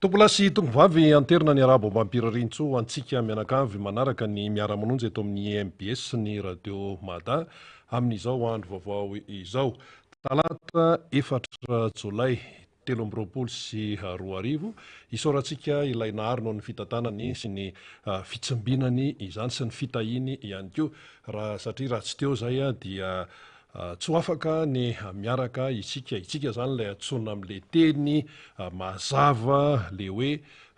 Tompolahy sy tompovavy anterina ny arahaba ombam-pirariantsoa ho antsika mianakavy manaraka ny miara-manonja eto amin'ny mbs ny radio Mada amin'izao andro vaovao izao. Talata efatra jolay 2023, isaorantsika ilay nahary noho ny fitantanany sy ny fitsimbinany izany sy ny fitahiany ihany koa raha satria raha tsy teo izay dia Tsy ho afaka ny miaraka isika, isika izany ilay antsoina amin'ilay teny mazava ilay hoe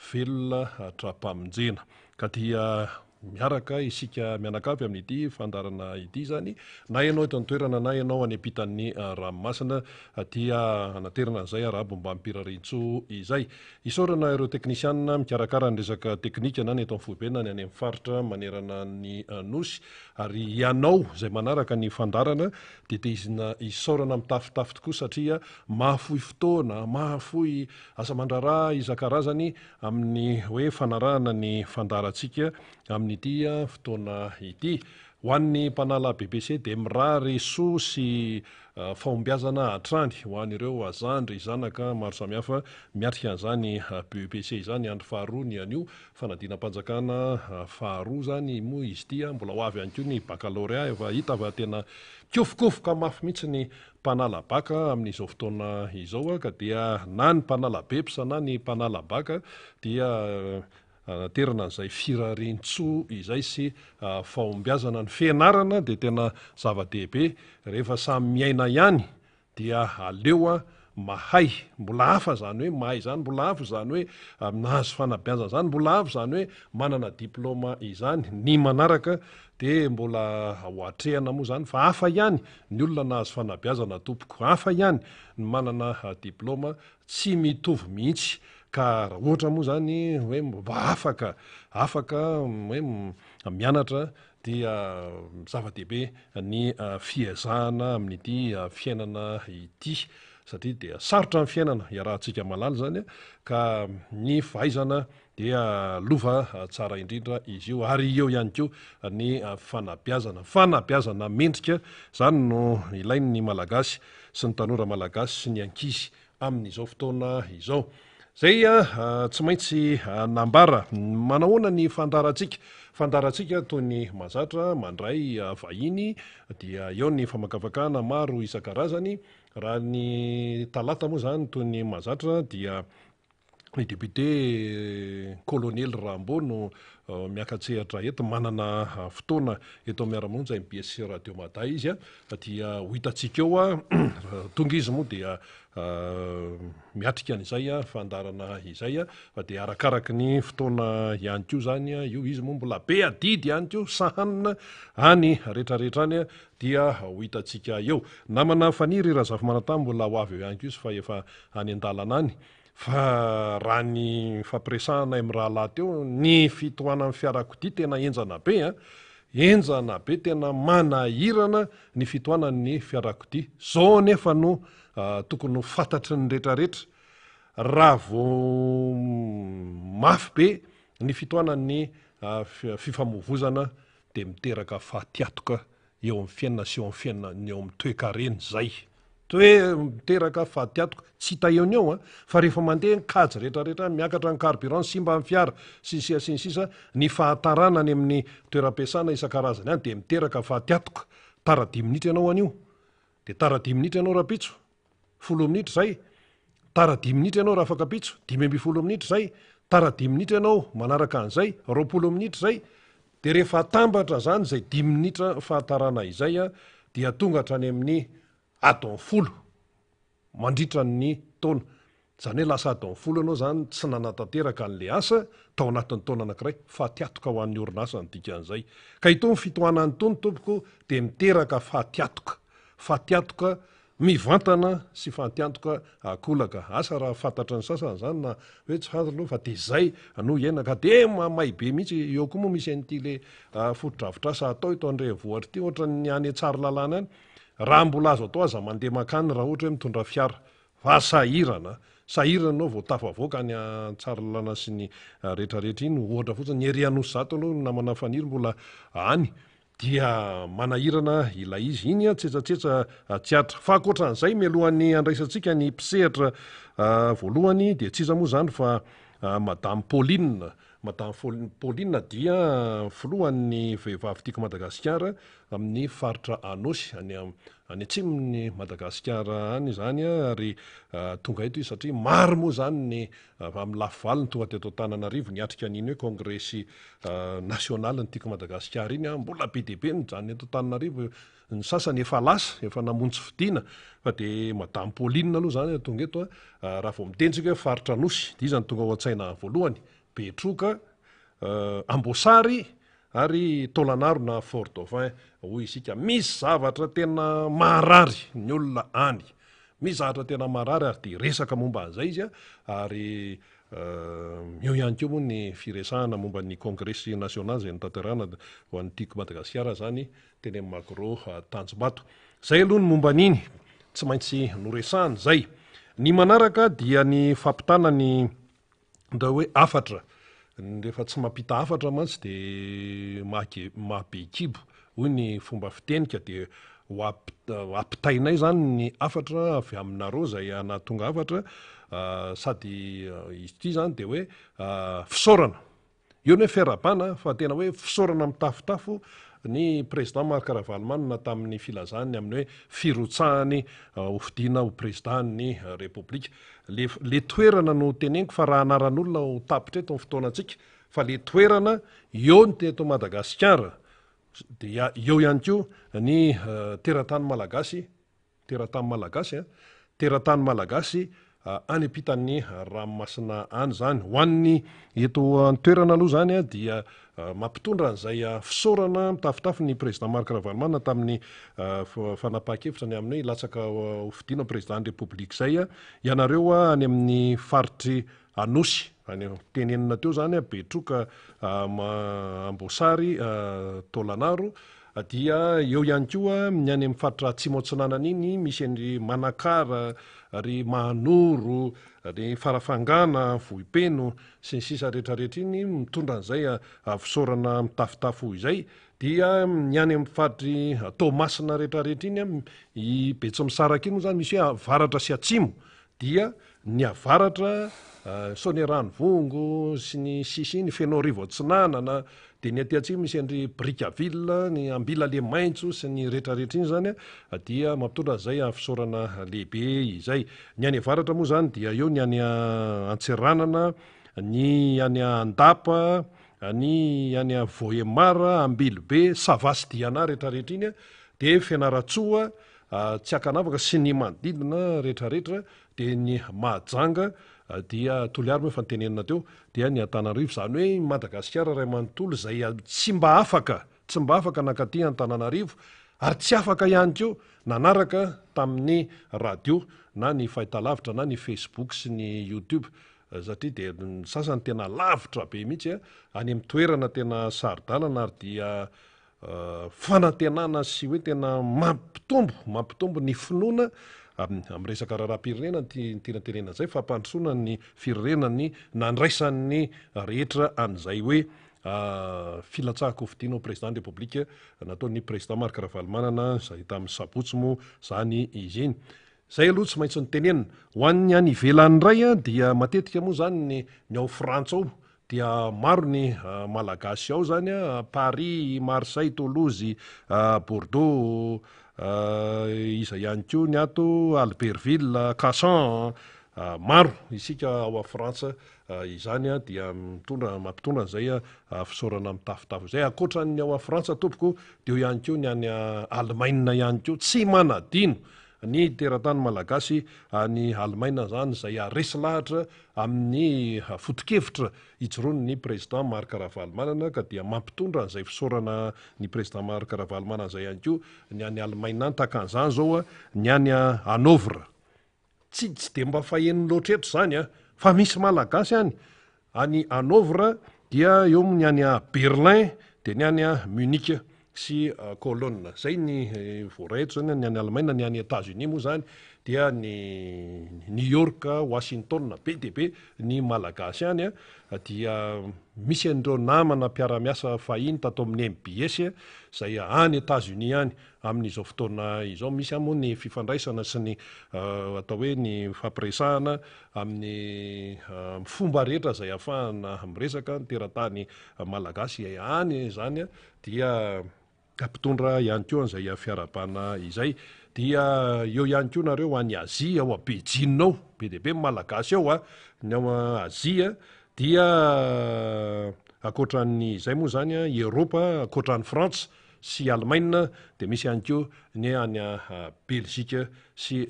velona hatrampamonjena. Ka dia miaraka isika mianakavy amin'ity fandaharana ity izany, na ianao eto an-toerana na ianao any ampitan'ny ranomasina dia hanaterana an'izay arahaba ombam-pirariantsoa izay. Isaorana ireo teknisianina mikarakara ny resaka teknika na ny eto amin'ny foibe na ny any amin'ny faritra manerana ny Nosy. Ary ianao izay manaraka ny fandaharana dia tehizina isaorana mitafotafo tokoa satria mahafoy fotoana, mahafoy asa aman-draharaha isan-karazany amin'ny hoe fanarahana ny fandaharantsika amin'ity fotoana ity. Ho an'ny mpanala BPC dia mirary soa sy fahombiazana hatrany ho an'ireo zandry zanaka maro samihafa miatrika an'izany BEPC izany andro faharoa ny anio fanadinam-panjakana faharoa izany moa izy ity mbola ho avy ihany koa ny baccalauréat efa hita fa tena kiofokofoka mafy mihitsy ny mpanala bac amin'izao fotoana izao ka dia na ny mpanala BEPS na ny mpanala bac dia anaterana an'izay firarian-tsoa izay sy fahombiazana. Ny fianarana dia tena zava-dehibe, rehefa samy miaina ihany dia aleo mahay, mbola hafa izany hoe mahay izany, mbola hafa izany hoe nahazo fanabeazana izany, mbola hafa izany hoe manana diplaoma izany. Ny manaraka dia mbola ho atrehana moa izany fa hafa ihany ny olona nahazo fanabeazana tompoko, hafa ihany ny manana diplaoma, tsy mitovy mihitsy ka raha ohatra moa zany hoe mba afaka afaka hoe mianatra dia zava-dehibe ny fiezahana amin'ity fiainana ity satria dia sarotra ny fiainana iarahantsika mahalala izany ka ny fahaizana dia lova tsara indrindra izy io ary eo ihany koa ny fanabeazana fanabeazana mendrika izany no ilain'ny Malagasy sy ny tanora malagasy sy ny ankizy amin'izao fotoana izao. Izay tsy maintsy nambara. Manahoana ny fandaharantsika? Fandaharantsika toy ny mahazatra, mandray vahiny, dia eo ny famakafakana maro isan-karazany. Raha ny talata moa izany toy ny mahazatra dia ny député Kolonely Rambo no miaka-tsehatra eto, manana fotoana eto amin'ny Miara-monja mbs Radio Mada izy dia ho hitantsika eo raha tonga izy moa dia miatrika an'izay fandaharana izay fa dia arakaraky ny fotoana ihany koa izany io, izy moa mbola be adidy ihany koa sahanina any rehetrarehetra any dia ho hitantsika eo. Namana Faniry Razafimanantany mbola ho avy eo ihany koa izy fa efa any an-dalana any. Fa raha ny nifampiresahanay mirahalahy teo, ny fitohanan'ny fiarakodia tena henjana be an! Henjana be, tena manahirana ny fitohanan'ny fiarakodia. Zao anefa no tokony ho fantatry ny retraretra, raha vao mafy be ny fitohanan'ny fifamoivozana dia miteraka fatiatoka eo amin'ny fiainana sy eo amin'ny fiainana eo amin'ny toekarena izay. Toe miteraka fatiantoka, tsy hita eo ny eo an, fa rehefa mandeha ny kajy rehetra rehetra, miakatra ny carburant, simba ny fiara, sy ny sisa sy ny sisa, ny fahatarana any amin'ny toeram-piasana isan-karazany any dia miteraka fatiantoka. Tara dimy minitra ianao anio, dia tara dimy minitra ianao rahampitso, folo minitra izay, tara dimy minitra ianao rahafakampitso, 15 minitra izay, tara dimy minitra ianao manaraka an'izay, 20 minitra izay, dia rehefa atambatra izany izay dimy minitra fahatarana izay dia tonga hatrany amin'ny adiny folo mandritra ny taona. Izany hoe lasa adiny folo ianao izany tsy nanatanteraka an'ilay asa tao anatin'ny taona anankiray, fatiatoka ho an'ny orinasa ny dikan'izay. Ka itony fitohanana itony tompoko dia miteraka fatiatoka, fatiatoka Mivantana sy fantiantoka akolaka. Asa raha fantatry ny sasany izany na hoe tsy fantatra aloha fa dia izay no iainana ka dia mamay be mihitsy. Eo koa moa misy an'ity le fotodrafitrasa atao eto an-drenivohitra ity ohatran'ny any Tsaralalàna any. Raha mbola azo atao aza mandeha mankany raha ohatra hoe mitondra fiara fa sahirana, sahirana ianao vao tafavoaka any Tsaralalàna sy ny rehetrarehetra iny. Ohatra fotsiny ny ery Anosizato aloha ny namana Faniry mbola any Dia manahirana ilay izy. Iny an, tsetsatsetsa tsy atra. Fa ankoatran'izay, mialohan'ny handraisantsika ny mpisehatra voalohany dia tsy iza moa izany fa Madame Pauline. Madame Pauline dia filohan'ny Vehivavy Tiako Madagasikara amin'ny faritra Anôsy, any any atsimon'i Madagasikara any izany ary tonga eto izy satria maro moa izany ny avy amin'ny lafy valiny tonga teto Antananarivo niatrika an'iny hoe kongresy nasionalin'ny Tiako Madagasikara iny. Mbola be dia be ny mijanona eto Antananarivo, ny sasany efa lasa, efa namonjy fodiana fa dia Madame Pauline aloha izany no tonga eto. Raha vao miteny isika hoe faritra Anosy dia iza no tonga ao an-tsaina voalohany? Betroka, Amboasary ary Taolanaro na Fort Dauphin hoy isika. Misy zavatra tena maharary ny olona any. Misy zavatra tena maharary ary dia resaka momba an'izay izy ary eo ihany koa moa ny firesahana momba ny kongresy nasionaly izay notanterahana ho an'ny Tiako Madagasikara izany teny amin'ny Magro Tanjombato. Izay aloha ny momba an'iny. Tsy maintsy noresahana izay. Ny manaraka dia ny fampitana ny Atao hoe hafatra, rehefa tsy mampita hafatra mantsy dia mahage- mahabe kibo hoy ny fomba fiteny ka dia ho ampitainay izany ny hafatra avy aminareo izay nahatonga hafatra sady izy ity izany dia hoe fisaorana. Eo ny hoe fiarahabana fa tena hoe fisaorana mitafotafo ny Président Marc Ravalomanana tamin'ny filazany amin'ny hoe firotsahany hofidiana ho Président-n'ny Repoblika. Le le toerana no teneniko fa raha anaran'olona ho tapitra eto ny fotoanantsika fa le toerana eo ny teto Madagasikara dia eo ihany koa ny teratany malagasy Teratany malagasy a! Teratany malagasy any ampitan'ny ranomasina any izany. Ho an'ny eto an-toerana aloha izany dia mampitondra an'izay fisaorana mitafotafo ny Président Marc Ravalomanana tamin'ny fanapahan-kevitra ny amin'ny hoe hilatsaka hofidiana ho Président ny République izay ianareo any amin'ny faritry Anosy, any tenenina teo izany, Betroka, Amboasary, Taolanaro, dia eo ihany koa ny any amin'ny faritra Atsimo Atsinanana iny, misy an-dry Manakara, ry Mahanoro, ry Farafangana, Vohipeno, sy ny sisa rehetra rehetra iny, mitondra an'izay fisaorana mitafotafo izay. Dia ny any amin'ny faritry Toamasina rehetra rehetra iny, i Betsimisaraka iny moa izany misy hoe avaratra sy atsimo, dia ny avaratra Soanierano-Vongo sy ny sisa iny, Fenoarivo Atsinanana, dia ny aty atsimo misy an-dry Brickaville, ny Ambila Lemaitso sy ny rehetrarehetra iny izany dia mampitondra an'izay fisaorana lehibe izay. Ny any avaratra moa izany dia eo ny any Antsiranana, ny any Andapa, ny any Vohemar, Ambilobe, Sava sy Diana rehetrarehetra iny, dia Fianarantsoa, Tsy ankanavaka sy ny manodidina retraretra dia ny Mahajanga dia Toliary moa efa notenenina teo dia ny Antananarivo izany hoe i Madagasikara iray manontolo izay tsy mba afaka tsy mba afaka nankaty Antananarivo ary tsy afaka ihany koa nanaraka tamin'ny radio na ny fahitalavitra na ny Facebook sy ny YouTube satria dia ny sasany tena lavitra be mihitsy any amin'ny toerana tena saro-dalana ary dia fanantenana sy hoe tena mampitombo, mampitombo ny finoana amin'ny resaka raharaham-pirenena ny tiana tenenina izay, fampandrosoana ny firenena ny nandraisan'ny rehetra an'izay hoe filatsahan-kofidina ho président ny République nataon'ny président Marc Ravalomanana izay tamin'ny sabotsy moa izany izy iny. Izay aloha tsy maintsy notenenina. Ho an'ny any ivelany indray dia matetika moa izany ny ny ao Frantsa ao Dia maro ny Malagasy ao zany a, Paris, Marseille, Toulouse, Bordeaux, iza ihany koa ny ato, Albertville, Cachan, maro isika ao a Frantsa izany a, dia mitondra, mampitondra an'izay fisaorana mitafotafo izay. Ankoatran'ny ao a Frantsa tompoko dia eo ihany koa ny any Alemaina ihany koa, tsy manadino ny teratany Malagasy any Alemaina izany izay resy lahatra amin'ny foto-kevitra ijoroan'ny Président Marc Ravalomanana ka dia mampitondra an'izay fisaorana ny Président Marc Ravalomanana izay ihany koa ny any Alemaina any, tahaka an'izany izao ny any Hanovre. Tsy tsy dia mba faheno loatra eto izany an, fa misy Malagasy any, any Hanovre dia eo ny any Berlin dia ny any Munich sy Cologne. Izay ny voaray eto izany, ny any Alemaina, ny any Etats-Unis moa izany. dia ny New York, Washington, be dia be ny Malagasy any dia misy an'ireo namana mpiara-miasa fahiny tato amin'ny MBS izay any Etats-Unis any amin'izao fotoana izao. Misy moa ny fifandraisana sy ny atao hoe ny fampiresahana amin'ny fomba rehetra izay ahafahana miresaka ny teratany Malagasy any izany dia Mpitondra ihany koa an'izay fiarahabana izay. Dia eo ihany koa nareo any Asie, ao Beijing ao, be dia be ny Malagasy ao a, ny ao Asie dia ankoatran'izay moa izany a, Eoropa, ankoatran'i Frantsa sy Alemaina dia misy ihany koa ny any Belgique sy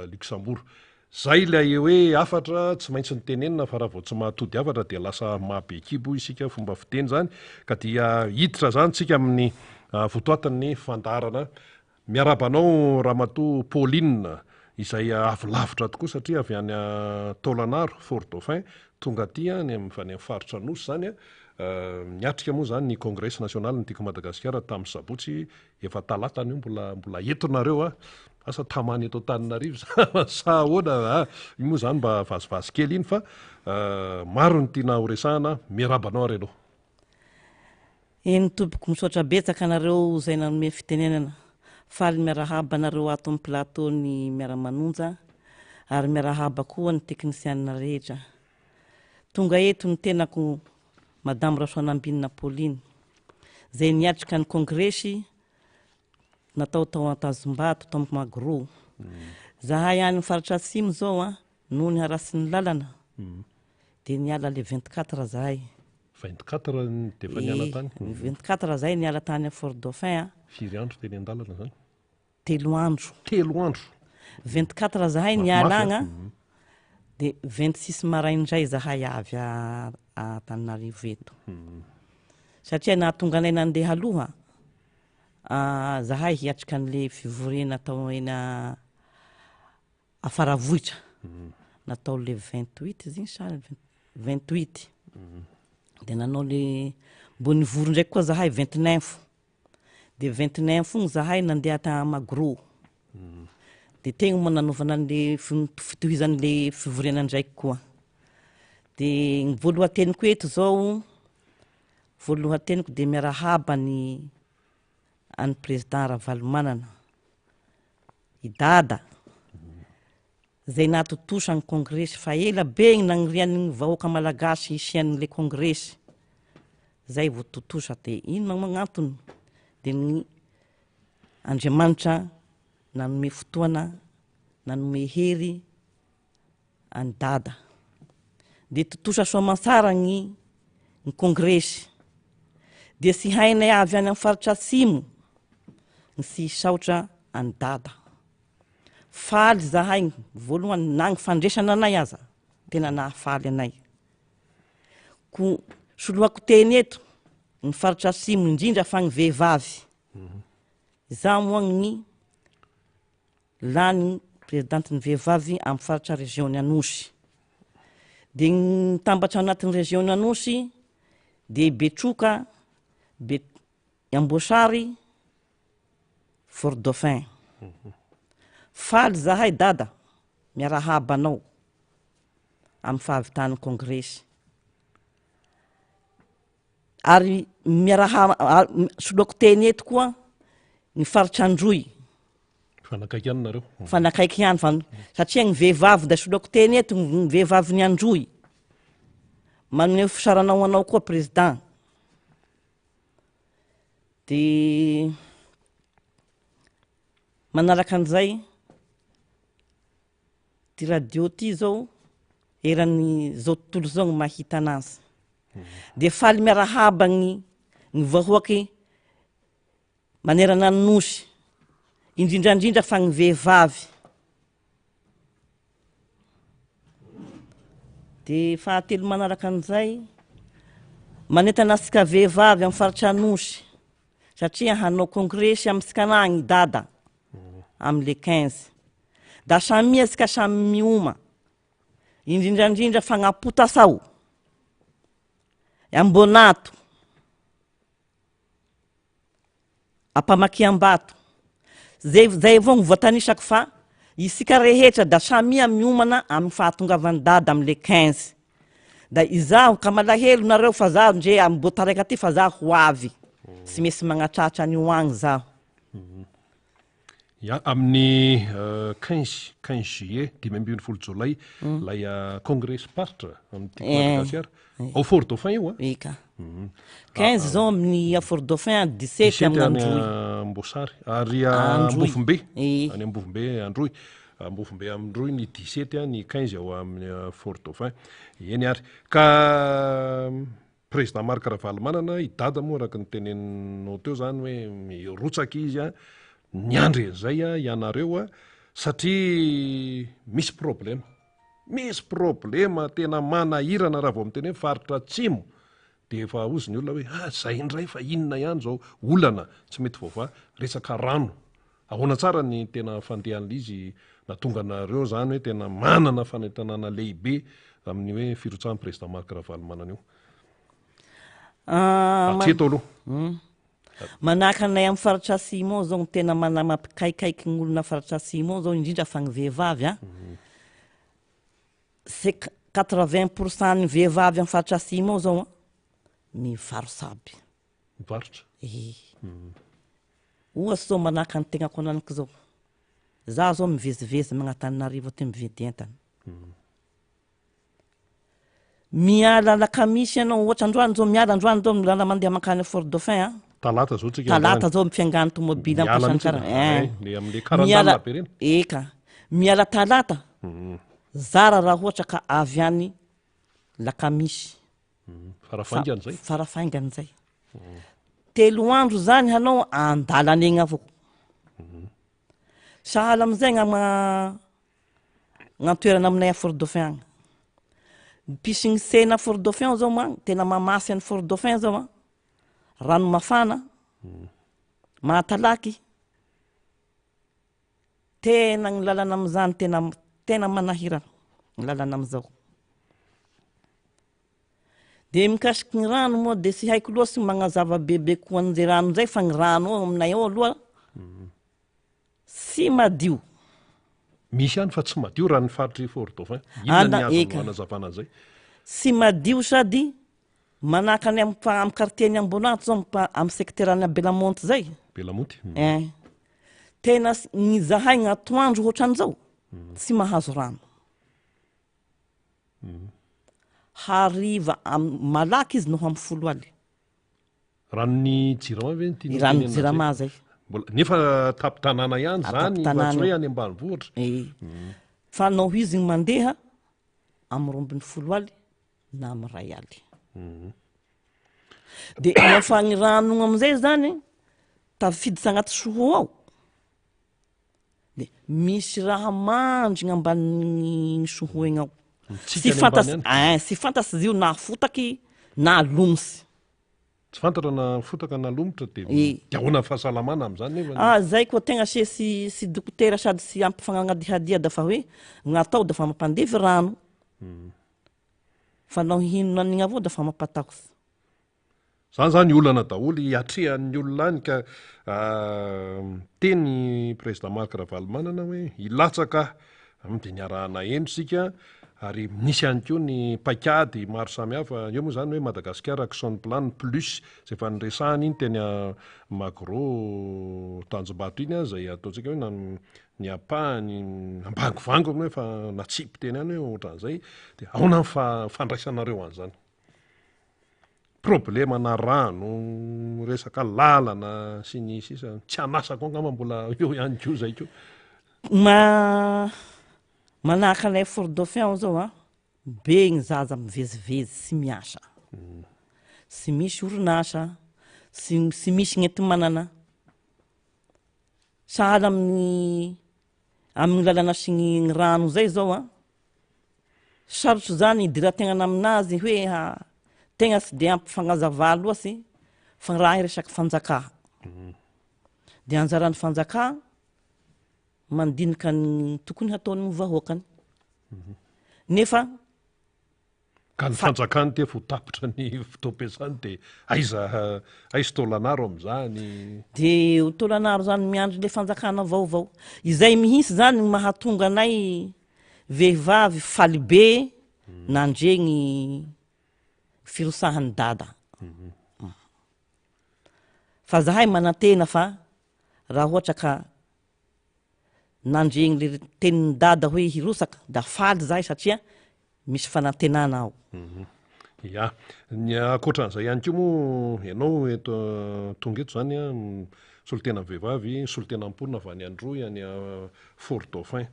Luxembourg. Zay ilay hoe hafatra tsy maintsy notenenina fa raha vao tsy mahatody hafatra dia lasa maha be kibo hoy isika fomba fiteny izany ka dia hiditra izany tsika amin'ny votoatin'ny fandaharana. Miarahaba anao Ramatoa Pauline izay avy lavitra tokoa satria avy any Taolagnaro, Fort Dauphin, tonga aty any amin'ny avy any amin'ny faritra Anosy izany niatrika moa izany ny Kongresy nasionalin'ny Tiako Madagasikara tamin'ny sabotsy Efa talata anio mbola mbola eto nareo a! Asa tamana eto Antananarivo sa ahoana a! Iny moa zany mba vazivazy kely iny fa maro ny tiana ho resahana, miarahaba anao ary aloha. Eny tompoko, misaotra betsaka anareo izay nanome fitenenana. Faly miarahaba anareo ato amin'ny plateau ny Miara-manonja ary miarahaba koa ny teknisianina rehetra. Tonga eto ny tenako Madame Rasoanambinina Pauline, izay niatrika ny kongresy natao tao Antazombato, tao amin'ny Magro. Zahay any amin'ny faritra Atsimo izao an, noho ny harasin'ny lalana, dia niala le 24 zahay. 24 dia efa niala tany? 24 zahay niala tany Fort Dauphin an. Firy andro teny an-dalana izany? Telo andro. Telo andro. 24 zahay niala agny a, de 26 maraindray zahay avy a Antananarivo eto. Satria nahatonga anay nandeha aloha, zahay hiatrika an'le fivoriana tao eny Faravohitra, natao le 28 izy iny sa 28, de nanao le, mbô nivory ndraiky koa zahay 29. De 29 fogna zahay nandeha ta Magro. De tegny moa nanaovana an'le fitohizan'le fivoriana ndraiky koa. De ny voalohan-teniko eto zao, voalohan-teniko de miarahaba ny an'i président Ravalomanana, i Dada. Izay nahatontosa ny kongresy fa ela be ny nagnirian'ny vahoaka malagasy hisian'le kongresy zay vao tontosa de inona moa gn'antony de ny Andriamanitra nanome fotoana nanome hery an'i dada de tontosa soamantsara ny ny kongresy de tsy hainay avy any amin'ny faritra atsimo ny tsy hisaotra an'i dada. Faly zahay voalohany na ny fandresana anay aza tena nahafaly anay. Ko soloako teny eto ny faritra atsimo indrindra fa ny vehivavy. Izaho moa ny lany prezidantin'ny vehivavy amin'ny faritra région Anosy. Dia ny mitambatra anatin'ny région Anosy dia Betroka, Be- Amboasary, Fort Dauphin. Faly zahay Dada miarahaba anao amin'ny fahavitan'ny kongresy. Ary miaraha soloako teny eto koa ny faritra Androy. Mifanakaiky ihany nareo. Mifanakaiky ihany fa satria ny vehivavy da soloako teny eto ny vehivavin'ny Androy. Manome fisaorana ho anao koa président. De manaraka an'izay, ty radio ty zao eran'ny zao tontolo zao no mahita anazy, de faly miarahaba ny ny vahoaky manerana ny nosy, indrindrandrindra fa ny vehivavy. De fahatelo manaraka an'izay, manentana antsika vehivavy amin'ny faritra Anosy satria hanao kongresy amintsika agny i Dada amin'ny le quinze. Da samia antsika samy mioma, indrindra indrindra fagnapotasao, Amboanato. Ampamakiam-bato. Zay zay avao no voatanisako fa Isika rehetra da samia miomana amin'ny fahatongavan'i Dada amin'ny le 15. Da izaho ka malahelo nareo fa zaho ndre amy mbô taraiky aty fa zaho ho avy. Tsy maintsy magnatratra an'io agny zaho. Ya, amin'ny 15, 15 juillet, 15 jolay, ilay kongresim-paritra amin'ity Madagasikara. Ao Fort Dauphin io an? Eka. 15 zao amin'ny Fort Dauphin, 17 amin'ny Androy. Amboasary. Ary Ambovombe. Any Ambovombe Androy. Ambovombe Androy ny 17, ny 15 ao amin'ny Fort Dauphin. Eny ary. Ka Président Marc Ravalomanana, i Dada moa araka ny teneninao teo zany hoe mirotsaka izy a, niandry an'izay a ianareo a, satria misy problema, misy problema tena manahirana raha vao miteny hoe faritra atsimo dia efa hozy ny olona hoe ah zay indray fa inona ihany zao olana tsy mety voavaha, resaka rano. Ahoana tsara ny tena fandehan'ilay izy nahatonga anareo zany hoe tena manana fanentanana lehibe amin'ny hoe firotsahan'ny président Marc Ravalomanana io? Hatreto aloha. Manahaka anay amin'ny faritra Atsimo zao ny tena mana- mampikaikaiky ny olona faritra Atsimo zao indrindra fa ny vehivavy an. C'est 80 pour cent ny vehivavy amin'ny faritra Atsimo zao an, mivarotra aby. Mivarotra? Ee. Ohatsy zao manahaka ny tegnako ananiko zao, za zao mivezivezy magn'Antananarivo aty mividy entana. Miala alakamisy ianao, ohatra androany zao miala androany zao milala mandeha mankany Fort Dauphin a. Talata zao tsika Talata zao mifiangany tomobile Miala am-pasany mihitsy kara- e. eh. Le am'le karandalina Miala be reny. eka. Miala talata, zara raha ohatra ka avy any lakamisy. Farafaingana zay. Farafaingana zay. Telo andro zany hanao andalana egny avao. Sahala amizay gny ama gn'antoerana aminay a Fort Dauphin agny. Mpisy gny tsena Fort Dauphin ao zao ma, tena mamasy an'i Fort Dauphin zao an, rano mafana, mahatalaky, tena gny lalana amizany tena tena manahirana ny lalana amizao. De mikasiky ny rano moa de tsy haiko loatsy ny magnazava bebe kokoa an'izay rano zay fa ny rano ao aminay ao aloha tsy madio. Misy ihany fa tsy madio raha ny faritr'i Fort Dauphin. Inona ny azo anazavana an'izay? Tsy madio sady manahaka any amin'ny amin'ny quartier-n'i Amboanato zao amin'ny secteur-n'i Belamonty zay. Belamonty. Eh. Tena ny zahay ny atoandro ohatran'izao tsy mahazo rano. Hariva am malaky izy noho am folo aly. Ranon'ny jirama ve ny tianao Ranon'ny tenenina jirama zay? zay. Mbola nefa tampon-tanàna ihany zany fa tsy Tampon-tanàna hoe io. any ambanivohitra. Ee. Fa noho izy ny mandeha am 12 aly na am ray aly. De ny afahan'ny rano igny amizay zany tafiditra agnaty seau ao. De misy raha mandrigna ambanin'ny soho egny ao. Mitsika Tsy any fantatsy ambany any. ein, tsy fantatsy izy io na fotaky na lomosy. Tsy fantatra na fotaka na lomotra de E. de ahoana ny fahasalamana amin'izany nefa? Ah zay koa tegna se sy sy dokotera sady sy ampy fagnadihadia da fa hoe gn'atao da fa mampandevy rano. Fa nao hihinana an'igny avao da fa mampatahotsy. Zany zany olana daholo iatrehan'ny olona any ka miteny président Marc Ravalomanana hoe hilatsaka aho dia niarahana heno isika ary nisy ihany koa ny paikady maro samihafa, eo moa zany hoe Madagascar Action Plan Plus zay efa niresahana iny teny Magro Tanjombato iny izay ataontsika hoe ny ampahany ambangovangony hoe efa natsipy teny ihany hoe ohatran'izay dia ahoana ny fandraisanareo an'izany? Problema na rano, resaka lalana sy ny sisa, tsy an'asa koa angamba mbola eo ihany koa zay koa. Ma manahaka anay Fort Dauphin ao zao an, be ny zaza mivezivezy tsy miasa, tsy misy orinasa, tsy tsy misy ny enti-manana, sahala amin'ny amin'ny lalana sy ny rano zay zao an, Sarotro zany idiran-tegnana aminazy hoe tegna tsy de ampy fagnazava loatsy fa raha resaky fanjakà de anjaran'ny fanjakà mandinika ny tokony hataon'ny vahoakany nefa. Ka ny fanjakana ity efa ho tapitra ny fotoam-piasany dia aiza aiza Taolanaro amin'izany? Dia ho Taolanaro izany miandry ilay fanjakana vaovao. Izay mihitsy izany no mahatonga anay vehivavy faly be nandre ny firosahan'i Dada. Fa zahay manantena fa raha ohatra ka nandre ny tenin'i Dada hoe hirotsaka da faly zahay satria misy fanantenana ao. Ya, ny ankoatran'izay ihany koa moa ianao eto tonga eto izany an, solontenan'ny vehivavy, solontenan'ny mponina avy any Androy any Fort Dauphin.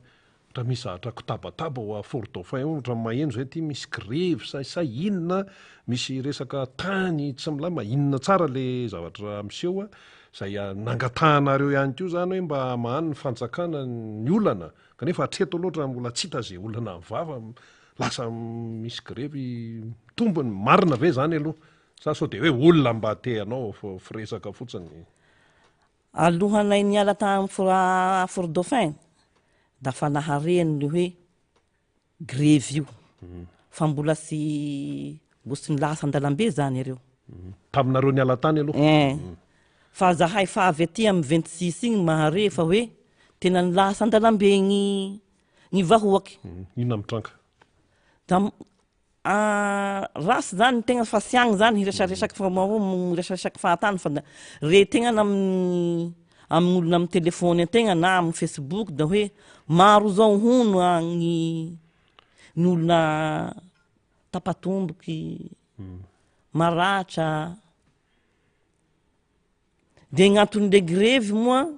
Ohatra misy zavatra kitabataba ao Fort Dauphin ao, ohatra maheno zay aty misy grevy sa sa inona, misy resaka tany tsy milamina, inona tsara le zavatra miseho zay nangatahanareo ihany koa zany hoe mba hamahany ny fanjakana ny olana kanefa hatreto aloha ohatra mbola tsy hita zay olana vava, lasa misy grevy mitombo ny marina ve zany aloha sa sao de hoe olona mba te hanao firesaka fotsiny? Alohanay niala tany Fort Dauphin da fa nahare an'le hoe grevy io fa mbola tsy mbo tsy nilasa an-dalambe zany iareo. Taminareo niala tany aloha? Ein. Fa zahay fa avy aty amin'ny 26 igny mahare fa hoe tena nilasa an-dalambe gny ny vahoaky. Inona mitranga? Da Ratsy zany ny tegna fa tsy agny zany hiresaresaky fa miresaresaky fahatany fa da re tegna na amin'ny amin'olona amin'ny telephone an-tegna na amin'ny facebook da hoe maro zao hono agny ny olona tapa-tomboky, maratra. De gny anton'le grevy moa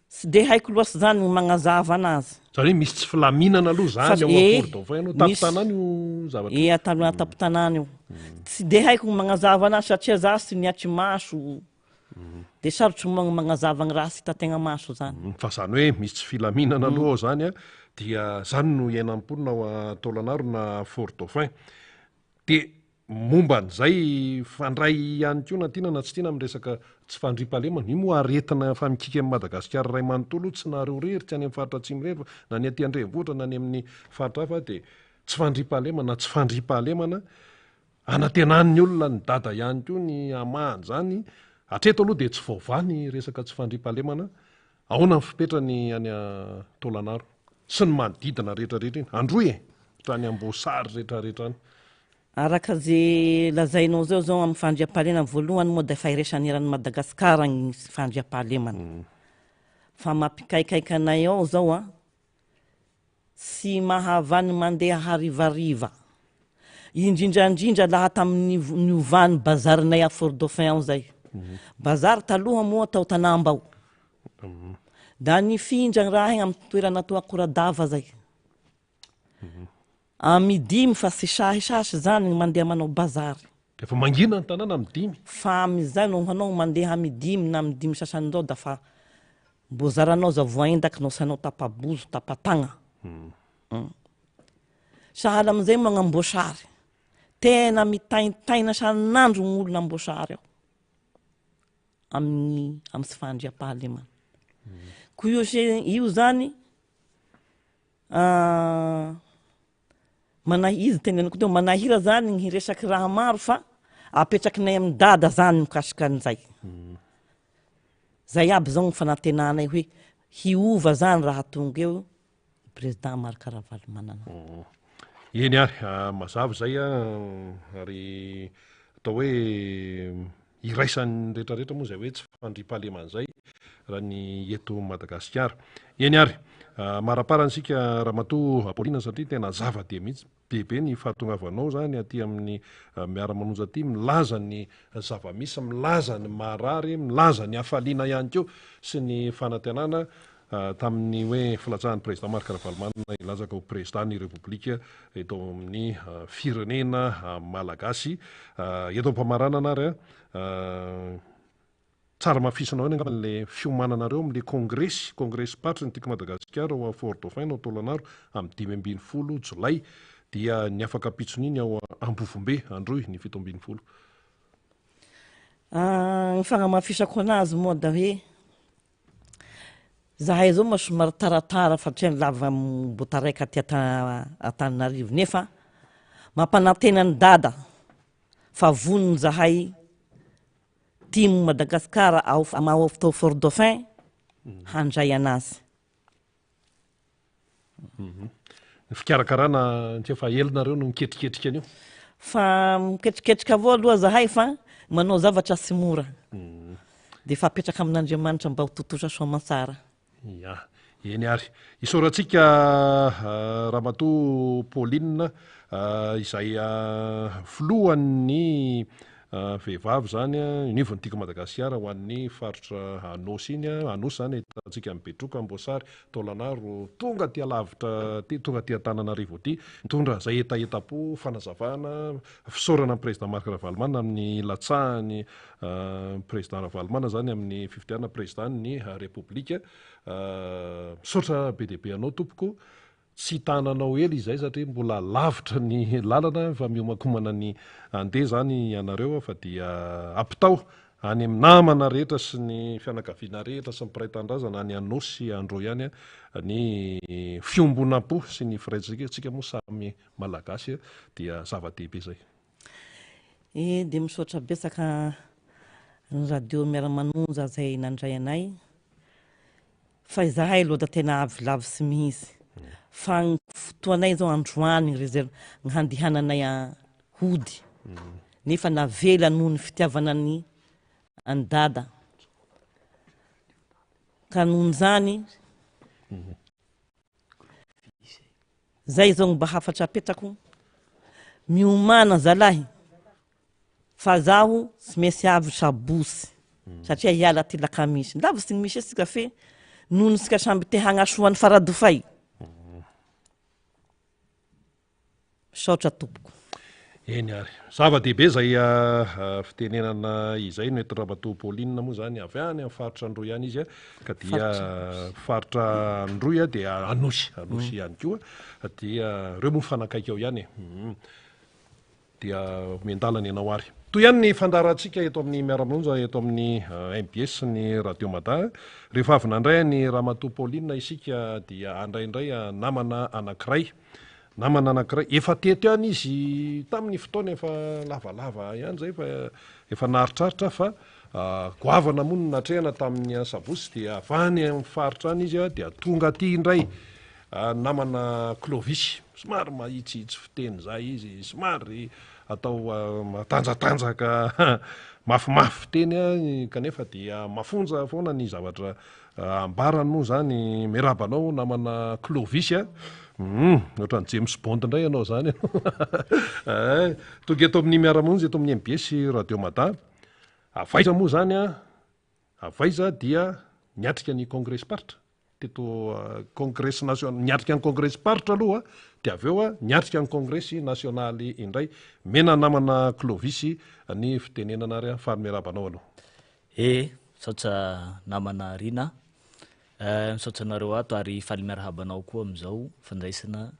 tsy de haiko loatsy zany ny magnazava anazy. Zany hoe misy tsy filaminana aloha zany ao eh, Fort Dauphin aloha, tampon-tanàna io zavatra io. Eh, atalo tampon-tanàna io. Tsy de haiko ny magnazava anazy satria za tsy niatry maso, de sarotry moa ny magnazava ny raha tsy hitan-tegna maso zany. Fa zany hoe misy tsy filaminana aloha ao zany an, dia zany no iainan'ny mponina ao Taolagnaro na Fort Dauphin. De Momba an'izay, mifandray ihany koa na tiana na tsy tiana amin'ny resaka tsy fandriampahalemana. Io moa aretina efa mikiky amin'i Madagasikara iray manontolo io, tsy nareo irery, tsy any amin'ny faritra atsimo irery fa na ny aty an-drenivohitra na any amin'ny faritra hafa dia tsy fandriampahalemana, tsy fandriampahalemana. Anantenan'ny olona ny dada ihany koa ny hamaha an'izany. Hatreto aloha dia tsy voavaha ny resaka tsy fandriampahalemana. Ahoana ny fipetrany any Taolagnaro sy ny manodidina rehetra rehetra iny? Androy e! Hatrany Amboasary rehetra rehetra any. Araka ze lazainao zao zao amin'ny fandriampahalemana voalohany moa da efa iraisan'ny eran'i Madagascar ny fandriampahalemana fa mampikaikaika anay ao zao an tsy mahavany mandeha harivariva indrindrandrindra laha tamin'ny niovan'ny bazarinay à Fort Dauphin ao zay bazary taloha moa tao Tanambao da nifindra ny raha igny amin'ny toerana atao Akoradava zay Amin'ny dimy fa tsy sahy sasy zany ny mandeha manao bazary. Efa mangina ny tanàna amin'ny dimy. Fa amin'izay no hanao mandeha amin'ny dimy na amin'ny dimy sasany zao da fa mbo zaranao za voaendaky nao sanao tapa-bozo tapa-tagna. Sahala amin'izay moa gn'Amboasary. Tena mitaintaina san'andro ny olona Amboasary ao. Amin'ny amin'ny tsy fahandriampahalemana. Ko io se io zany Manahy izy teneniko teo, manahira zany ny hiresaky raha maro fa apetrakinay amin'i dada zany mikasika an'izay. Zay aby zao ny fanantenanay hoe hiova zany raha tonga eo i président Marc Ravalomanana. Eny ary, mazava izay ary atao hoe Iraisan'ny rehetra rehetra moa izay hoe tsy fandriampahalemana izay raha ny eto Madagasikara. Eny ary, maraparany isika Ramatoa Pauline satria tena zava-dehibe mihitsy be ny fahatongavanao izany aty amin'ny Miara-manonja aty milaza ny zava-misy, milaza ny maharary, milaza ny hafaliana ihany koa sy ny fanantenana tamin'ny hoe filatsahan'ny Président Marc Ravalomanana hilatsaka ho Président ny Repoblika eto amin'ny firenena malagasy. Eto am-pamaranana ary tsara hamafisinao ihany angamba ilay fiomananareo amin'ilay kongresy, kongresim-paritry ny Tiako Madagasikara ao Fort Dauphin ao Taolagnaro amin'ny 15 jolay dia ny afaka ampitson'iny ao Ambovombe Androy ny 17. Ny fagnamafisako anazy moa da hoe Zahay zao moa somary taratara fa tsy lava mbo taraiky aty Antananarivo nefa. Mampanantena an'i Dada fa vonona izahay Team Madagascar ao ao Fort Dauphin handray anazy. Ny fikarakarana tsy efa ela nareo no miketriketrika an'io? Fa miketriketrika avao aloha zahay fa manao zavatra tsy mora. Dia efa apetraka amin'Andriamanitra mba ho tontosa soa aman-tsara. Ya, eny ary. Isaorantsika Ramatoa Pauline izay filohan'ny vehivavy izany anivon'ny Tiako Madagasikara ho an'ny faritra Anôsy iny. Anôsy izany ahitantsika an'i Betroka, Amboasary, Taolagnaro, tonga aty alavitra aty, tonga aty Antananarivo aty, nitondra izay hetahetam-po, fanazavana, fisaorana ny Président Marc Ravalomanana amin'ny nilatsahany Président Ravalomanana izany amin'ny fifidianana Président ny Repoblika. Misaotra be dia be anao tompoko. Tsy tananao ela izay satria mbola lavitra ny lalana fa miomankomana ny handeha izany ianareo fa dia ampitao any amin'ny namana rehetra sy ny fianakaviana rehetra sy ny mpiray tanindrazana any Anôsy Androy any ny fiombonam-po sy ny firaisantsika, tsika moa samy Malagasy dia zava-dehibe izay. Eh dia misaotra betsaka ny radio miara-manonja izay nandray anay fa izahay aloha da tena avy lavitsy mihitsy fa ny fotoanay zao androany reserve ny handehananay hody nefa navela noho ny fitiavana ny an'i dada ka noho izany Zay zao mba hafatra apetrako, miomàna zalahy fa zaho tsy maintsy avy sabotsy satria hiala aty lakamisy, lavitsy ny misy antsika fe noho ny tsika samby te hagnasoa an'i Faradofay. Misaotra tompoko. Eny ary. Zava-dehibe izay fitenenana izay noentin-dRamatoa Pauline moa izany avy any amin'ny faritra Androy any izy ka dia faritra Androy dia Anosy, Anosy ihany koa dia ireo moa mifanakaiky ao ihany e. Dia omen-dalana ianao ary. Toy ihany ny fandaharantsika eto amin'ny Miara-monja eto amin'ny mbs sy ny Radio Mada. Rehefa avy nandray an'i Ramatoa Pauline isika dia handray indray namana anankiray. Namana anankiray, efa teto ihany izy tamin'ny fotoana efa lavalava ihany izay fa efa naharitraritra fa goavana moa no natrehana tamin'ny asabotsy dia avy any amin'ny faritra any izy dia tonga aty indray namana Clovis, somary mahitsihitsy fiteny izay izy, somary atao matanjatanjaka mafimafy fiteny kanefa dia mafonja foana ny zavatra Ambarany moa izany, miarahaba anao namana Clovis a! Hum, ohatran'ny James Bond indray ianao izany eh! Tonga eto amin'ny Miara-monja eto amin'ny MBS sy Radio Mada. Avy aiza moa izany a? Avy aiza dia niatrika ny kongresim-paritra teto kongresy nasionaly, niatrika ny kongresim-paritra aloha dia avy eo niatrika ny kongresy nasionaly indray. Mena namana Clovis ny fitenenana ary faly miarahaba anao aloha. Eh! Misaotra namana Rina eh, misaotra anareo ato ary faly miarahaba anao koa amin'izao fandraisana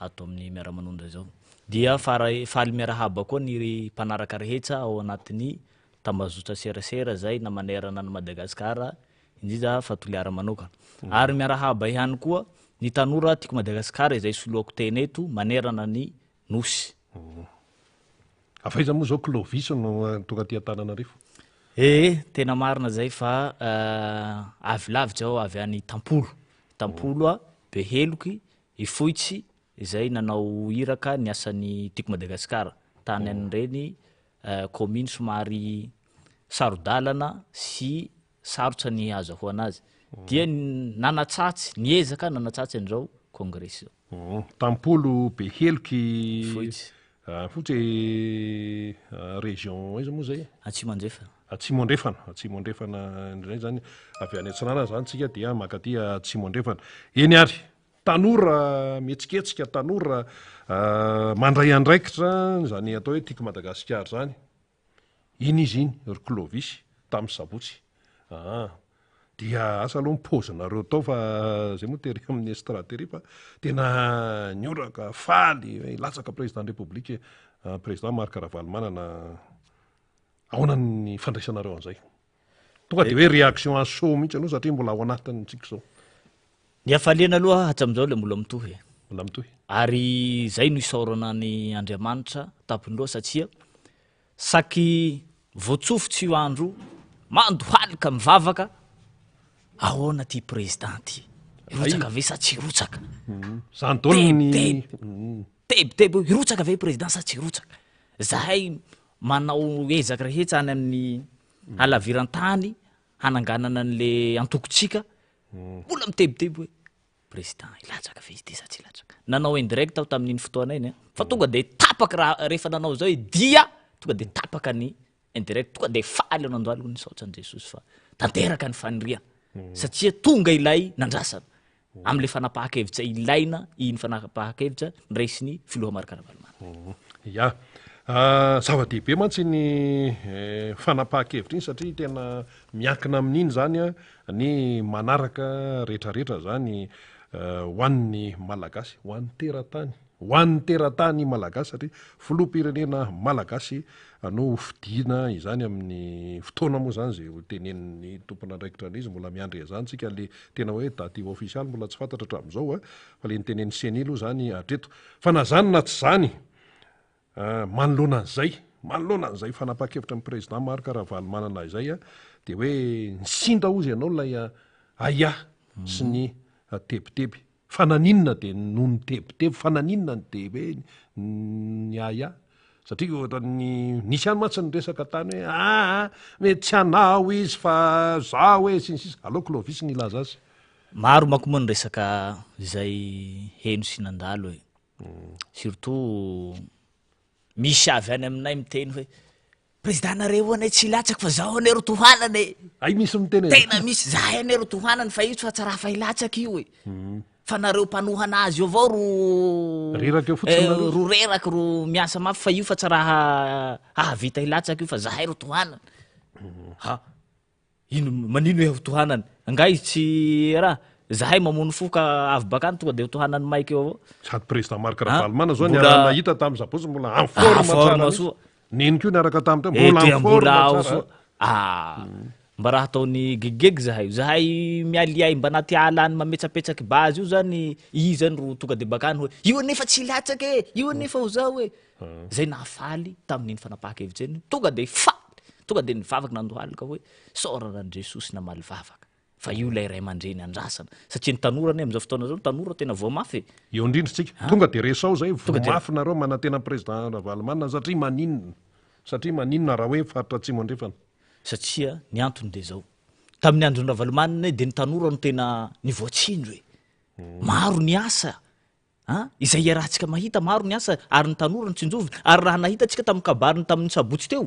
ato amin'ny Miara-manonja izao. Dia fara- faly miarahaba koa ny mpanaraka rehetra ao anatin'ny tambazotra serasera izay na manerana an'i Madagasikara indrindra fa Toliara manokana. Ary miarahaba ihany koa ny tanora Tiako Madagasikara izay soloako tena eto manerana ny Nosy. Avy aiza moa izao Clovis no tonga aty Antananarivo? Ee, tena marina zay fa avy lavitra aho, avy any Tampolo. Tampolo a, Beheloky, Ifoitsy, izay nanao iraka niasan'ny Tiako Madagasikara tany an'ireny kaominy somary saro-dalana sy sarotra ny hahazahoana azy. Dia nanatsatsy, niezaka nanatsatsy an'izao kongresy izao. Tampolo, Beheloky, Ifoitsy. Fotsy e région aiza moa zay? Atsimo Andrefana. Atsimo Andrefana, Atsimo Andrefana indray zany, avy any Atsinanana zany tsika dia mankaty Atsimo Andrefana. Eny ary, tanora mihetsiketsika, tanora mandray andraikitra izany atao hoe Tiako Madagasikara izany. Iny izy iny ry Clovis tamin'ny sabotsy aa dia asa aloha ny paozinareo tao fa zay moa tery amin'ny estrade tery fa tena nihoraka faly hoe hilatsaka président république président Marc Ravalomanana ahoana ny fandraisanareo an'izay? Tonga dia hoe réaction à chaud mihitsy aloha satria mbola ao anatin'ny tsika izao. Ny hafaliana aloha hatramin'izao le mbola mitohy e. Mbola mitohy. Ary izay no isaorana an' Andriamanitra tampon-doha satria saky voatsofotsy io andro io, mandohalika mivavaka, ahoana ty président ty, hirotsaka ve sa tsy hirotsaka? Zany daholo ny. Tebiteby, tebiteby hoe hirotsaka ve président sa tsy hirotsaka? Zahay manao ezaka rehetra any amin'ny halaviran-tany hananganana an'le antokontsika, mbola mitebiteby hoe Président hilatsaka ve izy ty sa tsy hilatsaka? Nanao indirect aho tamin'iny fotoana iny an, fa tonga de tapaka raha rehefa nanao zay dia tonga de tapaka ny indirect, tonga de faly aho nandohalika nisaotra an'i Jesosy fa tanteraka ny faniriana satria tonga ilay nandrasana am'le fanapahan-kevitra ilaina iny fanapahan-kevitra noraisin'ny filoha Marc Ravalomanana. Ya. Zava-dehibe mantsy iny fanapahan-kevitra iny satria tena miankina amin'iny izany ny manaraka retraretra zany ho an'ny Malagasy, ho an'ny teratany, ho an'ny teratany Malagasy satria filoham-pirenena Malagasy no ho fidiana izany amin'ny fotoana moa zany izay ho tenenin'ny tompon'andraikitra an'izy, mbola miandry an'izany tsika le tena hoe daty ofisialy mbola tsy fantatra hatramin'izao fa le nitenenin'ny Ceni aloha zany hatreto. Fa na zany na tsy zany Manoloana an'izay, manoloana an'izay fanapahan-kevitra ny Président Marc Ravalomanana izay dia hoe nisinda hozy ianao ilay ahiahy sy ny tebiteby. Fa naninona dia noho ny tebiteby, fa naninona no dia hoe ny ahiahy? Satria ohatran'ny nisy ihany mantsy ny resaka tany hoe aa mety tsy hanao izy fa zaho e sy ny sisa. Aleo Clovis ny hilaza azy. Maro manko moa ny resaka izay heno sy nandalo e. Surtout misy avy any aminay miteny hoe président nareo anie tsy hilatsaka fa zaho anie ro tohanana e. Hay misy miteny e. Tena misy, zahay anie ro tohanana fa io tsy fa tsy raha fa hilatsaka io e. Fa nareo mpanohana azy io avao ro Reraka eo fotsiny nareo. ro reraka ro miasa mafy fa io fa tsy raha hahavita hilatsaka io fa zahay ro tohanana. Ha. Ino manino hoe ho tohanany? Angaha izy tsy raha? Zahay mamono fo ka avy bakany tonga de ho tohanany maika eo avao. Sady président Marc Ravalomanana zao niaraha nahita tamin'ny sabotsy mbola en forme tsara mihitsy. Neny koa niaraka tamin'ny teo mbola en forme tsara. Ah, mba raha ataony gegigegy zahay io. Zahay mialiay mba anaty ala any mametsapetsaky base io zany, i zany ro tonga de bakany hoe io anefa tsy hilatsaka e, io anefa ho zao e. Zay nahafaly tamin'iny fanapahan-kevitra iny, tonga de faly, tonga de nivavaka nandohalika hoe isaorana an'i Jesosy namaly vavaka, fa io ilay ray aman-dreny andrasana, satria ny tanora anie amin'izao fotoana izao, ny tanora tena voa mafy e. Eo indrindra tsika, tonga de resao zay, voa mafy nareo manantena ny président Ravalomanana satria maninona? Satria maninona raha hoe faritra Atsimo Andrefana? Satria ny antony de zao, tamin'ny andron'i Ravalomanana de ny tanora no tena nivoatsindro e, maro ny asa An! Izay iarahantsika mahita, maro ny asa ary ny tanora no tsinjovina, ary raha nahita antsika tamin'ny kabariny tamin'ny sabotsy teo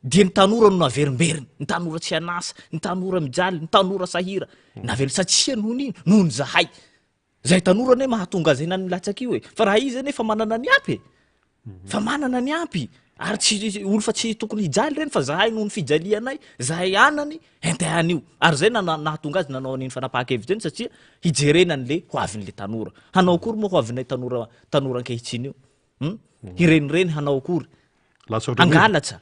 dia ny tanora no naverimberiny, ny tanora tsy an'asa, ny tanora mijaly, ny tanora sahira, naveriny satria noho ny inona? Noho ny zahay. Zahay tanora anie mahatonga azy henany milatsaka io e! Fa raha izy anie efa manana ny ampy e! Fa manana ny ampy ary tsy olo fa tsy tokony hijaly reny fa zahay noho ny fijalianay zahay anany entin an'io ary zay na nahatonga azy nanao an'iny fanapahan-kevitra iny satria hijerena an'le ho avin'le tanora hanao akory moa ho avinay tanora tanora ankehitriny io hum hirenireny hanao akory Lasa ohatran'ny hoe hangalatra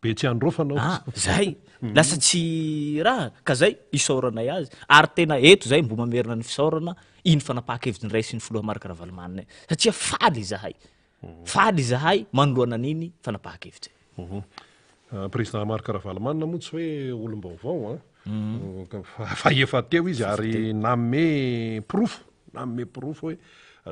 be tsy androfana Ah, zay lasa tsy raha ka zay isaoranay azy ary tena eto zay mbo mamerina ny fisaorana iny fanapahan-kevitra niraisin'ny filoha Marc Ravalomanana iny satria faly izahay Faly izahay manoloana an'iny fanapahan-kevitra iny. Président Marc Ravalomanana moa tsy hoe olom-baovao an, fa efa teo izy ary nanome porofo, nanome porofo hoe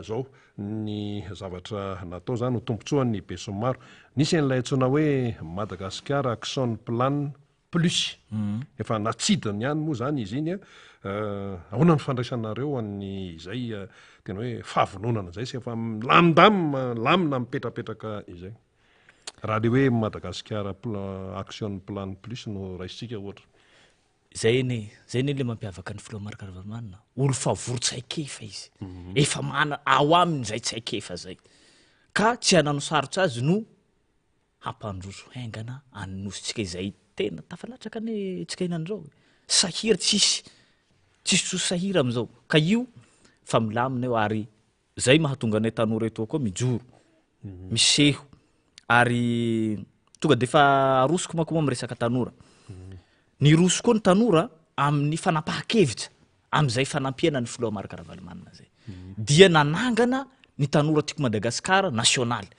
zao ny zavatra natao zany ho tombontsoan'ny besinimaro. Nisy an'ilay antsoina hoe Madagascar Action Plan Plus. Efa natsidiny ihany moa izany izy iny. Ahoana ny fandraisanareo an'izay tena hoe fahavononana izay sy efa milamindamina, milamina mipetrapetraka izay? Raha ilay hoe Madagasikara Action Plan Plus no raisintsika ohatra. Izay anie, izay anie ilay mampiavaka ny filoha Marc Ravalomanana. Olo fa vory tsaikefa izy. Efa manana, ao aminy izay tsaikefa izay. Ka tsy hanano sarotra azy no hampandroso haingana any nosintsika izay tena tafalatsaka anie tsika hinany zao e, sahira tsisy tsisy tsosy sahira amizao ka io fa milamina io ary zay mahatonga anay tanora etoa koa mijoro miseho ary tonga de efa arosoko manko moa miresaka tanora niroso koa ny tanora amin'ny fanapahan-kevitra amizay fanampiana ny filoha Marc Ravalomanana zay dia nanangana. ny tanora Tiako Madagasikara nasionaly.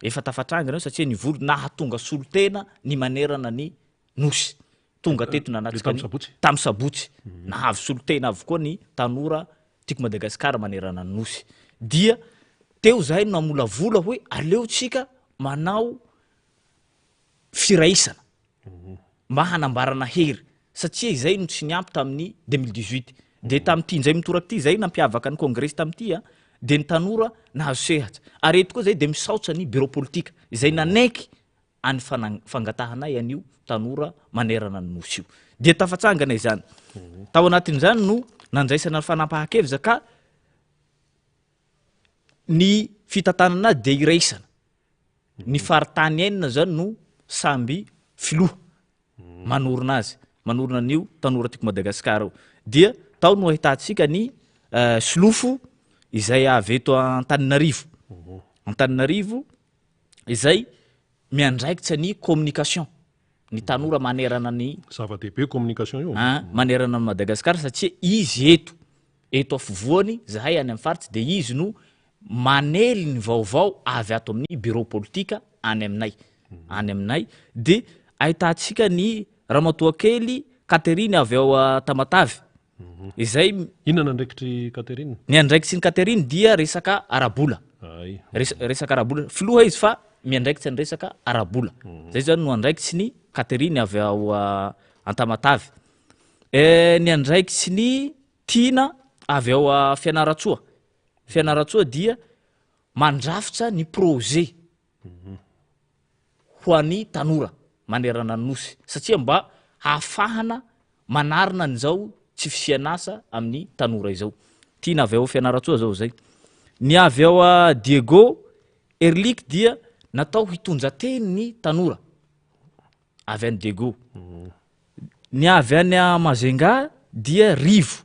Efa tafatrangana io satria nivory nahatonga solontena ny manerana ny Nosy. Tonga teto nanatrika ny tamin'ny sabotsy. Nahavy solontena avokoa ny tanora Tiako Madagasikara manerana ny Nosy. Dia teo zahay no namolavola hoe aleo tsika manao firaisana mba hanambarana hery satria izay no tsy niampy tamin'ny 2018. Dia tamin'ity indray mitoraka ity izay nampiavaka ny kongresy tamin'ity dia ny tanora nahazo sehatra. Ary eto koa izay dia misaotra ny birao politika izay nanaiky any fangatahanay an'io tanora manerana ny Nosy io. Dia tafatsangana izany. Tao anatin'izany no nandraisana ny fanapahan-kevitra ka ny fitantanana azy dia iraisana. Ny faritany enina zany no samby filoha manorina azy, manorina an'io Tanora Tiako Madagasikara io. Dia tao no ahitantsika ny Solofo izay avy eto Antananarivo. Antananarivo izay miandraikitra ny communication, ny tanora manerana ny. Zava-dehibe communication io. An, manerana an'i Madagasikara satria izy eto, eto afovoany, zahay any amin'ny faritsy dia izy no manely ny vaovao avy ato amin'ny bureau politika any aminay, any aminay dia ahitantsika ny ramatoakely Catherine avy ao Tamatave izay. Inona ny andraikitr'i Catherine? Ny andraikitry ny Catherine dia resaka ara-bola. Ay. Resaka ara-bola. Filoha izy fa miandraikitra ny resaka ara-bola. Zay zany no andraikitry ny Catherine avy ao Antamatave. Ny andraikitry ny Tiana avy ao Fianarantsoa. Fianarantsoa dia mandrafitra ny projet ho an'ny tanora manerana ny Nosy satria mba hahafahana manarina an'izao tsy fisian'asa amin'ny tanora izao. Tiana avy ao Fianarantsoa zao zay. Ny avy ao Diego Erlich dia natao hitondra teny ny tanora avy any Diego. Ny avy any Majunga dia Rivo.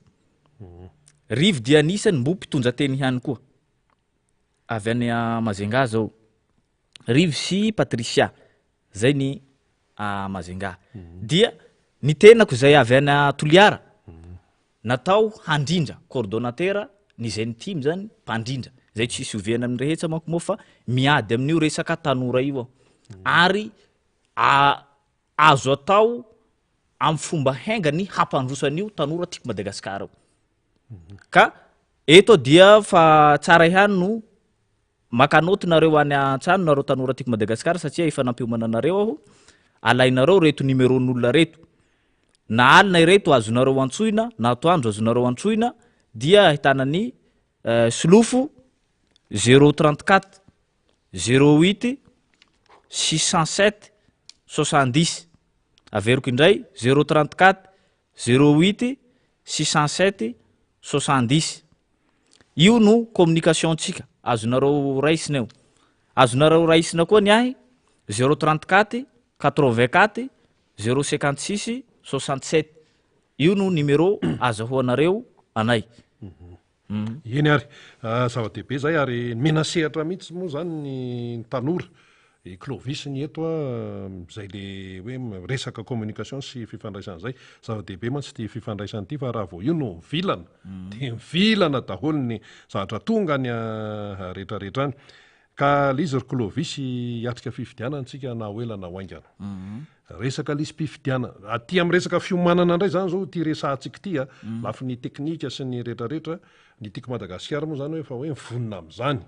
Rivo dia anisany mbo mpitondra teny ihany koa. Avy any Majunga zao. Rivo sy Patricia, zay ny Majunga. Dia ny tenako zay avy any Toliara, natao handrindra, coordonnateur ny zay ny team zany, mpandrindra. Zay tsy isoviana amin'ny rehetra manko moa fa miady amin'io resaka tanora io aho. Ary azo atao amin'ny fomba hainga ny hampandroso an'io tanora tiako Madagasikara io. Ka eto dia fa tsara ihany no maka naoty nareo any an-trano nareo tanora tiako Madagasikara satria efa nampiomana anareo aho, alainareo reto numéro-n'olona reto, na alina ireto azonareo antsoina na atoandro azonareo antsoina dia ahitana ny solofo zéro 34 08 607 70, averiko indray zéro 34 08 607 70, io no communication ntsika, azonareo raisina io, azonareo raisina koa ny ahy zéro 34 84 zéro 56 67, io no numéro azahoanareo anay. Eny ary, zava-dehibe izay ary nomena sehatra mihitsy moa izany ny tanora, i Clovis ny eto izay le hoe resaka communication sy fifandraisana izay, zava-dehibe mantsy ity fifandraisana ity fa raha vao io no mivilana dia mivilana daholo ny zavatra tonga any rehetrarehetra any. Ka le izy ry Clovis hiatrika fifidianana tsika na ho ela na ho haingana. Resaka lisi-pifidianana, aty amin'ny resaka fiomanana indray izany izao ity resahantsika ity a, lafiny teknika sy ny rehetrarehetra, ny Tiako Madagasikara moa izany hoe efa hoe mivonona amin'izany.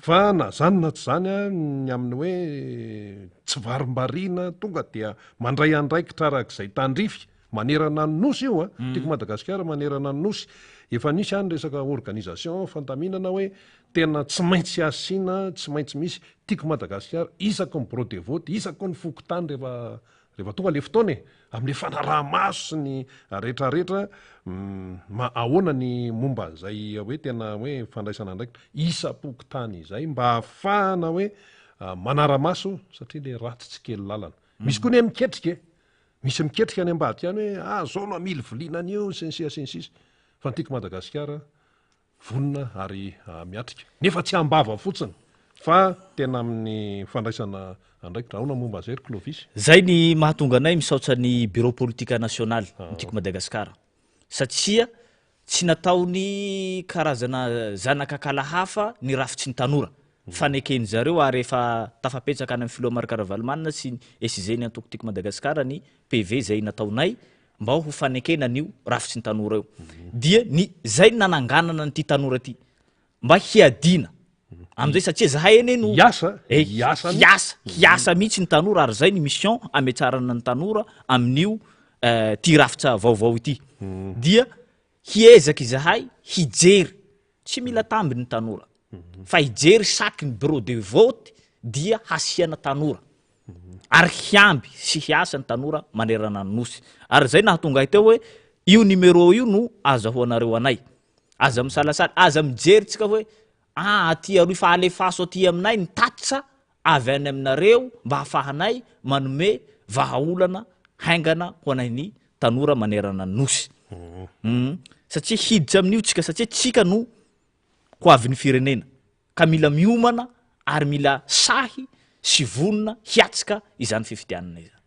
Fa na izany na tsy izany a, ny amin'ny hoe tsy varimbariana, tonga dia mandray andraikitra arak'izay tandrify manerana ny Nosy io a, Tiako Madagasikara manerana ny Nosy. Efa nisy any resaka organisation, fandaminana hoe tena tsy maintsy asiana, tsy maintsy misy Tiako Madagasikara isaky ny bureau de vote, isaky ny fokontany rehefa rehefa tonga le fotoana e, amle fanaraha-maso sy ny retraretra, ma ahoana ny momba an'izay hoe tena hoe fandraisana andraikitra isam-pokontany izay mba ahafahana hoe manara-maso satria le ratsy tsy kely lalana. Misy koa ny hoe miketrika e, misy miketrika any ambadika any hoe ah zao no hamiliviliana an'io sy ny sisa sy ny sisa, fa ny Tiako Madagasikara Vonona ary miatrika. Nefa tsy am-bava fotsiny fa tena amin'ny fandraisana andraikitra. Ahoana momba an'izay ry Clovis? Zay ny mahatonga anay misaotra ny Bureau politika nasionaly ny Tiako Madagasikara satria. Tsy nataony karazana zanak'akala hafa ny rafitry ny tanora fa neken zareo ary efa tafapetsaka any amin'ny filoha Marc Ravalomanana sy ny SG ny antoko Tiako Madagasikara ny PV izay nataonay mba ho fanekena an'io rafitry ny tanora io. Dia ny zay no nananganana an'ity tanora ity mba hiadiana amin'izay satria zahay anie no Hiasa, Eh, hiasa mihitsy. hiasa, hiasa mihitsy ny tanora ary zay ny mission ametsarana ny tanora amin'io eh, ty rafitra vaovao ity. Dia hiezaka izahay hijery, tsy mila tamby ny tanora, fa hijery chaque ny bureau de vote dia hasiana tanora. Ary hiamby sy hiasa ny tanora manerana ny Nosy. Ary zay nahatonga ahy teo hoe io numéro io no azahoanareo anay. Aza misalasala, aza mijery tsika hoe ah aty aroy fa alefaso aty aminay ny tatitra avy any aminareo mba hahafahanay manome vahaolana haingana ho anay ny tanora manerana ny Nosy. Hum, satria hiditra amin'io tsika satria tsika no ho avin'ny firenena ka mila miomana ary mila sahy sy vonona hiatrika izany fifidianana izany.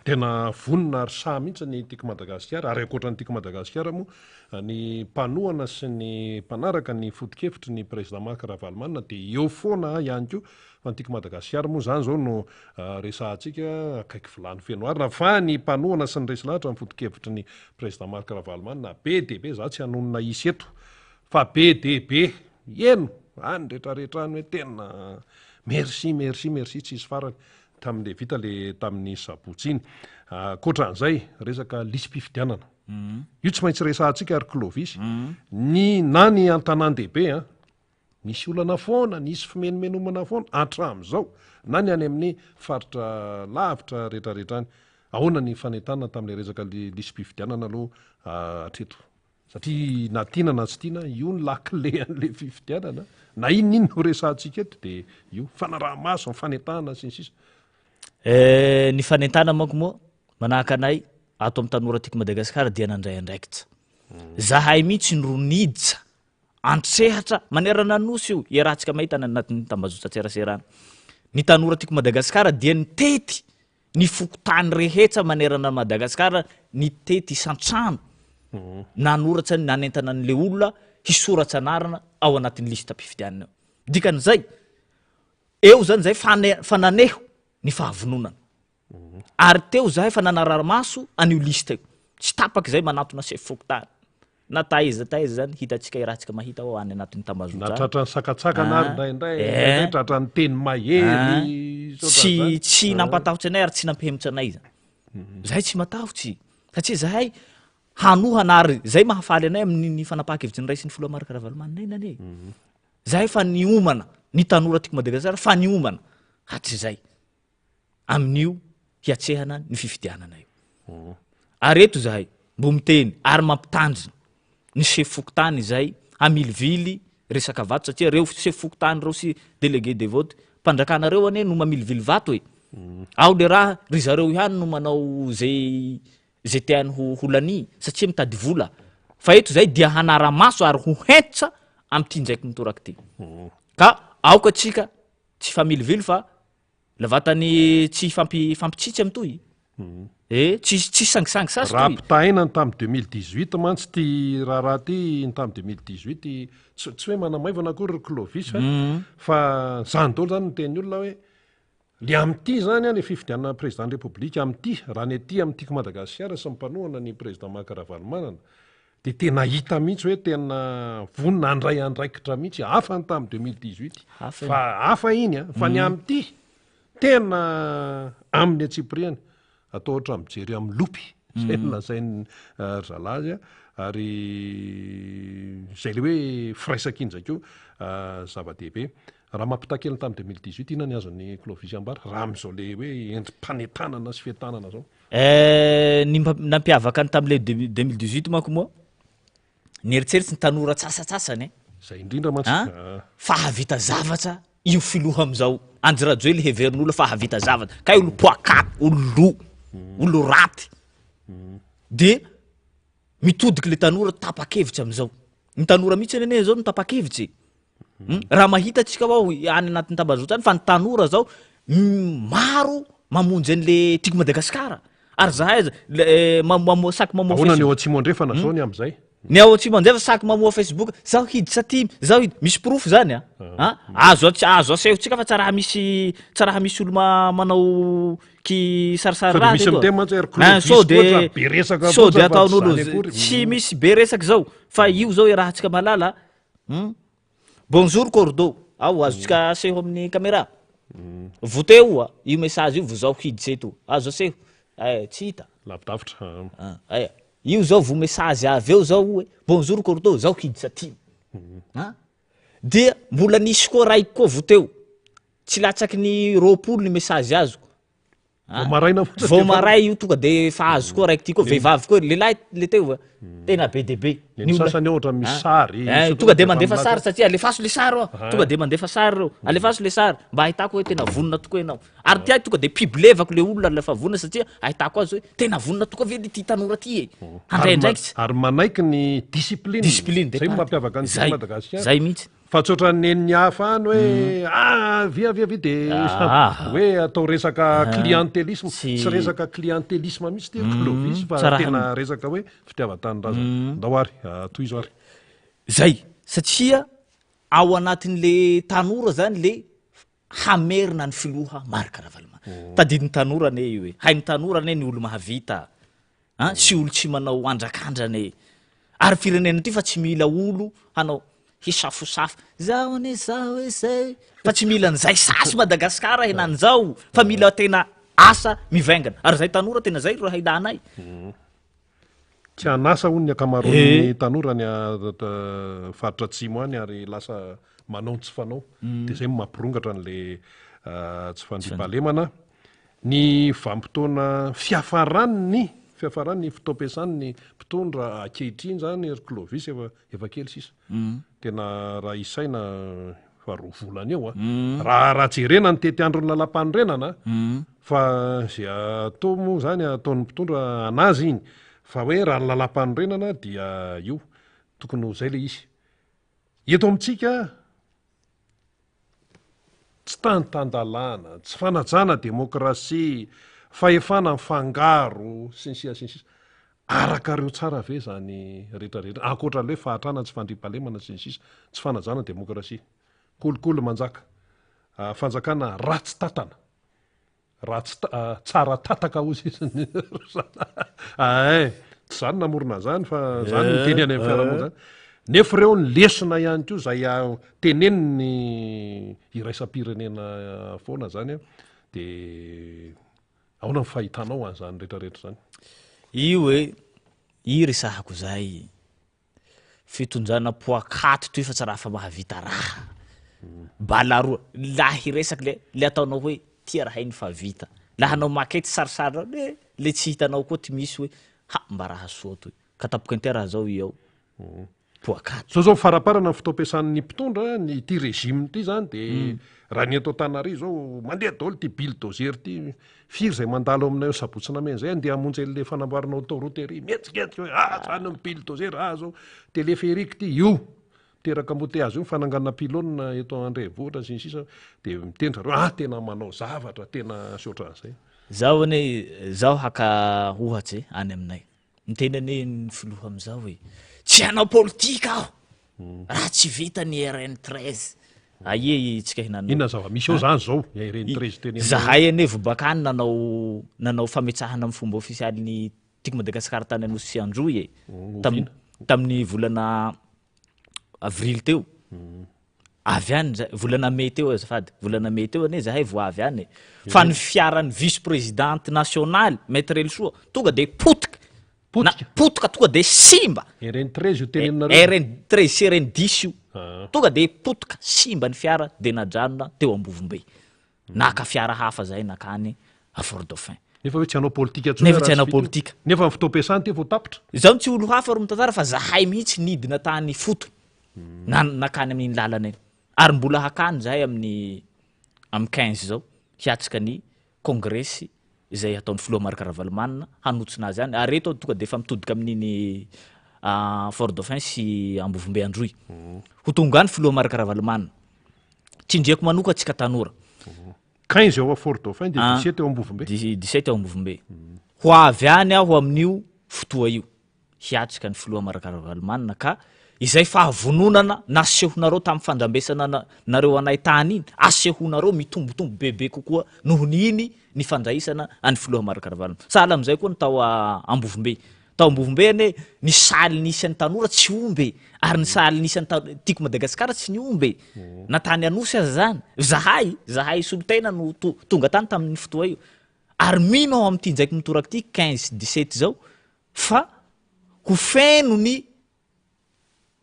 Tena vonona ary sahy mihitsy ny Tiako Madagasikara ary ankoatra ny Tiako Madagasikara moa ny mpanohana sy ny mpanaraka ny foto-kevitry ny Président Marc Ravalomanana dia eo foana ihany koa fa ny Tiako Madagasikara moa izany izao no resahantsika akaiky vilany feno arina fa ny mpanohana sy ny resy lahatra ny foto-kevitry ny Président Marc Ravalomanana be dia be, za tsy hanonona isa eto fa be dia be heno any retraretra any hoe tena merci merci merci tsisy farany Tamin'le vita le tamin'ny sabotsy iny. Ankoatran'izay, resaka lisi-pifidianana. Io tsy maintsy resahantsika ry Clovis. Ny na ny an-tanàn-dehibe an, nisy olana foana, nisy fimenomenomana foana hatramin'izao, na ny any amin'ny faritra lavitra retraretra any. Ahoana ny fanentanana tamin'ilay resaka lisi-pifidianana aloha hatreto? Satria na tiana na tsy tiana, io ny lakile an'ilay fifidianana, na inona inona ho resahantsika eto dia io, fanaraha-maso, ny fanentanana sy ny sisa. Eh, ny fanentanana manko moa, manahaka anay ato amin'ny Tanora Tiako Madagasikara dia nandray andraikitra. Zahay mihitsy no niditra an-tsehatra manerana ny Nosy io, iarahantsika mahita any anatin'ny tambajotran-tserasera any. Ny Tanora Tiako Madagasikara dia nitety Ny fokontany rehetra manerana an'i Madagasikara nitety isan-trano nanoratra ny nanentana an'ilay olona hisoratra anarana ao anatin'ny listam-pifidianana eo. Dikan'izay, eo zany zay fa fa naneho ny fahavononana. Ary teo zahay fa nanarara-maso an'io liste io. Tsy tapaka izay manantona sefo fokontany. Na taiza taiza zany hitantsika irahantsika mahita ao any anatin'ny tambazotra. Na tratran'ny sakantsakana ary indraindray, indraindray tratran'ny teny mahery. Tsy tsy nampatahotra anay ary tsy nampihemotra anay zany. Zahay tsy matahotsy satria zahay hanohana ary zay mahafaly anay amin'ny fanapahan-kevitry ny raisin'ny filoha Marc Ravalomanana iny anie. Zahay fa niomana, ny tanora tiako Madagasikara fa niomana hatrizay. amin'io hiatrehana ny fifidianana io. Ary eto izahay mbo miteny ary mampitandrina ny sefo fokontany izay hamilivily resaka vato satria reo sefo fokontany reo sy délégué de vote mpanjakana reo anie no mamilivily vato e. Ao le raha ry zareo ihany no manao zay zay tiany ho ho lania satria mitady vola. Fa eto izahay dia hanara-maso ary ho hentitra amin'ity indraiky mitoraka ity. Ka aoka tsika tsy hifamilivily fa La vatany tsy hifampitsitsy am toy eh tsisy tsisy sangisangy sasy Raha ampitahaina ny tamin'ny 2018 mantsy ity raharaha ity ny tamin'ny 2018 tsy tsy hoe manamaivana akory ry Clovis a fa zany daholo zany ny tenin'ny olona hoe le amin'ity zany a le fifidianana président ny République amin'ity raha ny aty amin'ny Tiako Madagasikara sy ny mpanohana ny président Marc Ravalomanana dia tena hita mihitsy hoe tena vonona handray andraikitra mihitsy, hafa ny tamin'ny 2018 fa hafa iny a, fa ny amin'ity tena amin'ny antsipiriany atao ohatra mijery amin'ny lopy zay no lazain'ny ry zalahy azy a, ary zay le hoe firaisankina zay koa zava-dehibe. Raha mampitaha kely ny tamin'ny 2018 inona ny azon'i Clovis ambara raha amin'izao le hoe endri-panentanana sy fientanana zao? Eh, ny nampiavaka ny tamin'ilay 2018 manko moa, nieritseritsy ny tanora tsasatsasany eh. Zay indrindra mantsy. An? Ah. Fa hahavita zavatra io filoha amin'izao. Andry Rajoelina heverin'olona fa hahavita zavatra. Kay olo poakaty, olo lo, olo raty. De mitodiky le tanora tapa-kevitra amin'izao. Ny tanora mihitsy anie zao no tapa-kevitra e. Hmm? Raha mahita antsika ao any anatin'ny tambazotra any fa ny tanora zao maro mamonjy an'le Tiako Madagasikara. Ary zahay aza le eh, mamo- mamo- saky mamoa Ahoana ny Facebook. eo Atsimo Andrefana zao ny amin'izay? Ny ao Atsimo Andrefa saky mamoha Facebook, zaho hiditra tim, zaho hid-, misy porofo zany a, a, azo ats- azo asehontsika fa tsa raha misy, tsa raha misy olo ma- manao ki sarisary Sao de raha misy teto a. miteny mantsy hoe ry Ah, Clovis sao koa de tra be resaka sao de fotsiny fa tsy ataon'olo zany akory. tsy misy be resaka zao fa io zao iarahantsika mahalala, hum. Bonjour Cordo, ao azontsika aseho amin'ny caméra? Voteo oa io message io vao zaho hiditra eto, azo aseho? Eh, tsy hita. Lavidavitra. Ah, aya. Io zao vo message avy eo zao hoe bonjour Cordo, zaho hiditra aty. Ah, dia mbola nisy koa raiky koa voteo, tsy latsaky ny 20 ny message azoko. Vao maraina fotsiny Vao dia efa- maray io tonga de efa azo koa raiky ty koa, vehivavy koa, lehilahy le teo a, tena be dia be. Ny Ny olona- sasany ohatra misy Ah. sary, Eh, misy tonga de efa mandefa milaza. sary satria alefaso le sary oa, Ah. tonga de mandefa sary reo, alefaso le sary mba ahitako hoe tena vonona tokoa ianao. Ary ty ahy tonga de piblevako le olona rehefa vonona satria ahitako azy hoe tena vonona tokoa ve ty tanora ty e, handray Ary ma- andraikitra. Ary manaiky ny discipline. Discipline Zay no départ. mampiavaka an'i Zay, Madagasikara. zay mihitsy. Fa tsy ohatran'ny nen'ny hafa any hoe ah avia avia avia de hoe atao resaka clientélisme. Tsy resaka clientélisme mihitsy ity ry Clovis fa tena resaka hoe fitiavan-tanindrazana. Ndao ary, tohizo ary. Zay, satria ao anatin'le tanora zany le hamerina ny filoha Marc Ravalomanana. Tadidin'ny tanora anie io e, hain'ny tanora anie ny olo mahavita an, sy olo tsy manao andrakandrana e, ary firenena ty fa tsy mila olo hanao hisafosafo, zaho anie zaho e zay, fa tsy mila an'izay sasy Madagasikara henany zao fa mila tena asa mivaingana, ary zay tanora tena zay ro raha ilanay. Tsy an'asa hono ny ankamaroan'ny tanora any faritra atsimo any ary lasa manao ny tsy fanao. Dia izay no mampirongatra an'ilay tsy fandriampahalemana. Ny vanim-potoana fiafaran'ny fiafaran'ny fotoam-piasan'ny mpitondra ankehitriny izany ry Clovis efa efa kely sisa. Tena raha isaina efa roa volana eo a. Raha raha jerena ny tetiandron'ny lalàmpanorenana fa izay atao moa izany ataon'ny mpitondra anazy iny fa hoe raha ny lalàmpanorenana dia io tokony ho izay ilay izy. Eto amintsika Tsy tany tan-dalàna, tsy fanajana demokrasia, fahefana mifangaro, sy ny sisa sy ny sisa. Arakareo tsara ve izany rehetra rehetra, ankoatra ilay hoe fahantrana, tsy fandriampahalemana, sy ny sisa, tsy fanajana demokrasia, kolikoly manjaka, fanjakana ratsy tantana. Ratsy tsara tataka hozy izy ny Ahay, tsy za no namorona an'izany fa za no miteny any amin'ny fiarahamonina zany. Nefa ireo ny lesona ihany koa izay tenenin'ny iraisam-pirenena foana zany an, de ahoana ny fahitanao an'izany rehetrarehetra izany? Io e, i resahako zay. Fitondrana poakaty toy fa tsy raha fa mahavita raha. Bala roa, laha hiresaky le le ataonao hoe tia raha iny fa vita. Laha hanao maquette sarisary reo le le tsy hitanao koa ty misy hoe ha mba raha soa toy. Ka tapoky an'ity raha zao i ao. Poakaty. Zao zao faraparana ny fotoam-piasan'ny mpitondra, ny ity régime ity zany de raha ny eto Antananarivo zao mandeha daholo ity bulldozer ity, Firy izay mandalo aminay ao Sabotsy Namehana izay andeha hamonjy an'ilay fanamboarana autoroute ery, mihetsiketsika hoe ah zany ny bulldozer, ah zao téléphérique ity, io miteraka embouteillage io ny fananganana pylône eto an-drenivohitra sy ny sisa dia miteny zareo ah tena manao zavatra tena sy ohatran'izay. Zaho anie, zaho haka ohatse any aminay. Miteny anie ny filoha amin'izao hoe tsy hanao politika aho raha tsy vita ny RN 13. Aia isika hinanao? Inona zava-misy ao zany zao ny RN 13 tenenina? Zahay anie vao bakany nanao nanao fametsahana amin'ny fomba ofisialy ny Tiako Madagasikara tany Anosy sy Androy e. Tam- Tamin'ny volana avril teo. Avy any za, volana mey teo azafady, volana mey teo anie zahay vao avy any e. Fa ny fiaran'ny vice présidente nationale Maître Helisoa tonga de potika. Potika? Na, potika tonga de simba. RN 13 io teneninareo? RN 13 sy RN 10 io. Ah. Tonga de potika, simba ny fiara de najanona teo Ambovombe. Naka fiara hafa zahay nakany à Fort Dauphin. Nefa hoe tsy hanao politika intsony Nefa raha tsy hanao vita io. politika. Nefa ny fotoam-piasana ity vao tapitra. Izaho tsy olo hafa ro mitantara fa zahay mihitsy nidina tany ifotony na nakany amin'iny lalana iny ary mbola hakany zahay amin'ny amin'ny 15 zao hiatrika ny kongresy izay hataon'ny filoha Marc Ravalomanana hanotsina azy any ary eto aho tonga de efa mitodika amin'iny Fort Dauphin sy Ambovombe Androy ho tonga any filoha Marc Ravalomanana tsindriako manoka antsika tanora 15 ao Fort Dauphin dia Ah. 17 ao Ambovombe. 17 ao Ambovombe. Ho avy any aho amin'io fotoa io. hiatrika ny filoha Marc Ravalomanana ka izay fahavononana nasehonareo tamin'ny fandrambesana nareo anay tany iny, asehonareo mitombotombo bebe kokoa noho ny iny ny fandraisana an'ny filoha Marc Ravalomanana. Sahala amin'izay koa ny tao Ambovombe. Tao Ambovombe anie ny saly nisy an'ny tanora tsy omby e, ary ny saly nisy an'ny ta- Tiako Madagasikara tsy niomby e. Na tany Anosy aza zany. Zahay, zahay solontena no to- tonga tany tamin'ny fotoa io. Ary mino aho amin'ity indraiky mitoraka ity 15 sy 17 izao fa ho feno ny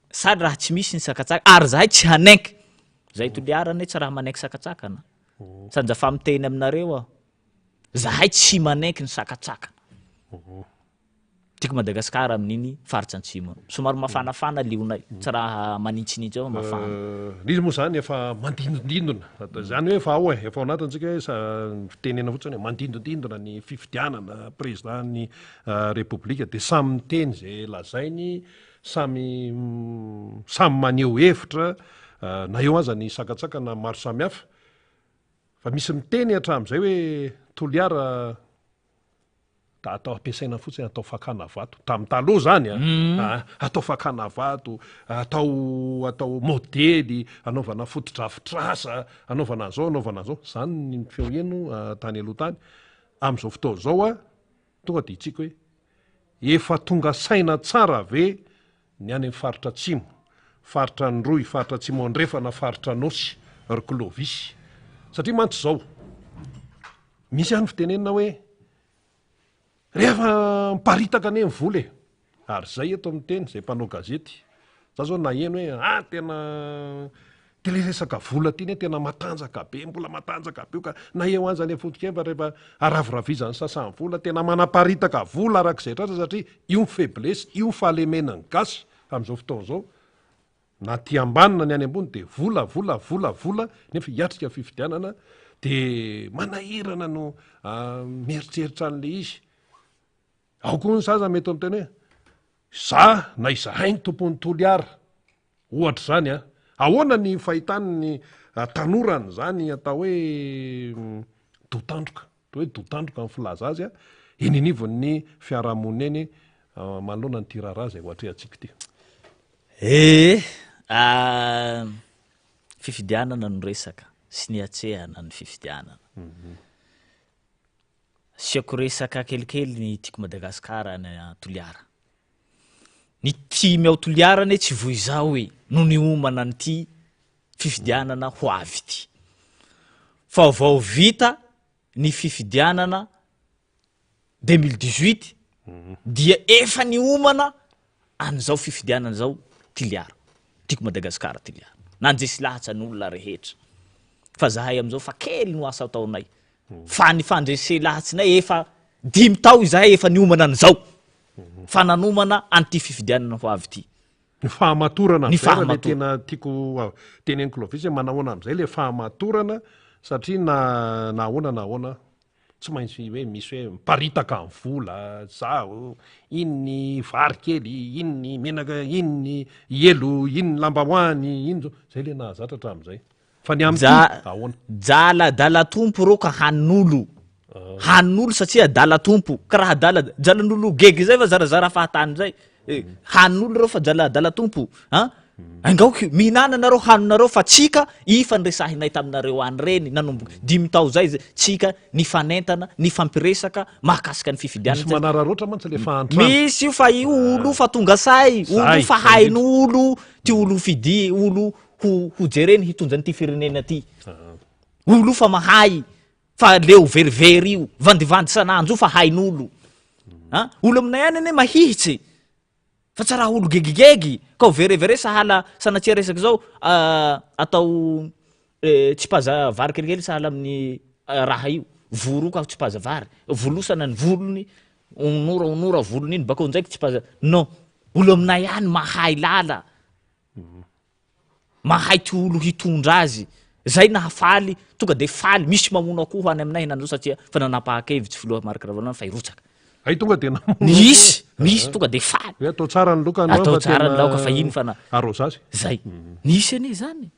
saly raha tsy misy ny sakatsaka ary zahay tsy hanaiky. Zahay Toliara anie tsy raha manaiky sakatsakana. Sady afa miteny aminareo aho. Zahay tsy manaiky ny sakatsakana. Tiako Madagascar amin'iny faritra antsimo iny. Somary mafanafana lionay, tsy raha manintsinintsy eo fa mafana. Ilay izy moa izany efa mandindondindona, izany hoe efa ao e, efa ao anatiny tsika hoe ny fitenena fotsiny hoe mandindondindona ny fifidianana président ny Repoblika dia samy miteny izay lazainy, samy samy maneho hevitra na eo aza ny sakantsakana maro samihafa. Fa misy miteny hatramin'izay hoe Toliara da atao ampiasaina fotsiny atao fakana vato, tamin'ny taloha zany an, ah, atao fakana vato, atao atao modely, anaovana fotodrafitrasa, anaovana an'izao, anaovana an'izao, zany ny feo heno tany aloha tany, amin'izao fotoana izao an, tonga de hitsiko hoe efa tonga saina tsara ve Ny any amin'ny faritra atsimo, faritra Androy, faritra atsimo andrefana, faritra Anôsy, ry Clovis. Satria mantsy izao, misy ihany fitenenana hoe rehefa miparitaka anie ny vola e! Ary izay eto miteny, izay mpanao gazety, za zao naheno hoe ah tena Ty le resaka vola ty ne tena matanjaka be, mbola matanjaka be io ka, na eo aza le foto-kevitra rehefa araviraviza ny sasany vola, tena manaparitaka vola arak'izay tratra satria io ny faiblesse, io ny fahalemena ny gasy amin'izao fotoana izao, na aty ambany na ny any ambony de vola, vola, vola, vola, nefa hiatrika fifidianana de manahirana no mieritreritra an'le izy. Ao koa ny zaza mety miteny hoe za na izahay ny tompon'ny Toliara. Ohatra izany an! Ahoana ny fahitan'ny tanora an'izany atao hoe dotandroka, atao hoe dotandroka ny filaza azy an, eny anivon'ny fiarahamonina eny manoloana an'ity raharaha izay ho atrehantsika ity? Ee, fifidianana no resaka sy ny hatsehana ny fifidianana. Asiako resaka kelikely ny Tiako Madagasikara any Toliara. Ny tim ao Toliara anie tsy voa izao e no niomana an'ity fifidianana ho avy ity. Fa vao vita ny fifidianana 2018 dia efa niomana an'izao fifidianana izao Toliara. Tiako Madagasikara Toliara. Nandresy lahatra ny olona rehetra. Fa zahay amin'izao fa kely no asa ataonay. Fa ny fandrese lahatsinay efa dimy tao izahay efa niomana an'izao. Fa nanomana an'ity fifidianana ho avy ity. Ny fahamatorana amin'izay raha le tena tiako teneniko Clovis hoe manahoana amin'izay le fahamatorana satria na na ahoana na ahoana tsy maintsy hoe misy hoe miparitaka ny vola, zaho, iny ny vary kely, iny ny menaka, iny ny elo, iny ny lambahoany, iny zao, zay le nahazatra hatramin'izay. Fa ny amin'ity, Ja, ahoana? jala adala tompo rô ka hanin'olo, hanin'olo satria adala tompo, ka raha adala, jalan'olo gegy zay fa zarazara fahatany zay, eh, hanin'olo reo fa jala adala tompo, an, angaoky mihinana nareo haninareo fa tsika ifa niresahinay taminareo any reny nanomboka dimy tao zay zay tsika nifanentana nifampiresaka mahakasika ny fifidianana Misy manararaotra mantsy le fahantrana. Misy io fa io olo fa tonga say, olo Zay, fa zay hain'olo, ty olo fidi, olo ho ho jereny hitondra an'ity firenena ty. Olo io fa mahay fa leo verivery io, vandivandy sanandro io fa hain'olo. An, olo aminay any anie mahihitsy fa tsy raha olo gegigegy ka ho verevere sahala sanatria resaka zao atao tsipaza vary kelikely sahala amin'ny raha io, voro io ka tsipaza vary, volosana ny volony, onora onora volony iny bakeo ndraiky tsipaza, non, olo aminay any mahay lala. Mahay ty olo hitondra azy. Zay nahafaly, tonga de faly, misy mamono akoho any aminay henany zao satria fa nanapahan-kevitsy filoha Marc Ravalomanana fa hirotsaka. Hay tonga de namono akoho. Misy, misy tonga de faly. Hoe atao tsara ny laoka Atao tsara ny laoka fa iny fa na. Arrosage. Zay. Nisy anie zany.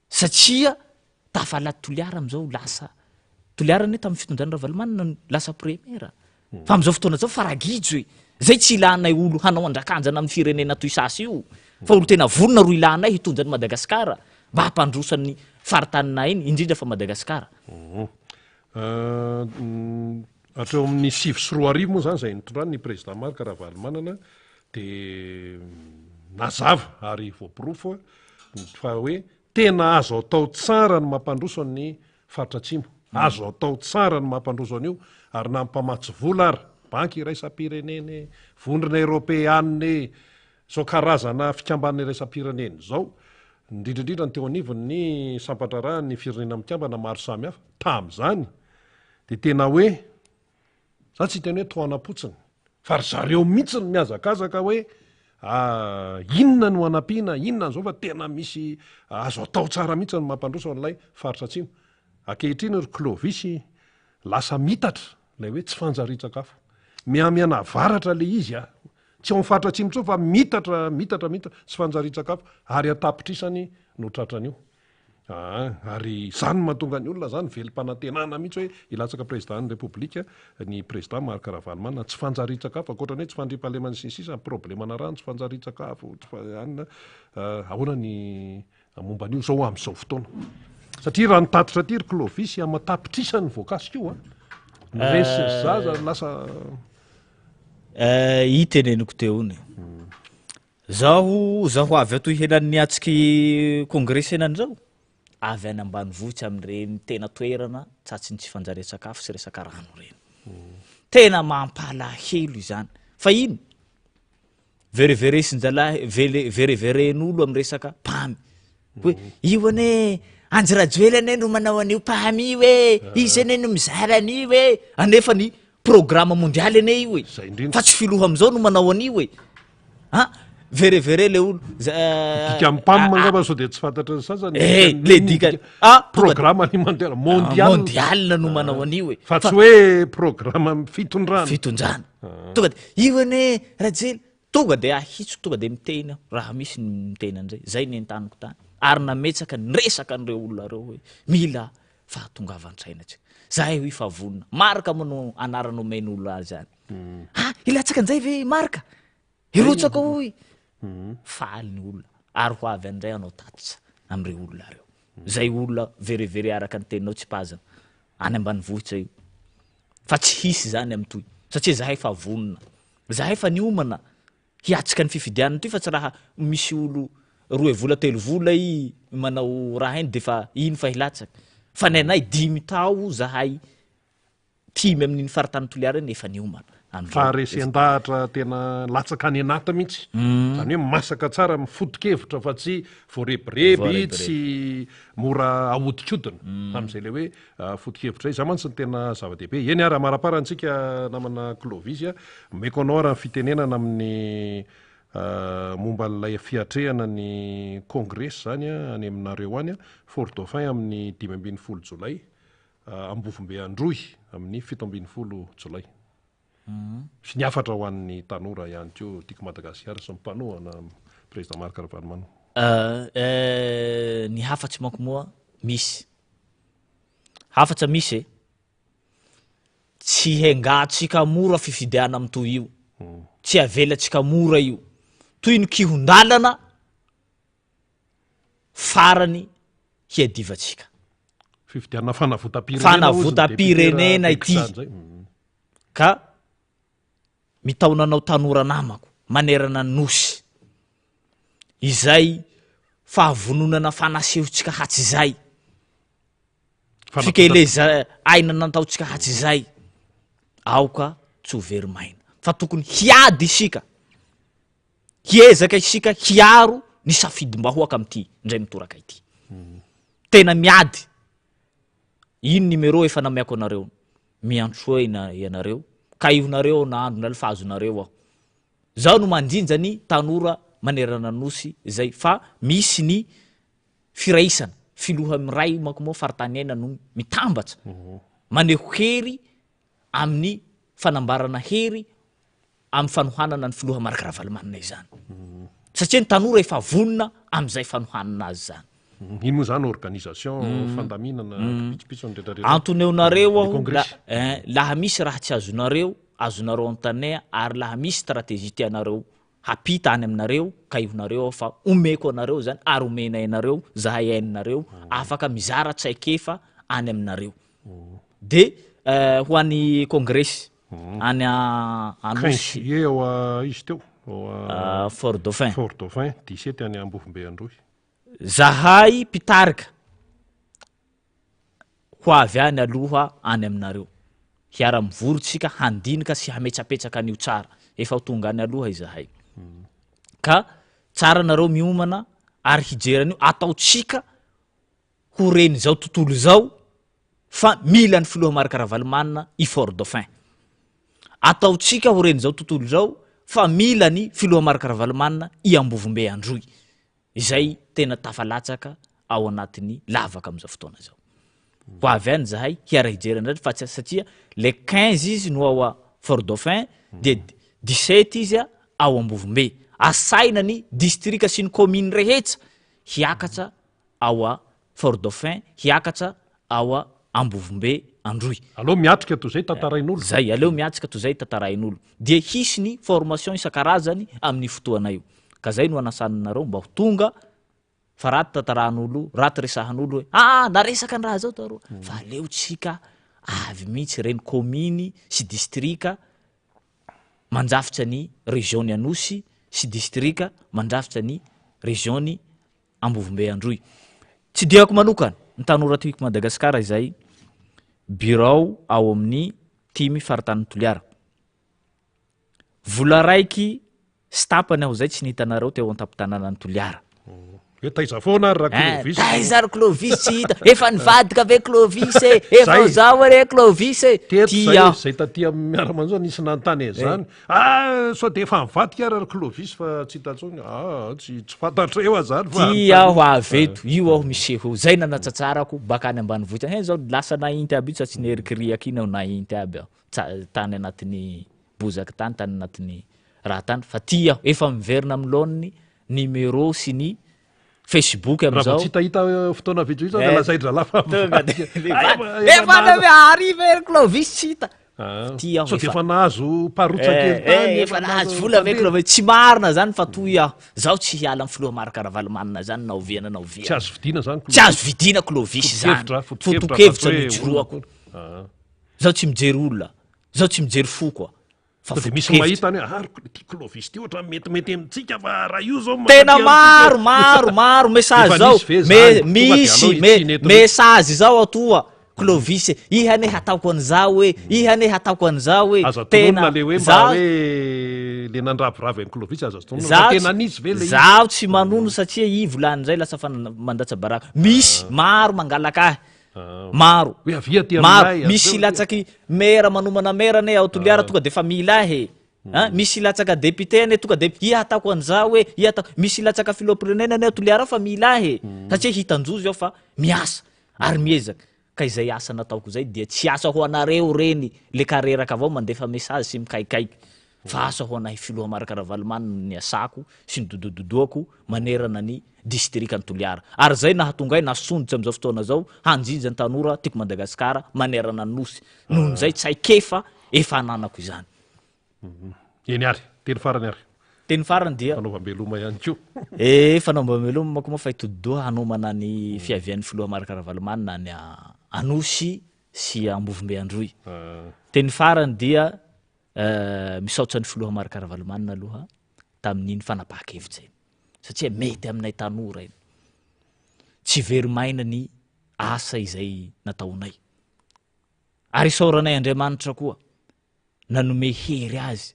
Satria tafala Toliara amizao lasa Toliara anie tamin'ny fitondrana Ravalomanana no lasa première. Fa amizao fotoana zao fa ragijo e. Zay tsy ilanay olo hanao andrakanjana amin'ny firenena toy sasy io fa olo tena vonona ro ilanay hitondra an'i Madagasikara mba hampandroso an'ny faritaninay iny indrindra fa Madagasikara. Hatreo amin'ny 2009 moa izany izay nitondrany ny Président Marc Ravalomanana dia nazava ary voaporofo fa hoe tena azo atao tsara ny mampandroso ny faritra atsimo. Azo atao tsara ny mampandroso an'io ary na ny mpamatsy vola ary, banky iraisam-pirenena e, vondrona eropeanina e, izao karazana fikambanana iraisam-pirenena izao, indrindra indrindra ny teo anivon'ny sampan-draharahan'ny firenena mikambana maro samihafa, tamin'izany dia tena hoe Za tsy hiteny hoe tohanam-potsiny fa ry zareo mihitsy no mihazakazaka hoe inona no hanampiana, inona an'izao fa tena misy azo atao tsara mihitsy ny mampandroso an'ilay faritra atsimo. Ankehitriny ry Clovis lasa mitatra ilay hoe tsy fanjarian-tsakafo. Mihamianavaratra ilay izy a! Tsy ao amin'ny faritra atsimo intsony fa mitatra, mitatra, mitatra, tsy fanjarian-tsakafo ary an-tapitrisany no tratran'io. Aa, ary izany no mahatonga ny olona izany velom-panantenana mihitsy hoe hilatsaka président ny Repoblika ny président Marc Ravalomanana. Tsy fanjarian-tsakafo, ankoatra ny hoe tsy fandriampahalemana sy ny sisa, ny problème-na rano, tsy fanjarian-tsakafo, tsy fa- anona, ahoana ny momba an'io izao amin'izao fotoana? Satria raha ny tatitra aty ry Clovis, aman-tapitrisany ny voakasika io an! Ny reny sy ny zaza lasa. I teneniko teo iny. Zaho zaho avy ato ihelan'ny niatsiky kongresy henany zao, avy any ambanivohitra amin'ireny tena toerana tratry ny tsy fanjarian-tsakafo sy resaka rano ireny. Tena mampalahelo izany. Fa ino? Vereveresin-jalahy, vele- vereveren'olo amin'ny resaka pamy. Hoe io anie Andry Rajoelina anie no manao an'io PAM io e, izy anie no mizara an'io e, anefa ny programme mondial anie io e, Zay indrindra. fa tsy filoha am'zao no manao an'io e, ah verevere le olo, za- Dikan'ny PAM angamba sao dia tsy fantatry ny sasany. Eh, Dikan'ny- le dikany- ah, tonga de- Programme alimentaire mondial. mondial no manao an'io e. Fa tsy hoe programme fitondrana. Fitondrana. Tonga de io anie Rajoelina, Tonga dia ahitsiko, tonga dia miteny aho raha misy ny miteny an'izay. Izay ny entaniko tany. Ary nametsaka niresaka an'ireo olona ireo hoe mila fahatongavan-tsaina tsika. Zahay hoy fa vonona. Marc moa no anarana omen'olona azy any. Ha, hilatsaka an'izay ve i Marc? Hirotsaka hoy. Faly ny olona. Ary ho avy any indray hanao tatitra amin'ireo olona ireo. Izay olona verevere araka ny teninao tsipazana. Any ambanivohitra io. Fa tsy hisy izany amin'itoy. Satria zahay fa vonona. Zahay efa niomana hiatrika ny fifidianana ity fa tsy raha misy olo roe vola telo vola i manao raha iny defa iny fa hilatsaka fa ny anay dimy tao zahay tim amin'iny faritany Toliara iny efa niomana amin'izao. Faharesen-dahatra tena latsaka any anaty mihitsy, izany hoe masaka tsara amin'ny foto-kevitra fa tsy voarebireby, tsy mora ahodikodina amin'izay ilay hoe Foto-kevitra izay mantsy no tena zava-dehibe. Eny ary amaraparany tsika namana Clovis a, omeko anao ary ny fitenenana amin'ny momba an'ilay fiatrehana ny kongresy izany any aminareo any, Fort Dauphin amin'ny 15 jolay, Ambovombe Androy amin'ny 17 jolay. Sy ny hafatra ho an'ny tanora ihany koa Tiako Madagasikara sy ny mpanohana Président Marc Ravalomanana. Ny hafatsy manko moa misy. Hafatra misy e! Tsy hengatsika mora fifidianana mitohy io. Tsy avelatsika mora io. Toy ny kihon-dalana farany hiadivantsika. Fifidianana fanavotam-pirenena hozy ny Fanavotam-pirenena député ity. Rabekosa indray. Ka mitaona anao tanora namako manerana ny Nosy izay fahavononana fanasehontsika hatrizay, fikeleza aina nataontsika hatrizay, aoka tsy ho very maina fa tokony hiady isika, hiezaka isika hiaro ny safidim-bahoaka amin'ity indray mitoraka ity. Tena miady. Iny numéro efa nameako anareo. Miantsoa ianareo ka ihonareo aho na andro na alina fa azonareo aho. Zaho no mandrinja ny tanora manerana ny nosy izay fa misy ny firaisana, filoha miray manko moa faritany aina no mitambatra maneho hery amin'ny fanambarana hery amin'ny fanohanana ny filoha Marc Ravalomanana izany. Satria ny tanora efa vonona amin'izay fanohanana azy izany. Iny moa izany organisation, fandaminana, pitsopitsony rehetra rehetra. Antoneonareo Ny aho kongresy. la, eh, laha misy raha tsy azonareo. azonareo antanea ary laha misy stratégie tianareo hapita any aminareo kaihonareo aho fa omeko anareo zany ary omenay anareo zahay hainonareo afaka mizara traikefa any aminareo de ho an'ny kongresy any Anosy. 15 juillet ao izy teo ao Fort Dauphin. Fort Dauphin, 17 any Ambovombe Androy. Zahay mpitarika ho avy any aloha any aminareo. Hiara-mivory tsika handinika sy hametsapetsaka an'io tsara. Efa ho tonga any aloha izahay. Ka tsara nareo miomana ary hijery an'io, ataontsika ho ren'izao tontolo izao fa mila ny filoha Marc Ravalomanana i Fort Dauphin. Ataontsika ho ren'izao tontolo izao fa mila ny filoha Marc Ravalomanana i Ambovombe Androy. Izay tena tafalatsaka ao anatin'ny lavaka amin'izao fotoana izao. Ho avy any izahay hiara-hijery an'izany fa tsy satria le 15 izy no ao Fort Dauphin dia 17 izy ao Ambovombe. Asaina ny distrika sy ny commune rehetra hiakatra ao Fort Dauphin, hiakatra ao Ambovombe Androy. Aleo miatrika toy izay tantarain'olo. Zay, aleo miatrika toy izay tantarain'olo. Dia hisy ny formation isan-karazany amin'io fotoana io. Ka zay no anasanareo mba ho tonga fa raty tantaran'olo, raty resahan'olo hoe aa naresaka ny raha zao taroa. Fa aleo tsika avy mihitsy ireny kaominy sy distrika mandrafitra ny région-ny Anosy sy distrika mandrafitra ny région-ny Ambovombe Androy. Tsidihako manokana ny Tanora Tiako Madagasikara izay birao ao amin'ny Tim faritanin'i Toliara. Vola raiky sy tapany aho izay tsy nihitanareo teo an-tampon-tanànan'i Toliara. Hoe taiza foana ary ra-Clovis? Eh, taiza ary Clovis tsy hita? Efa nivadika ve Clovis e? Efa zao re Clovis e? Teto zay, zay taty amin'ny miara-manjo nisy nanontany an'izany. Eh. Ah, sao dia efa nivadika ary ry Clovis fa tsy hita intsony. Ah, tsy tsy fantatreo azany fa. Ty aho avy eto, io aho miseho eo. Zay nanatsatsarako baka any ambanivohitra. He zao lasa nahinty aby io tsy nerikiriaka iny aho nahinty aby aho. Tany anatin'ny bozaka tany, tany anatin'ny raha tany fa ty aho efa miverina amin'ny laoniny numéro sy ny Facebook amin'izao. Raha vao tsy hitahita fotoana vitsivitsy aho dia eh, lazain-drahalahy fa tonga dia efa hariva ery Clovis tsy hita. Ah, ty aho sao dia efa nahazo parotsa eh, kely tany eh, efa nahazo vola ve Clovis tsy marina zany fa toy aho zaho tsy hiala amin'ny filoha Marc Ravalomanana zany na oviana na oviana tsy azo vidiana zany tsy azo vidiana Clovis zany fotokevitra nijoroako ah. zaho tsy mijery olona zaho tsy mijery foko a Fa dia misy mahita any hoe ary ity Clovis ity ohatran'ny metimety amintsika fa raha io zao Tena maro maro maro message zao me misy me message zao atoa Clovis iha anie hataoko an'izao hoe iha anie hataoko an'izao hoe Aza tononina le hoe mba hoe le nandraviravy an'i Clovis aza tononina fa tena nisy ve le izy? Zaho tsy manono satria i volany indray lasa fa mandatsa-baraka misy maro mangalaka ahy Maro. Hoe avia aty Maro. aminay, Misy avy eo. latsaky maire manomana maire anie ao Toliara tonga de efa mila ahy e. An, misy latsaka député anie tonga de ia ataoko an'izao e, ia ataoko, misy latsaka filoham-pirenena anie ao Toliara ao fa mila ahy e. Satria hitan-jozy aho fa miasa ary miezaka. Ka izay asa nataoko izay dia tsy asa ho anareo ireny le kareraka avao mandefa message sy mikaikaiky fa asa ho anahy filoha Marc Ravalomanana no niasako sy nidodododoako manerana ny distrikan'i Toliara. Ary izay nahatonga ahy nasondrotra amin'izao fotoana izao hanjinja ny tanora tiako Madagasikara manerana ny Nosy. Nohon'izay traikefa efa ananako izany. Eny ary, teny farany ary. Teny farany dia. Fanaovam-beloma ihany koa. Eh, fanaovam-beloma manko moa fa hitodi-doha hanomana ny fiavian'ny filoha Marc Ravalomanana any Anosy sy Ambovombe Androy. Teny farany dia misaotra ny filoha Marc Ravalomanana aloha tamin'iny fanapahan-kevitra iny. Satria mety aminay tanora iny. Tsy very maina ny asa izay nataonay. Ary isaoranay Andriamanitra koa nanome hery azy,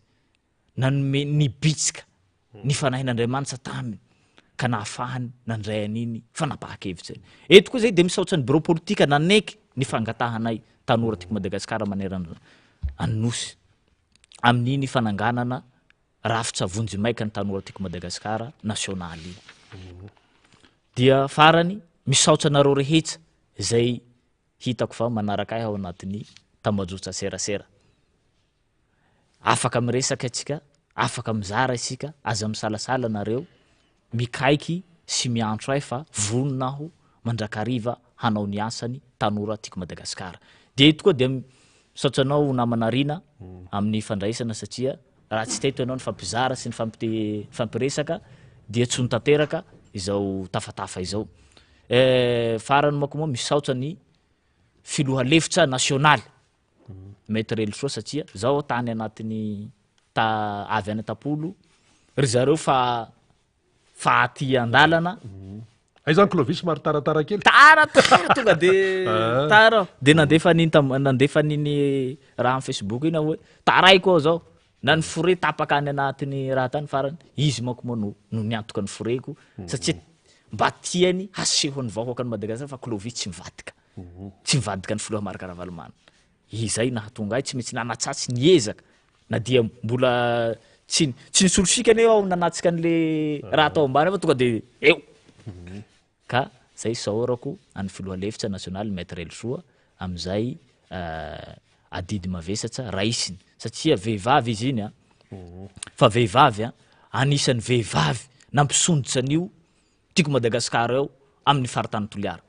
nanome nibitsika ny fanahin'Andriamanitra taminy ka nahafahany nandray an'iny fanapahan-kevitra iny. Eto koa izay dia misaotra ny birao politika naneky ny fangatahanay tanora tiako Madagasikara manerana an'ny Nosy amin'iny fananganana rafitra vonjimaika ny tanora tiako Madagasikara nasionaly iny. Dia farany misaotra anareo rehetra izay hitako fa manaraka ahy ao anatin'ny tambajotra serasera. Afaka miresaka isika, afaka mizara isika, aza misalasala nareo mikaiky sy miantso ahy fa vonona aho mandrakariva hanao ny asany tanora tiako Madagasikara. Dia eto koa dia. Misaotra anao namana Rina amin'ny fandraisana satria raha tsy teto ianao nifampizara sy nifampiresaka dia tsy ho tanteraka izao tafatafa izao. Farany manko moa misaotra ny filoha lefitra nasionaly Maître Helisoa satria zaho tany anatin'ny ta avy any Antapolo ry zareo fa fa aty an-dalana. Hay zany Clovis somary taratara kely. Tara tara tonga de tara aho. De nandefa an'iny tam nandefa an'iny raha am Facebook iny aho hoe taraiky aho zao. Na ny frais tapaka any anatin'ny raha tany farany, izy manko moa no no niantoka ny frais-ko satria mba tiany haseho ny vahoakan'i Madagasikara fa Clovis tsy mivadika. Tsy mivadika ny filoha Marc Ravalomanana. Izay nahatonga ahy tsy maintsy nanatsatsy niezaka na dia mbola tsy tsy nisolo sika anie aho nanatsika an'le raha tao ambany fa tonga de eo. Ka zay isaorako an'ny filoha lefitra nasionaly Maître Helisoa amin'izay adidy mavesatra raisiny satria vehivavy izy iny an, fa vehivavy an, anisan'ny vehivavy nampisondrotra an'io Tiako Madagasikara io amin'ny faritany Toliara.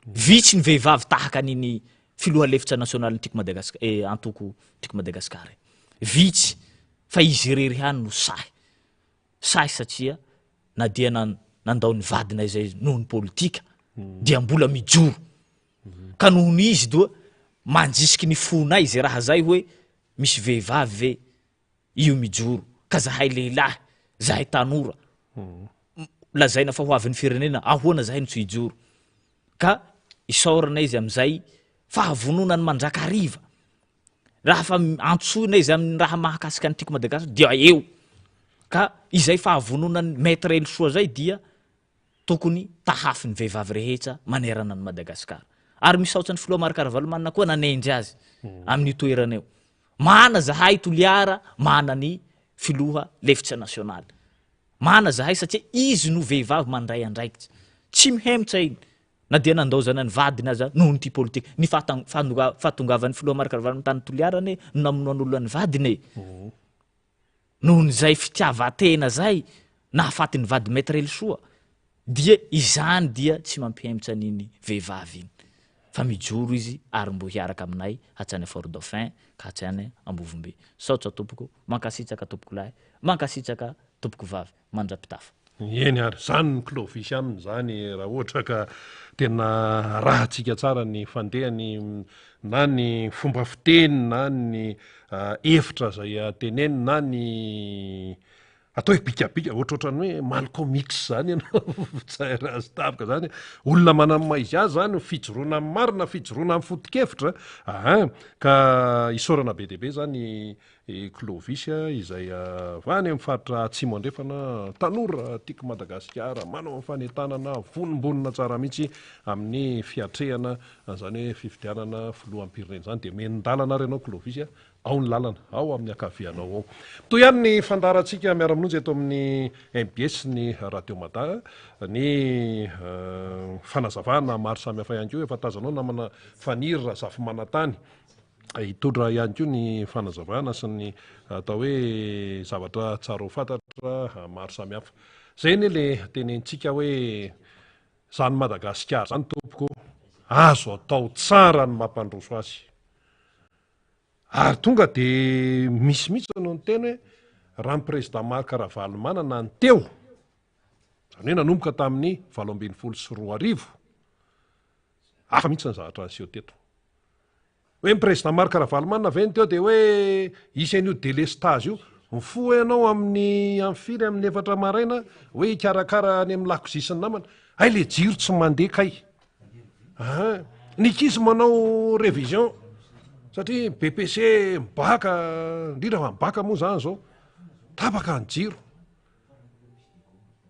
Vitsy ny vehivavy tahaka an'iny filoha lefitra nasionalin'ny Tiako Madagasikara, eh, antoko Tiako Madagasikara iny. Vitsy, fa izy irery ihany no sahy. Sahy satria na dia nandao ny vadina izay noho ny politika dia mbola mijoro. Ka noho ny izy doa manjisiky ny fonay izay raha zay hoe misy vehivavy ve io mijoro ka zahay lehilahy, zahay tanora lazaina fa ho avin'ny firenena ahoana zahay no tsy hijoro. Ka isaorana izy amin'izay fahavononany mandrakariva. Raha fa antsoina izy amin'ny raha mahakasika ny Tiako Madagasikara dia eo. Ka izay fahavononan'ny Maître Helisoa izay dia tokony tahafin'ny vehivavy rehetra manerana an'i Madagasikara. Ary misaotra ny filoha Marc Ravalomanana koa nanendry azy amin'io toerana io. Mana zahay Toliara, mana ny filoha lefitra nasionaly. Mana zahay satria izy no vehivavy mandray andraikitra. Tsy mihemotra iny. Na dia nandaozana ny vadiny aza noho ny tia politika. Ny fahatongavan'ny filoha Marc Ravalomanana tany Toliara anie no namonoan'olona ny vadiny e. Noho izay fitiavan-tena zay nahafaty ny vady Maître Helisoa dia izany dia tsy mampihemotra an'iny vehivavy iny fa mijoro izy ary mbo hiaraka aminay hatrany Fort Dauphin ka hatrany Ambovombe. Saotra tompoko, mankasitraka tompokolahy, mankasitraka tompokovavy. Mandra-pitafa. Eny ary, izany ny Clovis aminy izany raha ohatra ka tena arahantsika tsara ny fandehany na ny fomba fiteny na ny hevitra izay teneniny na ny atao hoe bikabika ohatrohatran'ny hoe Malcolm X izany ianao mijery azy tampoka izany, olona manana ny maha izy azy izany, fijoroana amin'ny marina, fijoroana amin'ny foto-kevitra, aha, ka isaorana be dia be izany I Clovis izay avy any amin'ny faritra Atsimo Andrefana, tanora tiako Madagasikara, manao ny fanentanana vonombonona tsara mihitsy amin'ny fiatrehana an'izany hoe fifidianana filoham-pirenena izany. Dia miandalana ary ianao Clovis, ao ny lalana, ao amin'ny ankavianao ao. Mitohy ihany ny fandaharantsika miara-mononjy eto amin'ny mbs ny Radio Mada, ny fanazavana maro samihafa ihany koa efa tazanao namana Faniry Razafimanantany. Hitondra ihany koa ny fanazavana sy ny atao hoe zavatra tsara ho fantatra maro samihafa. Izay anie le tenenintsika hoe izany Madagasikara izany tompoko azo atao tsara ny mampandroso azy. Ary tonga dia misy mihitsy no niteny hoe raha ny président Marc Ravalomanana ny teo, izany hoe nanomboka tamin'ny 2018, hafa mihitsy ny zavatra niseho teto. Hoe ny président Marc Ravalomanana ve ny teo dia hoe hisy an'io délestage io? Mifoha ianao amin'ny amin'ny firy amin'ny efatra maraina hoe hikarakara any amin'ny lakozia sy ny namana. Hay le jiro tsy mandeha kay. Ah, ny ankizy manao révision satria BPC mibaka, indrindra fa mibaka moa zany zao. Tapaka ny jiro.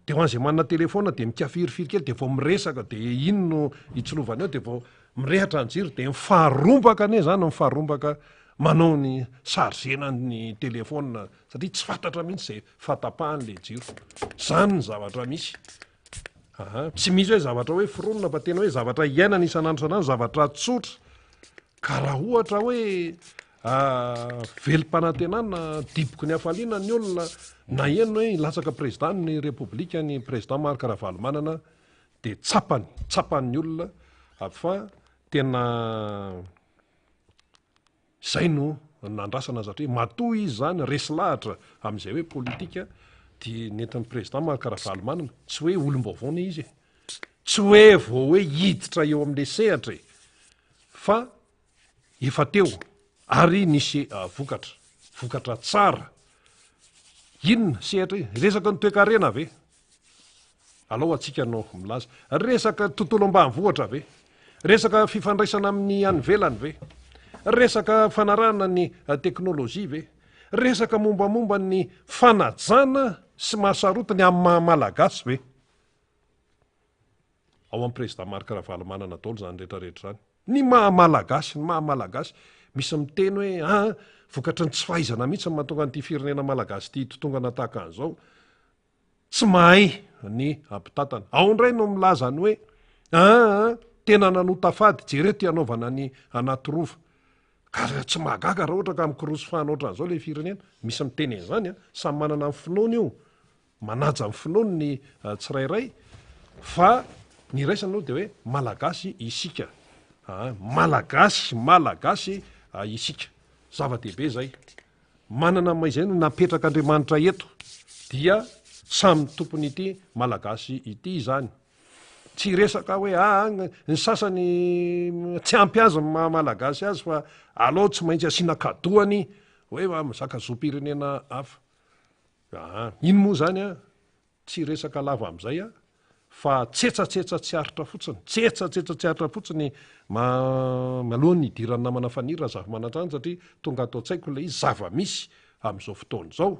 De ho an'izay manana telephone de mikafirifiry kely de vao miresaka de iny no hitsilovana eo de vao mirehatra ny jiro de mifarombaka anie zany mifarombaka manao ny chargena ny telephone satria tsy fantatra mihitsy zay fahatapahany le jiro. Zany ny zavatra misy. Aha, tsy misy hoe zavatra hoe foronina fa tena hoe zavatra iainana isan'andro isan'andro, zavatra tsotra. Ka raha ohatra hoe velom-panantenana, diboky ny hafaliana ny olona naheno hoe hilatsaka président ny Repoblika ny président Marc Ravalomanana dia tsapany, tsapan'ny olona fa tena. Izay no nandrasana satria matoa izy izany resy lahatra amin'izay hoe politika dia nentin'ny président Marc Ravalomanana, tsy hoe olom-baovao anie izy e, tsy hoe vao hoe hiditra eo amin'ilay sehatra e, fa efa teo ary nisy vokatra, vokatra tsara. Inona sehatra io? Resaka ny toekarena ve? Alao antsika no milaza. Resaka tontolo ambanivohitra ve? Resaka fifandraisana amin'ny any ivelany ve? Resaka fanarahana ny teknolojia ve? Resaka mombamomba ny fanajana sy mahasarotiny amin'ny maha malagasy ve? Ao amin'ny Président Marc Ravalomanana daholo izany rehetra rehetra izany. Ny maha malagasy, ny maha malagasy. Misy miteny hoe ah, vokatry ny tsy fahaizana mihitsy no mahatonga an'ity firenena malagasy ity hitotongana tahaka an'izao. Tsy mahay ny mpitantana. Ao indray no milaza ny hoe aa tena nanota fady, jereo ty anaovana ny anaty rova. Ka tsy mahagaga raha ohatra ka mikorosy fahana ohatran'izao le firenena. Misy miteny an'izany an, samy manana ny finoany io, manaja ny finoany ny tsirairay fa ny iraisana aloha de hoe malagasy isika. Aa malagasy, malagasy isika. Zava-dehibe zay. Manana ny maha-izay no napetrak'Andriamanitra eto dia samy tompon'ity Malagasy ity izany. Tsy hiresaka hoe aa ny sasany tsy ampy azy ny maha Malagasy azy fa aleo tsy maintsy asiana kadoany hoe mizaka zom-pirenena hafa. Aa iny moa izany an! Tsy hiresaka lava amin'izay aho fa tsetsatsetsa tsy aritra fotsiny, tsetsatsetsa tsy aritra fotsiny ma aloha ny hidiran'ny namana Faniry Razafimanantrany satria tonga ato an-tsaiko ilay izy, zava-misy amin'izao fotoana izao.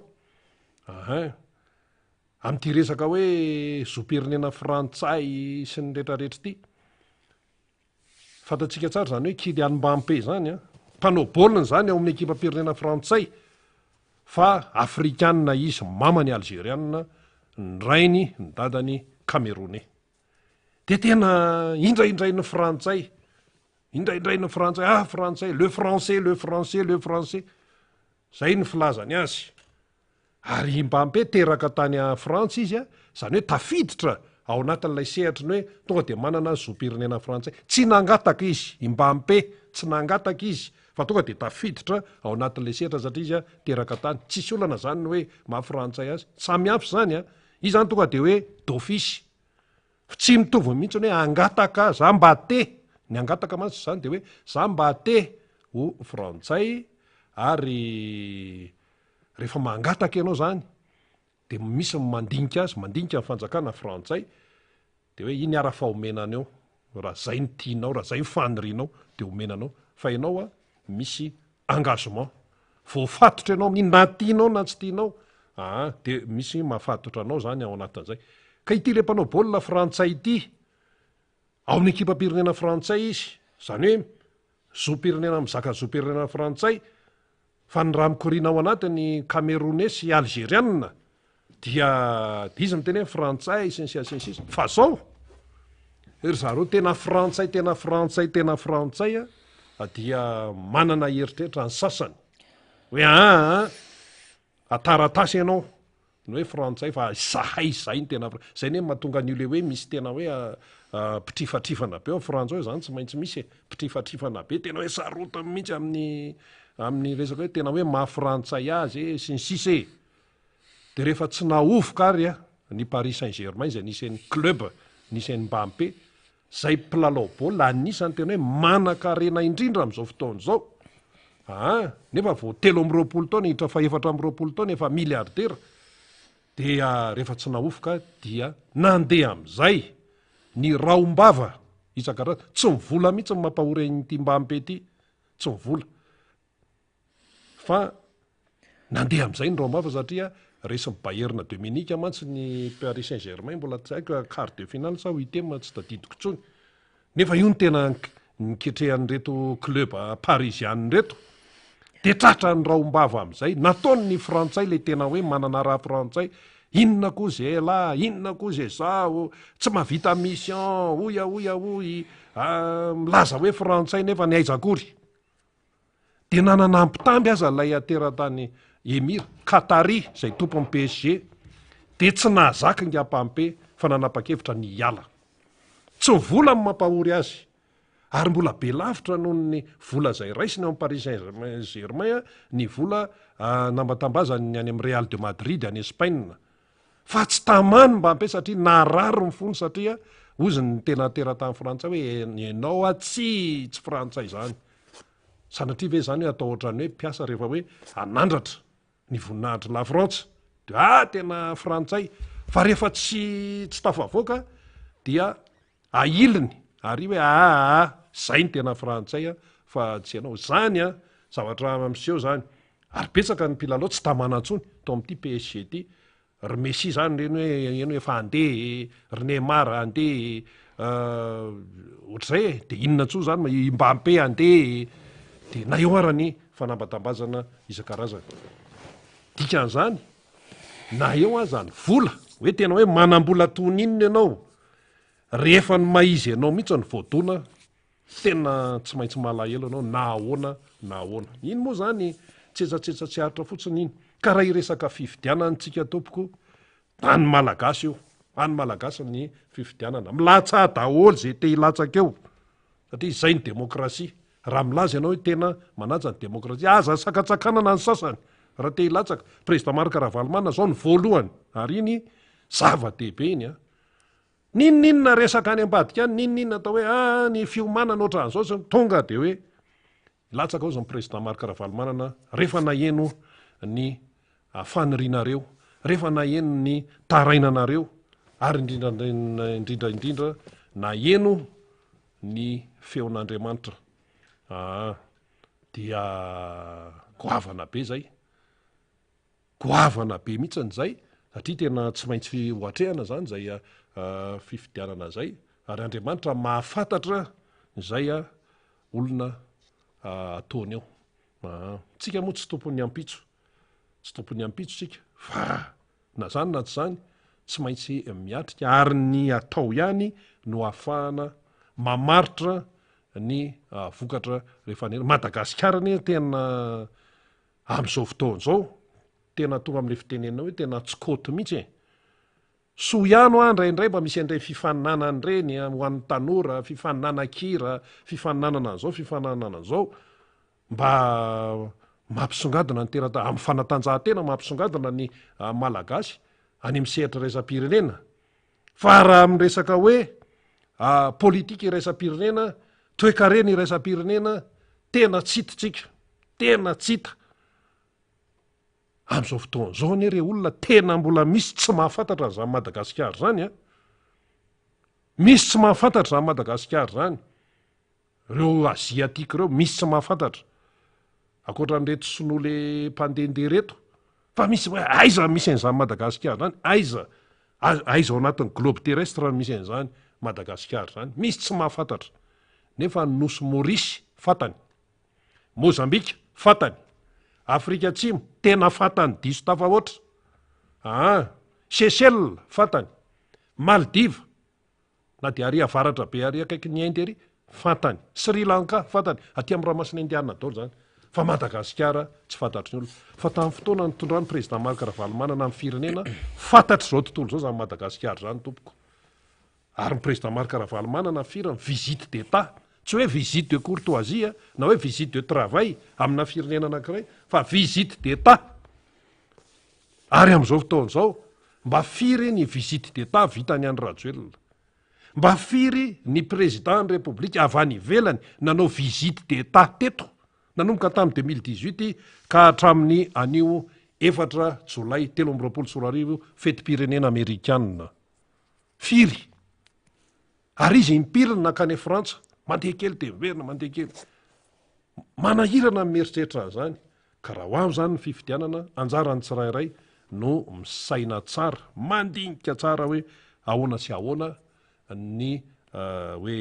Ahin. Amin'ity resaka hoe zom-pirenena frantsay sy ny retraretra ity. Fantatsika tsara izany hoe Kylian Mbappé izany an, mpanao baolina izany ao amin'ny ekipam-pirenena frantsay fa afrikanina izy, mamany alzerianina, ny rainy, ny dadany camerounais. Dia tena indraindrain'ny frantsay, indraindrain'ny frantsay, ah frantsay, le français, le français, le français. Izay ny filazany azy. Ary i Mbappé teraka tany Frantsa izy, izany hoe tafiditra ao anatin'ilay sehatry ny hoe tonga dia manana zom-pirenena frantsay. Tsy nangataka izy, i Mbappé, tsy nangataka izy fa tonga dia tafiditra ao anatin'ilay sehatra satria izy teraka tany. Tsisy olana izany ny hoe maha frantsay azy. Samy hafa izany an! Izy izany tonga dia hoe d'office. Tsy mitovy mihitsy ny hoe hangataka, za mba te, ny hangataka mantsy izany dia hoe za mba te ho frantsay ary Rehefa mangataka ianao zany de misy ny mandinika azy, mandinika ny fanjakana frantsay de hoe iny ara fa omena anao raha zay ny tianao, raha zay ny fanirianao de omena anao fa ianao a misy engagement, voafatotra ianao amin'iny na tianao na tsy tianao aa de misy mahafatotra anao zany ao anatin'izay. Ka ity le mpanao baolina frantsay ity, ao amin'ny ekipam-pirenena frantsay izy, zany hoe zom-pirenena mizaka zom-pirenena frantsay, Fa ny raha mikoriana ao anatiny Camerounais sy Algeriana dia dia izy miteny hoe frantsay sy ny sisa sy ny sisa. Fa zao ry zareo tena frantsay tena frantsay tena frantsay a dia manana eritreritra ny sasany hoe aa taratasy ianao Ny hoe frantsay fa zahay izay no tena zay anie mahatonga an'io le hoe misy tena hoe mpitrifatrifana be ao frantsa ao zany tsy maintsy misy e, mpitrifatrifana be tena hoe sarotiny mihitsy amin'ny amin'ny resaka hoe tena hoe maha frantsay azy e sy ny sisa e. De rehefa tsy nahovoka ary a ny Paris Saint Germain izay nisy an'i club nisy an'i Mbappé Izay mpilalao baolina anisan'ny tena hoe manan-karena indrindra amin'izao fotoana izao. Aa, nefa vao 23 taona, hiditra faha 24 taona, efa milliardaire. Dia rehefa tsy nahofoka dia nandeha amin'izay ny rahom-bava isan-karazany. Tsy ny vola mihitsy no mampahory an'ity Mbappé ity, tsy ny vola. Fa nandeha amin'izay ny Roma fa satria resin'i Bayern de Munich mantsy ny Paris Saint Germain mbola tsy haiko quart de finale sa huitième tsy tadidiko intsony. Nefa io no tena niketrehan'ireto club parisian ireto. Dia tratra ny rahom-bava amin'izay. Nataony ny frantsay ilay tena hoe manana ra frantsay. Inona koa izay elah, inona koa izay zaho, tsy mahavita mission, hoy aho hoy aho hoy, milaza hoe frantsay nefa ny aiza akory. Dia nanana ampitamby aza ilay teratany Emir, Qatari, izay tompon'ny PSG, dia tsy nahazaka ingahy Mpampe fa nanapa-kevitra ny hiala. Tsy ny vola no mampahory azy. Ary mbola be lavitra noho ny vola izay raisiny ao amin'ny Paris Saint Germain ny vola nambatambazany any amin'ny Real de Madrid any Espaina. Fa tsy tamany Mbappé satria narary ny fony satria hozy ny tena teratany frantsay hoe ianao a tsy tsy frantsay izany. Sanatria ve izany hoe atao ohatran'ny hoe mpiasa rehefa hoe hanandratra ny voninahitr'i la Frantsa dia ah tena frantsay fa rehefa tsy tsy tafavoaka dia ahiliny ary hoe aa zay ny tena frantsay a fa tsy ianao zany a zavatra miseho zany ary betsaka ny mpilalao tsy tamana intsony tao amin'ity PSG ity ry Messi zany reny hoe eny hoe efa handeha e, ry Neymar handeha e, ohatr'izay e, de inona intsony zany i Mbappé handeha e, de na eo ara ny fanambatambazana isan-karazany. Dikan'izany na eo aza ny vola, hoe tena hoe manam-bola toy ny inona ianao, rehefa ny maha izy anao mihitsy no voadona, Tena tsy maintsy malahelo ianao na ahoana na ahoana. Iny moa izany tsetsatsetsa tsy aritra fotsiny iny. Ka raha hiresaka fifidianana tsika tompoko, any Malagasy io, any Malagasy ny fifidianana. Milatsaha daholo izay te hilatsaka eo, satria izay ny demokrasia. Raha milaza ianao hoe tena manaja ny demokrasia, aza sakantsakanana ny sasany raha te hilatsaka. Président Marc Ravalomanana izao ny voalohany, ary iny zava-dehibe iny an. N'inon'inona resaka any ambadika any, n'inon'inona atao hoe ah ny fiomanana ohatran'izao sy ny tonga dia hoe latsaka hozy ny président Marc Ravalomanana rehefa naheno ny fanirianareo, rehefa naheno ny tarainanareo ary indrindra indrindra indrindra naheno ny feon'Andriamanitra. Ah, dia goavana be zay. Goavana be mihitsiny izay satria tena tsy maintsy ho atrehana izany izay fifidianana izay ary Andriamanitra mahafantatra izay olona ataony eo. Tsika moa tsy tompon'ny ampitso, tsy tompon'ny ampitso tsika fa na izany na tsy izany tsy maintsy miatrika ary ny atao ihany no ahafahana mamaritra ny vokatra rehefa any. Madagasikara anie tena Amin'izao fotoana izao, tena tonga amin'ilay fitenenana hoe tena tsy kôty mihitsy e! Soa ihany hoa indraindray mba misy an'ireny fifaninanana ireny ho an'ny tanora, fifaninanan-kira, fifaninanana an'izao, fifaninanana an'izao, mba mampisongadina ny teratany, amin'ny fanatanjahantena mampisongadina ny Malagasy any amin'ny sehatra iraisam-pirenena. Fa raha amin'ny resaka hoe politika iraisam-pirenena, toekarena iraisam-pirenena, tena tsy hita tsika, tena tsy hita. Amin'izao fotoana izao anie re olona tena mbola misy tsy mahafantatra an'izany Madagasikara izany a. Misy tsy mahafantatra izany Madagasikara izany. Reo asiatique reo misy tsy mahafantatra ankoatra an'ireto sinoa le mpandehandeha reto fa misy hoe aiza misy an'izany Madagasikara zany aiza aiza ao anatin'ny globe terrestre no misy an'izany Madagasikara zany misy tsy mahafantatra nefa ny nosy Maurice fantany Mozambika fantany Afrika Atsimo tena fantany diso tafahoatra aa Seychelles fantany Maldives Na dia ary avaratra be ary akaikin'i Inde ary, fantany. Sri Lanka, fantany. Aty amin'ny ranomasina Indiana daholo izany. Fa Madagasikara tsy fantatry ny olona. Fa tamin'ny fotoana nitondran'ny Président Marc Ravalomanana ny firenena, fantatr'izao tontolo izao izany Madagasikara izany tompoko. Ary ny Président Marc Ravalomanana firy ny visite d'Etat, tsy hoe visite de courtoisie na hoe visite de travail amina firenena anankiray fa visite d'Etat. Ary amin'izao fotoana izao, mba firy ny visite d'Etat vitan'i Andry Rajoelina? Mba firy ny Président ny République avy any ivelany nanao visite d'Etat teto nanomboka tamin'ny 2018 ka hatramin'ny anio efatra jolay 2023 fetim-pirenena amerikana? Firy? Ary izy impiry no nankany Frantsa? Mandeha kely dia miverina, mandeha kely. Manahirana ny mieritreritra an'izany. Ka raha ho avy izany ny fifidianana, anjaran'ny tsirairay no misaina tsara, mandinika tsara hoe ahoana sy ahoana ny hoe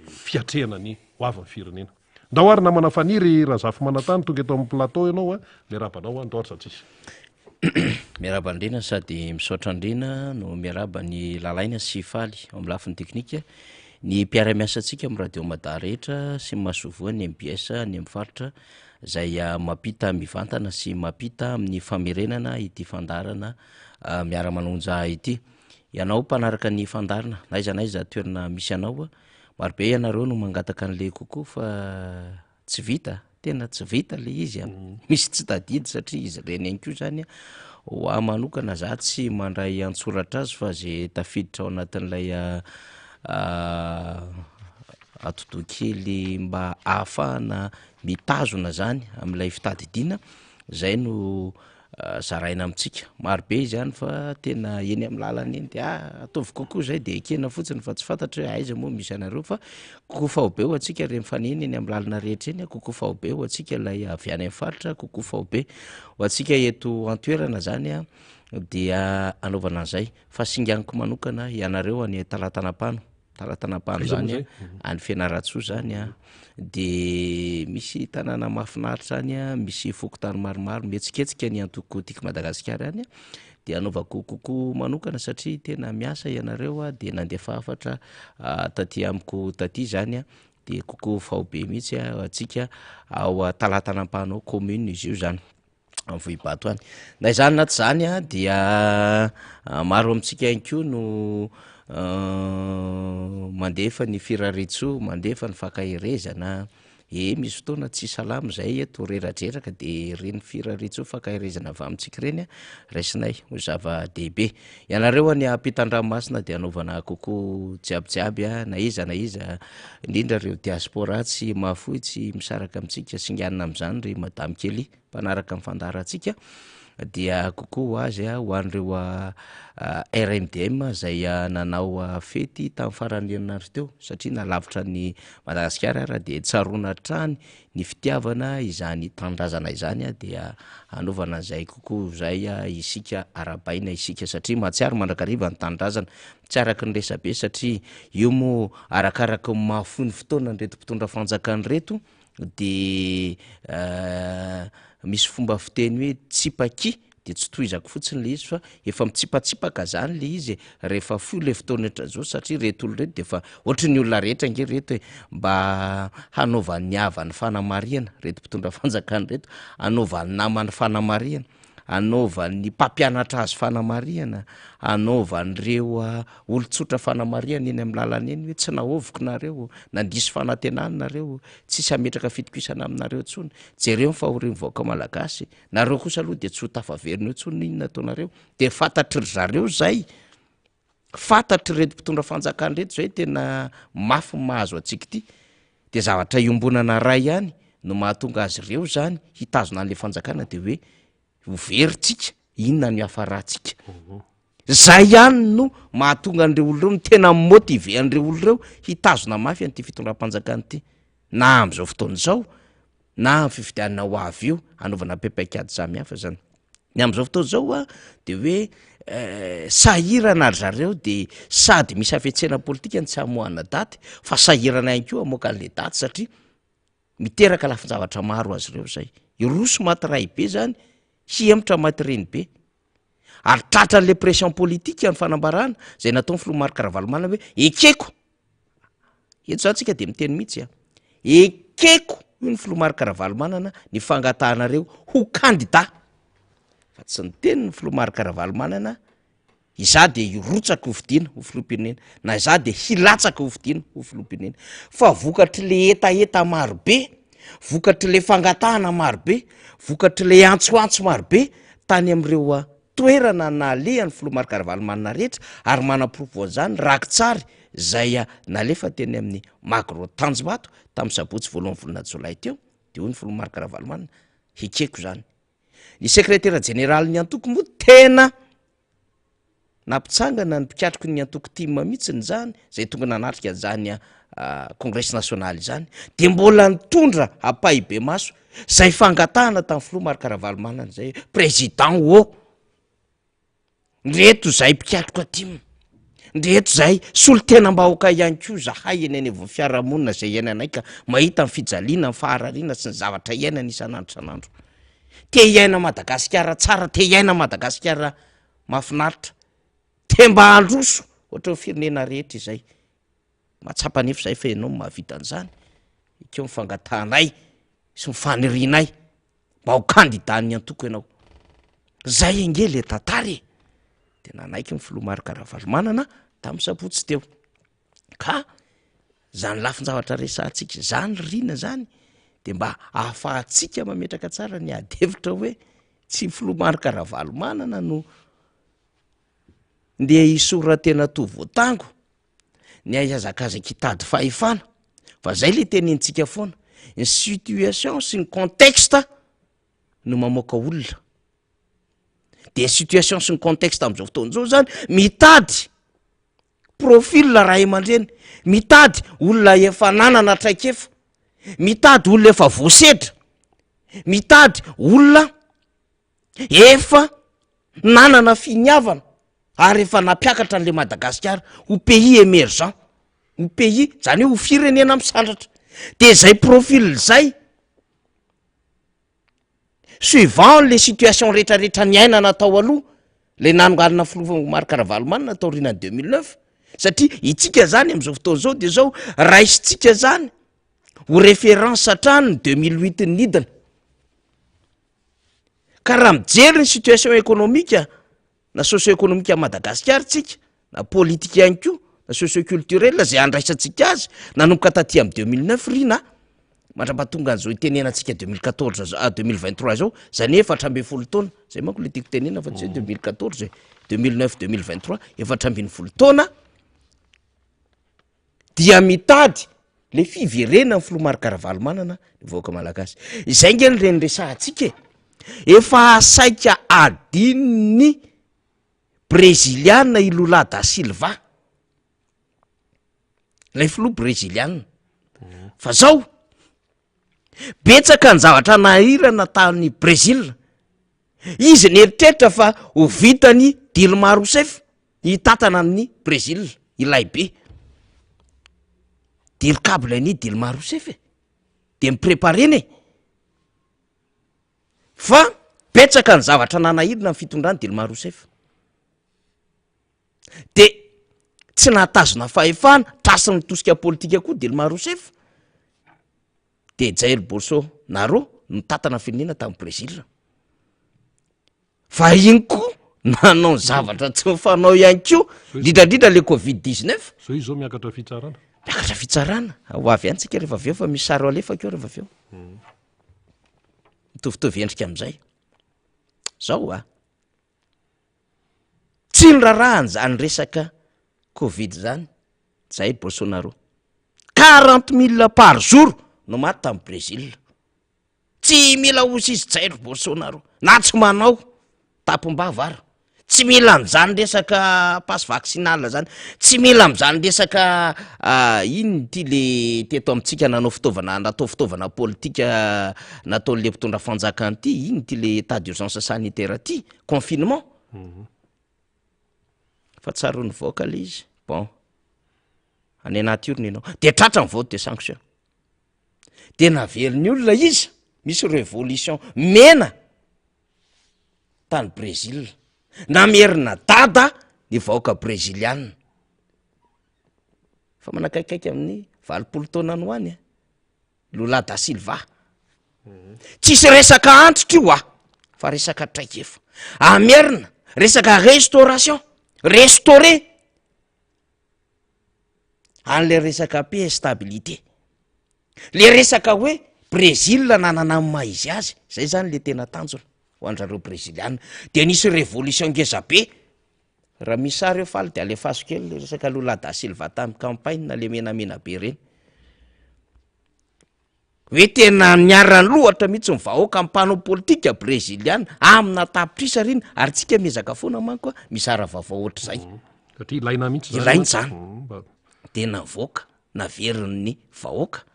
fiatrehana ny ho avin'ny firenena. Ndao ary namana Faniry Razafimanantany tonga eto amin'ny plateau ianao a, miarahaba anao aho, ndao ary Zatsisy. Miarahaba an-dRina sady misaotra an-dRina no miarahaba an'i Lalaina sy Faly ao amin'ny lafiny teknika, ny mpiara-miasa antsika amin'ny Radio Mada rehetra sy ny masoivohon'ny mbs any amin'ny faritra izay mampita mivantana sy mampita amin'ny famerenana ity fandaharana miara-manonja ity. Ianao mpanaraka ny fandaharana na aiza na aiza toerana misy anao. Marobe ianareo no mangataka an'le kokoa fa tsy vita, tena tsy vita le izy a. Misy tsy tadidy satria izy ireny ihany koa zany a, ho ahy manokana za tsy mandray an-tsoratra azy fa ze tafiditra ao anatin'ilay atidoha kely mba ahafahana mitazona zany amin'ilay fitadidiana, zay no zaraina amintsika. Maro be izy any fa tena eny amin'ny lalana eny de ah ataovy kokoa zay de ekena fotsiny fa tsy fantatra hoe aiza moa misy anareo fa kokoa faobe ho antsika re mifanena eny amin'ny lalana rehetra eny, kokoa faobe ho antsika ilay avy any amin'ny faritra, kokoa faobe ho antsika eto an-toerana zany a dia anaovana an'izay. Fa singaniko manokana ianareo any Talatanapano. Talatanapano Aiza moa zany zay? a, any Fianarantsoa zany a, de misy tanàna mahafinaritra any a, misy fokontany maromaro mihetsiketsika ny antoko Tiako Madagasikara any a, de anaovako kokoa manokana satria tena miasa ianareo a, de nandefa hafatra taty amiko taty zany a, de kokoa faobe mihitsy a antsika ao Talatanapano ao commune izy io zany. Vohibato any. Na izany na tsy izany a dia maro amintsika ihany koa no mandefa ny firariantsoa, mandefa ny fankaherezana, e misy fotoana tsy salama izay eto reradreraka de ireny firariantsoa fankaherezana avy amintsika ireny a raisinay ho zava-dehibe. Ianareo any ampitan-dranomasina dia anaovana kokoa jiaby jiaby a, na iza na iza, indrindra ireo diaspora tsy mahafoy tsy misaraka amintsika, singanina amin'izany ry madame Kelly mpanaraka ny fandaharantsika, dia kokoa ho azy a, ho an'ireo RMDM izay nanao fety tamin'ny faran'ny herinandro teo, satria na lavitra an'i Madagasikara ara dia tsaroana hatrany ny fitiavana izany tanindrazana izany dia hanaovana an'izay kokoa izay isika arahabaina isika satria mahatsiaro mandrakariva ny tanindrazana, tsy araka ny resabe satria io moa arakaraky ny mahafoy ny fotoana an'ireto mpitondra fanjakana ireto de misy fomba fiteny hoe tsipaky de tsy tohizako fotsiny le izy fa efa mitsipatsipaka zany le izy e, rehefa fohy le fotoana ohatran'izao satria reto olona reto de efa ohatry ny olona rehetra ange reto e, mba hanaovan'ny havany fanamarihana reto mpitondra fanjakana reto, hanaovan'ny namany fanamarihana, hanaovan'ny mpampianatra azy fanamarihana, hanaovan'ireo olon-tsotra fanamarihana eny amin'ny lalana eny hoe tsy nahoviko nareo, nandiso fanantenana nareo, tsisy hametraka fitokisana aminareo intsony, jereo ny fahorian'ny vahoaka malagasy, Nareo kosa aloha dia tsy ho tafaverina eo intsony n'inona ataonareo. Dia fantatry ry zareo izay, fantatr'ireto mpitondra fanjakana ireto izay tena mafy ny mahazo antsika ity. Dia zavatra iombonana iray ihany no mahatonga azy ireo izany hitazona an'ilay fanjakana dia hoe ho very tsika, inona no hiafarantsika. Zay ihany no mahatonga an'ireo olona ireo, no tena mi-motiver an'ireo olona ireo hitazona mafy an'ity fitondram-panjakana ity. Na amin'izao fotoana izao na amin'ny fifidianana ho avy io, hanaovana paikady samihafa zany. Ny amin'izao fotoana izao a de hoe sahirana ry zareo de sady misy hafetsena politika ny tsy hamoahana daty fa sahirana ihany koa hamoaka an'le daty satria miteraka lafin-javatra maro azy ireo zay. Hiroso maty ray be zany, hihemotra maty reny be. Ary tratran'le pression politique ny fanambarana zay nataon'ny filoha Marc Ravalomanana hoe ekeko, eto zany tsika de miteny mihitsy a, ekeko hoy ny filoha Marc Ravalomanana ny fangatahanareo ho kandida, fa tsy niteny ny filoha Marc Ravalomanana izaho de hirotsaka ho fidiana ho filoham-pirenena na izaho de hilatsaka ho fidiana ho filoham-pirenena, fa vokatr'le hetaheta marobe, vokatr'le fangatahana marobe, vokatr'le antsoantso marobe tany amin'ireo toerana nalehan'ny filoha Marc Ravalomanana rehetra ary manaporofo an'izany rakitsary izay nalefa teny amin'ny Magro Tanjombato tamin'ny sabotsy voalohan'ny volana jolay teo dia hoy ny filoha Marc Ravalomanana, ekeko izany. Ny sekretera jeneralin'ny antoko moa tena Nampitsangana ny mpikatroky ny antoko tim mihitsy izany, izay tonga nanatrika an'izany Kongresy nasionaly izany, dia mbola nitondra ampahibemaso izay fangatahana tamin'ny filoha Marc Ravalomanana izay hoe président ô! Ndreto izahay mpikatroka tim, ndreto izahay solontenam-bahoaka ihany koa izahay eny anivon'ny fiarahamonina izay iainanay ka mahita ny fijaliana, ny faharariana sy ny zavatra iainana isan'andro isan'andro. Te hiaina Madagasikara tsara, te hiaina Madagasikara Mahafinaritra. Te mba handroso ohatran'ny firenena rehetra izay. Mahatsapa anefa izahay fa ianao no mahavita an'izany. Ekeo ny fangatahanay sy ny fanirianay mba ho kandidan'ny antoko ianao. Zay ange le tantara e! De nanaiky ny filoha Marc Ravalomanana tamin'ny sabotsy teo. Ka. Zany lafin-javatra resahantsika zany ry Rina zany de mba ahafahantsika mametraka tsara ny ady hevitra hoe tsy ny filoha Marc Ravalomanana no ndeha hisora-tena toa voatango ny hihazakazaka hitady fahefana fa zay le tenenintsika foana, ny situation sy ny contexte no mamoaka olona, de ny situation sy ny contexte am'zao fotoana zao zany mitady profil ray aman-dreny, mitady olona efa nanana traikefa, mitady olona efa voasedra, mitady olona efa nanana finiavana ary efa nampiakatra an'le Madagasikara ho pays emergent, ho pays zany hoe ho firenena misandratra, de zay profil zay suivant le situation retraretra niainana tao aloha, le nanonganana filoha Marc Ravalomanana taorianan'ny 2009, satria itsika zany am'zao fotoana zao de zao raisintsika zany ho référence hatrany ny 2008 nidina. Ka raha mijery ny situation économique na socio-économique an'i Madagasikara tsika, na politique ihany koa, na socio-culturel zay andraisantsika azy nanomboka taty amin'ny 2009 ry na mandra-pahatonga an'izao itenenantsika 2014 zao, ah, 2023 zao, zany hoe 14 taona, zay manko le tiako tenenana fa tsy hoe 2014 e, 2009 2023, 14 taona dia mitady le fiverenan'ny filoha Marc Ravalomanana ny vahoaka malagasy. Izay nge no reny resahantsika e. Efa saika adinon'ny breziliana i Lula da Silva, ilay filoha breziliana. Fa zao, betsaka ny zavatra nahirana tany Brezila. Izy nieritreritra fa ho vitan'i Dilma Rousseff hitantana an'i Brezila, ilay be. Dircab an'i Dilma Rousseff e, de mi-preparena e. Fa betsaka ny zavatra nanahirana ny fitondran'i Dilma Rousseff. De tsy nahatazona fahefana, trasin'ny tosika politika koa Dilma Rousseff. De Jair Bolsonaro nitantana ny firenena tany Brezila. Fa iny koa nanao ny zavatra tsy mifanao ihany koa, indrindra indrindra le covid 19. Zao izy zao miakatra fitsarana. Miakatra fitsarana, ho avy any tsika rehefa avy eo fa misy sary ho alefako eo rehefa avy eo. Mitovitovy endrika am'zay. Zao a. Tsy nirarahany zany resaka covid zany Jair Bolsonaro. Quarante mille par jour no maty tany Brésil. Tsy mila ozy izy Jair Bolsonaro na tsy manao tampom-bava ary. Tsy mila an'izany resaka passe vaccinal zany, tsy mila am'zany resaka inona ity le teto amintsika nanao fitaovana natao fitaovana politika nataon'le mpitondra fanjakana ity, inona ity le état d'urgence sanitaire ity, confinement. Fa tsaroan'ny vahoaka le izy, bon any anaty orona ianao, de tratra ny vote de sanction. De naverin'ny olona izy, misy révolution mena tany Brésil, namerina dada ny vahoaka breziliana, fa manakaikaiky amin'ny 80 taona any ho any a, Lula da Silva, tsisy resaka antitra io a, fa resaka traikefa, amerina resaka restauration, restaurer an'le resaka paix et stabilité, le resaka hoe Brésil nanana ny maha izy azy, zay zany le tena tanjona ho an-drareo breziliana, de nisy révolution ngeza be, raha misy sary eo faly de alefaso kely le resaka Lula da Silva tamin'ny campagne le menamena be reny, hoe tena niara-nilohatra mihitsy ny vahoaka mpanao politika breziliana amina tapitrisa reny, ary tsika miezaka foana manko a mizara vaovao ohatr'izay. Satria ilaina mihitsy zany. Ilaina zany. Mba. De navoaka, naverin'ny vahoaka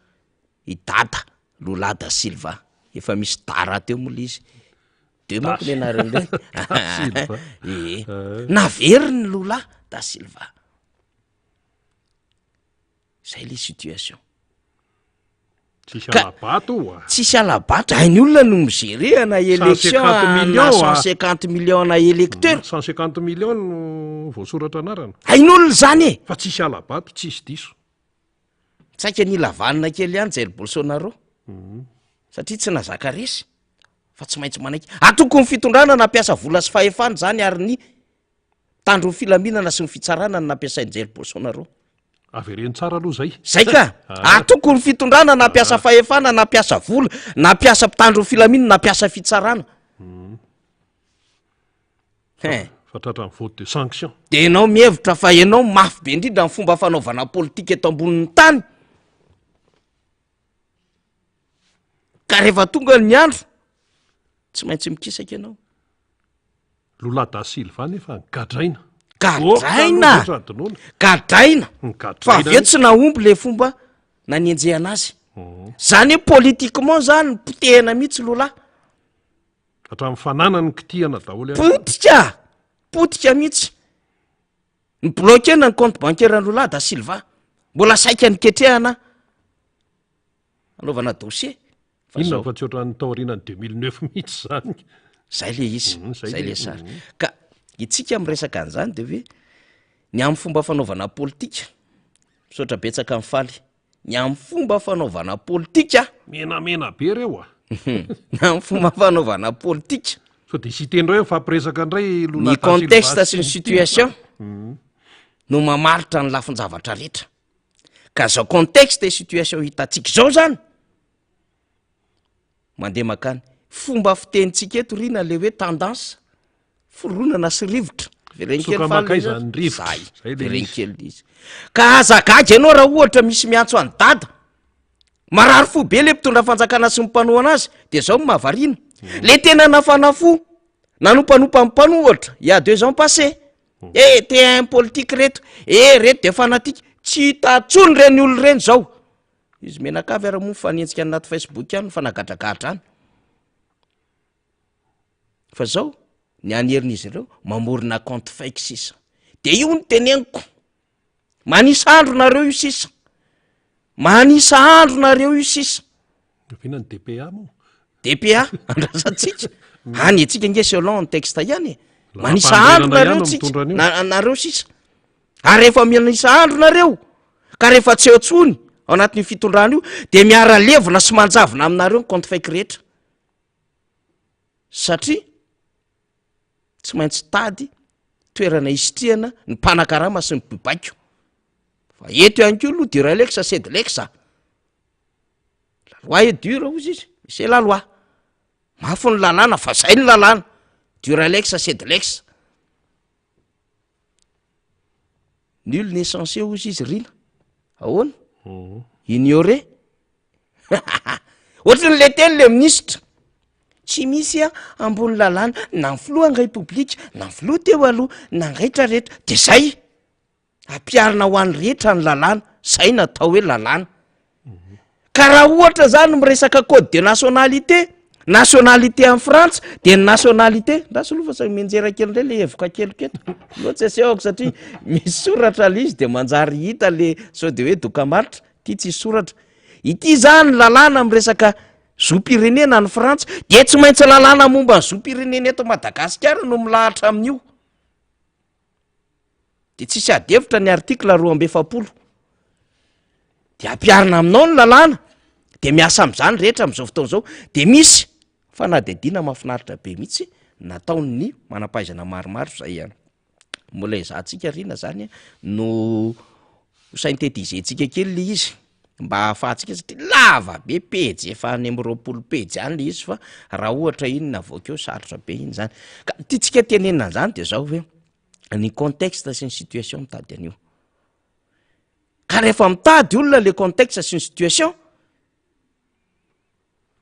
i Dada Lula da Silva, efa misy da rahateo moa le izy, de manko ny anarany reny. Da Silva. Ee. Naveriny Lula da Silva. Zay le situation. Tsisy alabato o a. Tsisy alabato, hain'ny olona no mi-gérer ana élection ana 150 millions ana électeurs. 150 millions no voasoratra anarana. Hain'olona zany e. Fa tsisy alabato, tsisy diso. Saika nila vanona kely ihany Jair Bolsonaro. Satria tsy nazaka resy fa tsy maintsy manaiky. Atokon'ny fitondrana nampiasa vola sy fahefana izany ary ny mpitandro ny filaminana sy ny fitsarana no nampiasain'i Jair Bolsonaro. Avereno tsara aloha zay. Zay ka! Atoko ny fitondrana na mpiasa fahefana na mpiasa vola na mpiasa mpitandro ny filaminana na mpiasa fitsarana. Hein. Fa tratran'ny vote de sanction. De ianao mihevitra fa ianao mafy be indrindra ny fomba fanaovana politika eto ambonin'ny tany. Ka rehefa tonga ny andro, tsy maintsy mikisaka ianao. Lula da Silva nefa gadraina. Gadraina! Gadraina! Fa avy eo tsy nahomby le fomba nanenjehana azy. Mhm. Zany hoe politiquement zany potehina mihitsy Lula. Hatramin'ny fananany kitihana daholo ihany. Potika! Potika mihitsy. Ny bloquer-na ny compte bancaire an'i Lula da Silva. Mbola saika niketrehana anaovana dossier. Fa Inona fa tsy ohatran'ny taorianan'ny 2009 mihitsy zany. Zay le izy, mhm, zay le sary. Mhm. Ka itsika miresaka an'izany de hoe ny amin'ny fomba fanaovana politika, misaotra betsaka ny faly, ny amin'ny fomba fanaovana politika. Menamena be reo a. Ny amin'ny fomba fanaovana politika. Sao de cité indray mifampiresaka indray Lula Ny contexte sy ny situation mhm. no mamaritra ny lafin-javatra rehetra. Ka zao contexte et situation hitantsika izao zany, mandeha makany. Fomba fitenintsika eto Rina le hoe tendance, fironana sy rivotra. Vereno kely Soka faly mankaiza izy. ny rivotra. Zay, Zay le vereno izy. kely le izy. Ka aza gaga ianao raha ohatra misy miantso an'i Dada. Marary fo be le mpitondra fanjakana sy ny mpanohana azy, de zao no mahavariana. Le tena nafana fo, nanompanopa ny mpanohitra, il y a deux ans passé. Eh, T1 politique reto, eh reto de fanatique, tsy hita intsony reny olona ireny zao. Izy mianakavy ary moa mifanenjika any anaty Facebook any, mifanagadragadra any. Fa zao, ny any herin'izy ireo, mamorona compte fake sisa. De io no teneniko, manisa andro nareo io sisa, manisa andro nareo io sisa. Oviana ny DPA moa? DPA, andrasantsika. Any antsika nge selon ny texte ihany e. Manisa andro nareo tsika, nareo sisa. Ary rehefa manisa andro nareo, ka rehefa tsy eo tsony ao anatin'io fitondrana io, de miara-levona sy manjavona aminareo ny compte fake rehetra. Satria tsy maintsy tady toerana isitrihana ny mpanakarama sy ny mpibaiko. Fa eto ihany koa aloha duralex sedlex a. La loi est dure hozy izy, c'est la loi. Mafy ny lalàna fa zay ny lalàna. Duralex sedlex. Nul n'est censé hozy izy Rina. Ahoana? Mhm. Ignorer. Ohatry ny le teny le minisitra. Tsy misy a ambony lalàna na ny filohan'ny repoblika na ny filoha teo aloha na ny rehetra rehetra de zay. Ampiharina ho an'ny rehetra ny lalàna, zay no atao hoe lalàna. Ka raha ohatra zany miresaka code de nationalité, nationalité any Frantsa de ny nationalité, ndraso aloha fa sao mianjera kely indray le hevoka keliko eto, aleo tsy asehoko satria misy soratra le izy de manjary hita le sao de hoe dokambarotra, ty tsisy soratra. Ity zany lalàna miresaka zom-pirenena any Frantsa de tsy maintsy lalàna momba ny zom-pirenena eto Madagasikara no milahatra amin'io. De tsisy ady hevitra ny article 42. De ampiharina aminao ny lalàna, de miasa am'zany rehetra am'zao fotoana zao, de misy fanadihadiana mahafinaritra be mihitsy nataon'ny manam-pahaizana maromaro zay an, mbola ezahantsika rina zany an no ho synthétiser-ntsika kely le izy mba ahafahantsika satria lava be pejy efa any am'roapolo pejy any le izy fa raha ohatra iny navoaka eo sarotra be iny zany, ka tiantsika tenenina an'zany de zao hoe ny contexte sy ny situation mitady an'io, ka rehefa mitady olona le contexte sy ny situation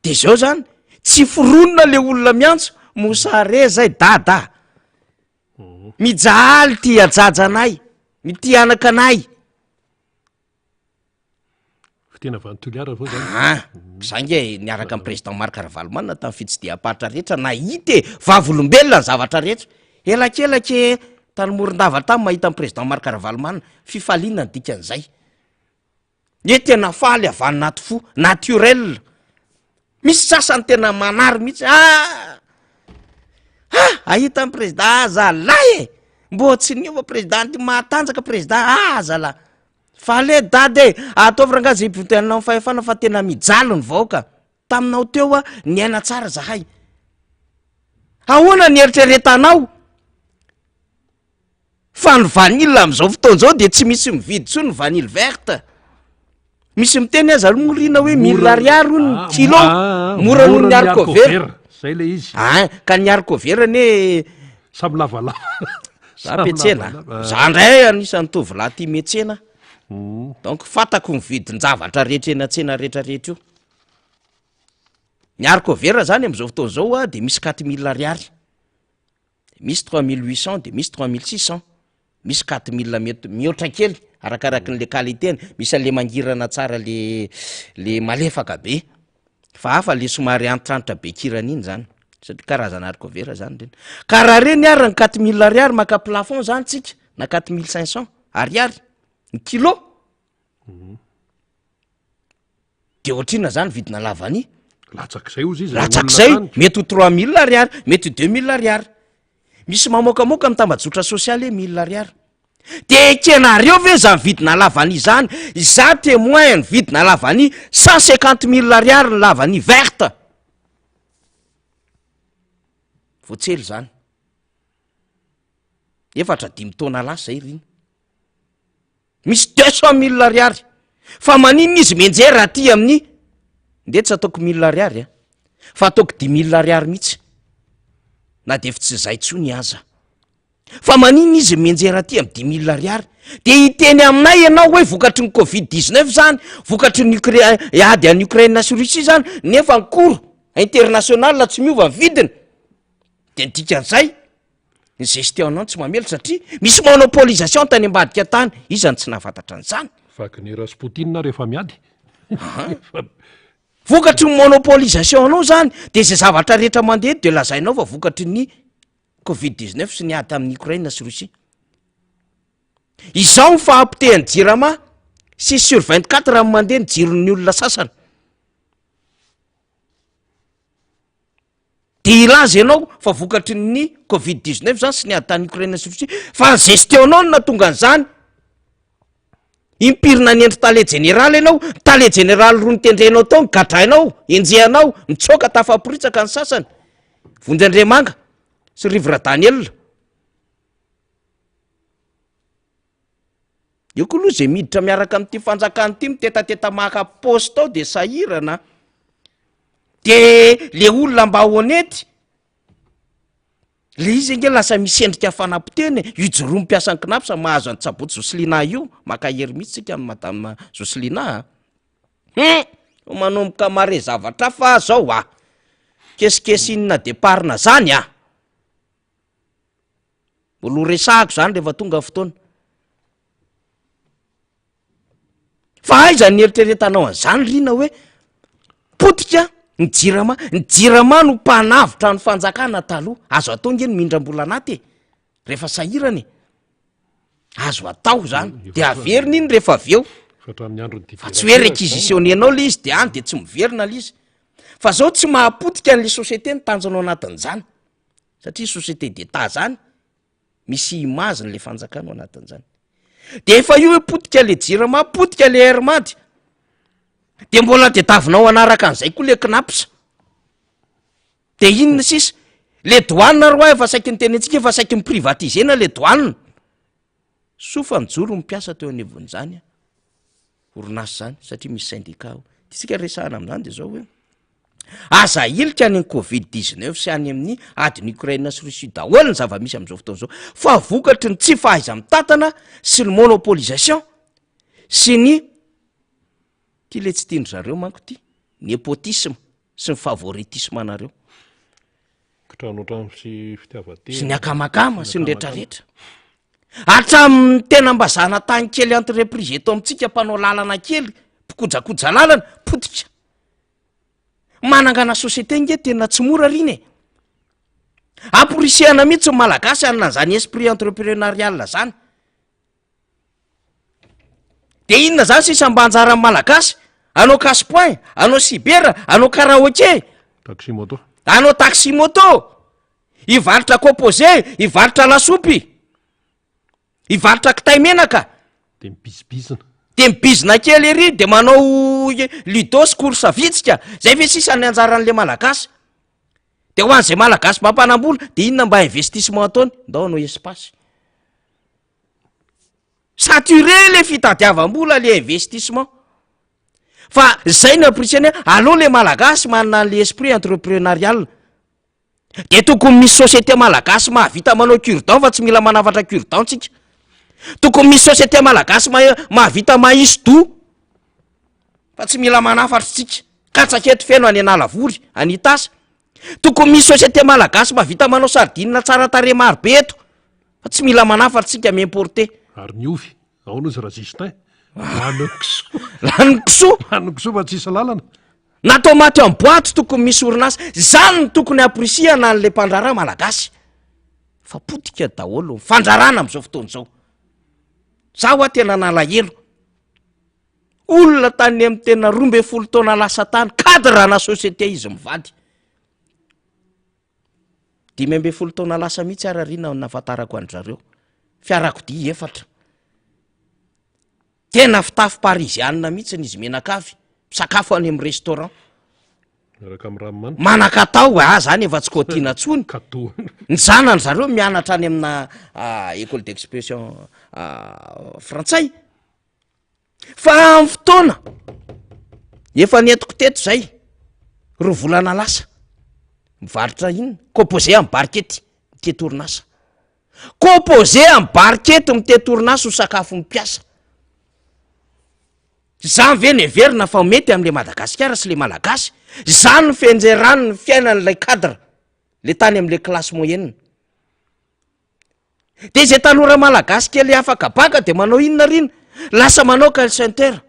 de zao zany tsy foronina le olona miantso mosare zay dada a, mijaly ty ajajanay, mity anaka anay. Fiteny avy any Toliara vao zany. Ah, za nge niaraka amin'ny président Marc Ravalomanana tamin'ny fitsidiham-paritra rehetra nahita e, vavolombelona ny zavatra rehetra. Elakelaka e, tany Morondava tany mahita ny président Marc Ravalomanana, fifaliana ny dikan'izay. Hoe tena faly avy any anaty fo, naturel. Misy sasany tena manary mihitsy, ah! Ah! Ahita ny président, ah zalahy e! Mbô tsy niova président ty mahatanjaka président, ah zalahy. Faly e dada e! Ataovy rangaha zay hibodoanao ny fahefana fa tena mijaly ny vahoaka. Taminao teo a, niaina tsara zahay. Ahoana ny eritreretanao? Fa ny vanille amin'izao fotoana izao dia tsy misy mividy intsony ny vanille verte. Misy miteny aza aloha moa rina hoe mille ariary hono ny kilo, mora noho ny haricot vert. Zay le izy. Ah, ka ny haricot vert anie Samy lavalava. Za mpiantsena, za ndray anisan'ny tovolahy tia miantsena. Donc fantako ny vidin-javatra rehetra eny an-tsena rehetrarehetra io. Ny haricot vert zany amin'izao fotoana izao a de misy 4000 ariary. Misy 3800 de misy 3600, misy 4000 mety mihoatra kely arakaraky ny le qualité-ny, misy an'le mangirana tsara le le malefaka be, fa hafa le somary antitrantitra be kirany iny zany, satria karazana haricot vert zany reny. Ka raha reny ary ny 4000 ariary maka plafond zany tsika na 4500 ariary ny kilo, De ohatrinona zany vidina lavania? Latsak'izay ozy izy. Latsak'izay, mety ho 3000 ariary, mety ho 2000 ariary. Misy mamoakamoaka amin'ny tambajotra sosialy hoe 1000 ariary. De ekenareo ve zany vidina lavania zany? Izaho témoin ny vidina lavania 150 000 ariary ny lavania verte. Vao tsy ela izany. Efatra dimy taona lasa izay ry iny. Misy 200 000 ariary. Fa maninona izy mianjera aty amin'ny, ndeha tsy ataoko mille ariary a, fa ataoko 10 000 ariary mihitsy, na de efa tsy zay tsony aza. Fa maninona izy mianjera aty amin'ny 10 000 ariary? De hiteny aminay ianao hoe vokatry ny covid 19 zany, vokatry ny Ukra-, ady any Ukraine sy Russie zany, nefa ny cours international tsy miova ny vidiny. De ny dikan'izay, Ny gestion anao tsy mamely satria misy monopolisation tany ambadika tany, iza no tsy nahafantatra an'izany? Wagner sy Poutine rehefa miady. Vokatry ny monopolisation anao zany de zay zavatra rehetra mandeha eto de lazainao fa vokatry ny covid 19 sy ny ady tamin'ny Ukraine sy Russie. Izao ny fahapotehan'ny jirama, six sur 24 raha mandeha ny jiron'ny olona sasany. De hilaza ianao fa vokatry ny covid 19 zany sy ny ady tany Ukraine sy Russie fa ny gestion-nao no nahatonga an'izany. Impiry nanendry tale jeneraly ianao, ny tale jeneraly roa notendrenao tao nogadrainao, enjehanao, mitsoaka tafaporitsaka ny sasany. Vonjy Andriamanga sy Rivo Radanielina. Eo koa aloha zay miditra miaraka amin'ity fanjakana ity mitetateta maka poste ao de sahirana. De le olona mba honnête, le izy ange lasa misy endrika fanapotehana e, io joroa mpiasan'ny Cnaps mahazo an'i Tsabotsy Jocelina io, maka hery mihitsy tsika amin'i madame Jocelina a. Hum! Manomboka mahare zavatra hafa aho zao a! Kesikesina départ-na zany a! Mbola ho resahako zany rehefa tonga ny fotoana. Fa aiza ny eritreretanao an'izany Rina hoe potika ny jirama, ny jirama no mpanavotra ny fanjakana taloha, azo atao nge ny mindram-bola anaty e, rehefa sahirana e, azo atao zany, de averina iny rehefa avy eo, fa tsy hoe réquisitionner-nao le izy de any de tsy miverina le izy, fa zao tsy mahapotika an'le société ny tanjona ao anatin'izany. satria société d'etat zany misy image n'le fanjakana ao anatin'izany de efa io hoe potika le jirama potika le air mad de mbola tediavinao hanaraka an'izay koa le cnaps de inona sisa le douane roa efa saiky niteny antsika efa saiky mi-privatisena le douane soa fa nijoro ny mpiasa teo anivon'izany orinasa zany satria misy syndicat ao de tsika resahana amin'izany de zao hoe Aza ahilika any amin'ny covid 19 sy any amin'ny adin'i Ukraine sy Russie daholo ny zava-misy amin'izao fotoana izao fa vokatry ny tsy fahaiza-mitantana sy ny monopolisation sy ny ty le tsy tian-dry zareo manko ty, népotisme sy ny favoritisme anareo. Kitranoantrano sy fitiavan-tena. Sy ny akamakama sy ny retraretra. Hatramin'ny tena mba zanatany kely entreprise eto amintsika mpanao lalana kely, mpikojakoja lalana, potika. Manangana société nge tena tsy mora r'iny e! Amporisihana mihitsy ny Malagasy hanana an'izany esprit entrepreneurial zany. De inona zany sisa mba anjaran'ny Malagasy? Hanao cash point, hanao cyber, hanao karaoke, Taxi moto. hanao taxi moto, hivarotra composé, hivarotra lasopy. Hivarotra kitay menaka. De mibizibizina. De mibizina kely ery de manao ludo sy course vitsika, zay ve sisa ny anjaran'le malagasy? De ho an'izay malagasy mampanam-bola de inona mba investissement ataony? Ndao hanao espace. Saturé le fitadiavam-bola le investissement. Fa zay no ampirisihana hoe aleo le malagasy manana an'le esprit entrepreneurial. De tokony misy société malagasy mahavita manao cure-dent fa tsy mila manafatra cure-dent tsika. Tokony misy société malagasy mahay mahavita mahisy doha fa tsy mila manafatra tsika. Katsaka eto feno any Analavory, any Itasy. Tokony misy société malagasy mahavita manao sardine tsara tarehy maro be eto fa tsy mila manafatra tsika mi-importer. Ary ny ovy, ahoana ozy Ra-Justin? Lanin'ny kisoa. Lanin'ny kisoa. Lanin'ny kisoa fa tsisy lalana. Na tomaty en boite tokony misy orinasa, izany no tokony hamporisihana an'ilay mpandraharaha malagasy fa potika daholo ny fandraharahana amin'izao fotoana izao. Za hoa tena nalahelo, olona tany amin'ny tena 12 taona lasa tany, cadre ana société izy mivady. 15 taona lasa mihitsy ary arina no nahafantarako an-dry zareo, fiarakodia efatra. Tena fitafy parisianina mihitsy izy mianakavy, misakafo any amin'ny restaurant. Miaraka amin'ny ranomanitra. Manan-katao, ah zany efa tsy kaotiana tsony. Cadeau. Ny zanany zareo mianatra any amina école d'expression frantsay. Fa amin'ny fotoana efa nentiko teto zay, roa volana lasa, mivarotra inona? Composé amin'ny barikety, mitety orinasa. Composé amin'ny barikety mitety orinasa ho sakafon'ny mpiasa. Izany ve no heverina fa mety amin'ilay Madagasikara sy ilay Malagasy? Izany no fianjerany ny fiainan'ilay cadre, le tany amin'ilay classe moyenne. De izay tanora Malagasy kely afaka baka de manao inona rina? Lasa manao call center.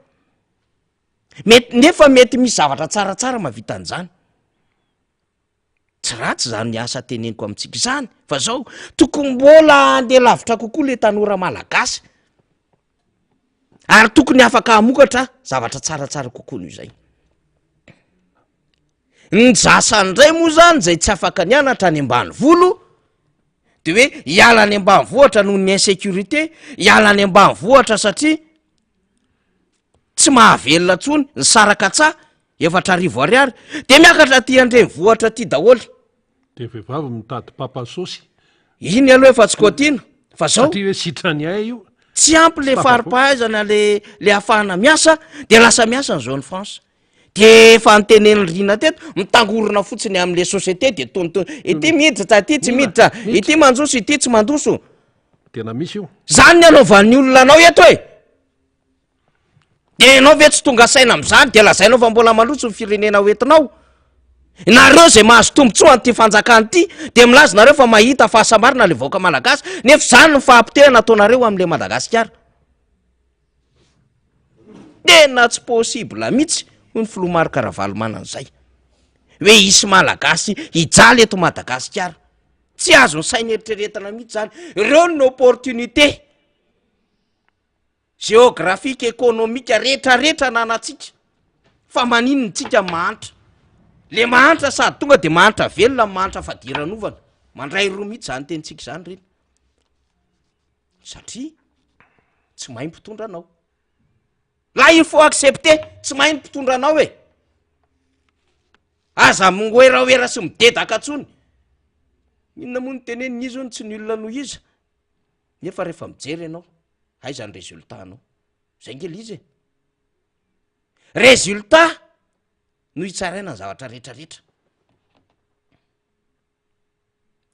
Mety, nefa mety misy zavatra tsaratsara mahavita an'izany. Tsy ratsy izany asa teneniko amintsika izany fa zao tokony mbola andeha lavitra kokoa le tanora malagasy ary tokony afaka hamokatra zavatra tsaratsara kokoa noho izay. Ny jasa indray moa zany zay tsy afaka nianatra any ambanivolo de hoe hiala any ambanivohitra noho ny insécurité, hiala any ambanivohitra satria tsy mahavelona intsony ny saraka-tsaha 4000 ariary de miakatra aty an-drenivohitra aty daholo. De vehivavy mitady papa sôsy. Iny aloha efa tsy kotiana fa zao. Satria hoe sitrany ay io. Tsy ampy le fari-pahaizana le le ahafahana miasa de lasa miasa ny zone franche. De efa notenenin'i Rina teto, mitangorona fotsiny am'le société de tonitony, ity miditra, ity tsy miditra, ity mandroso, ity tsy mandroso. Tena misy io. Zany ny anaovan'ny olona anao eto e! De ianao ve tsy tonga saina am'zany de lazainao fa mbola mandroso ny firenena ho entinao? Nareo zay mahazo tombotsoa an'ity fanjakana ity de milaza nareo fa mahita fahasambarana le vahoaka malagasy nefa zany no fahapotehana ataonareo am'le Madagasikara. Tena tsy possible mihitsy hoy ny filoha Marc Ravalomanana zay hoe hisy malagasy hijaly eto Madagasikara. Tsy azon'ny saina eritreretina mihitsy zany. Ireo ny opportunité. Géographique, économique retraretra ananantsika fa maninona tsika mahantra? Le mahantra sady tonga de mahantra velona no mahantra fadiranovana, mandray roa mihitsy zany tenintsika zany reny satria tsy mahay mpitondra anao, là il faut accepter tsy mahay ny mpitondra anao e, aza miwerawera sy midedaka ntsony, inona moa no tenenina izy hono tsy ny olona no iza. Nefa rehefa mijery ianao, aiza ny résultat anao? Zay nge le izy e! Résultat no hitsaraina ny zavatra rehetrarehetra.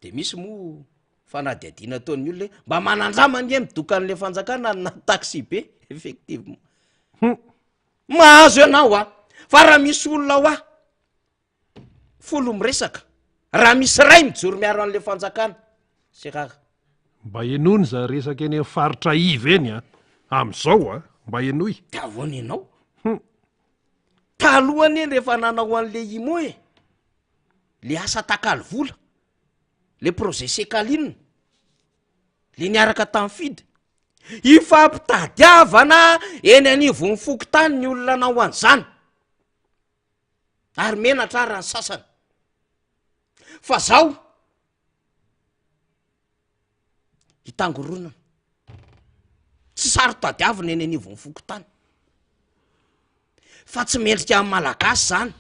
De misy moa fanadihadiana ataon'ny olona hoe mba manandrama ange midoka an'le fanjakana any anaty taxi be, effectivement. Mahazo ianao a! Fa raha misy olona hoa Folo miresaka. Raha misy ray mijoro miaro an'le fanjakana. C'est rare. Mba henoina izany resaka eny amin'ny faritra iva eny a! Amin'izao a! Mba henoy. De ahoana ianao? Hum. Taloha anie rehefa nanao an'le IMO e! Le asa takalo vola, le projet Secaline, le niaraka tamin'ny FID. Ifampitadiavana eny anivon'ny fokontany ny olona nanao an'izany. ary menatra ara ny sasany fa zaho hitangoronana tsy saro-tadiavina eny anivon'ny fokontany fa tsy mendrika amin'ny malagasy zany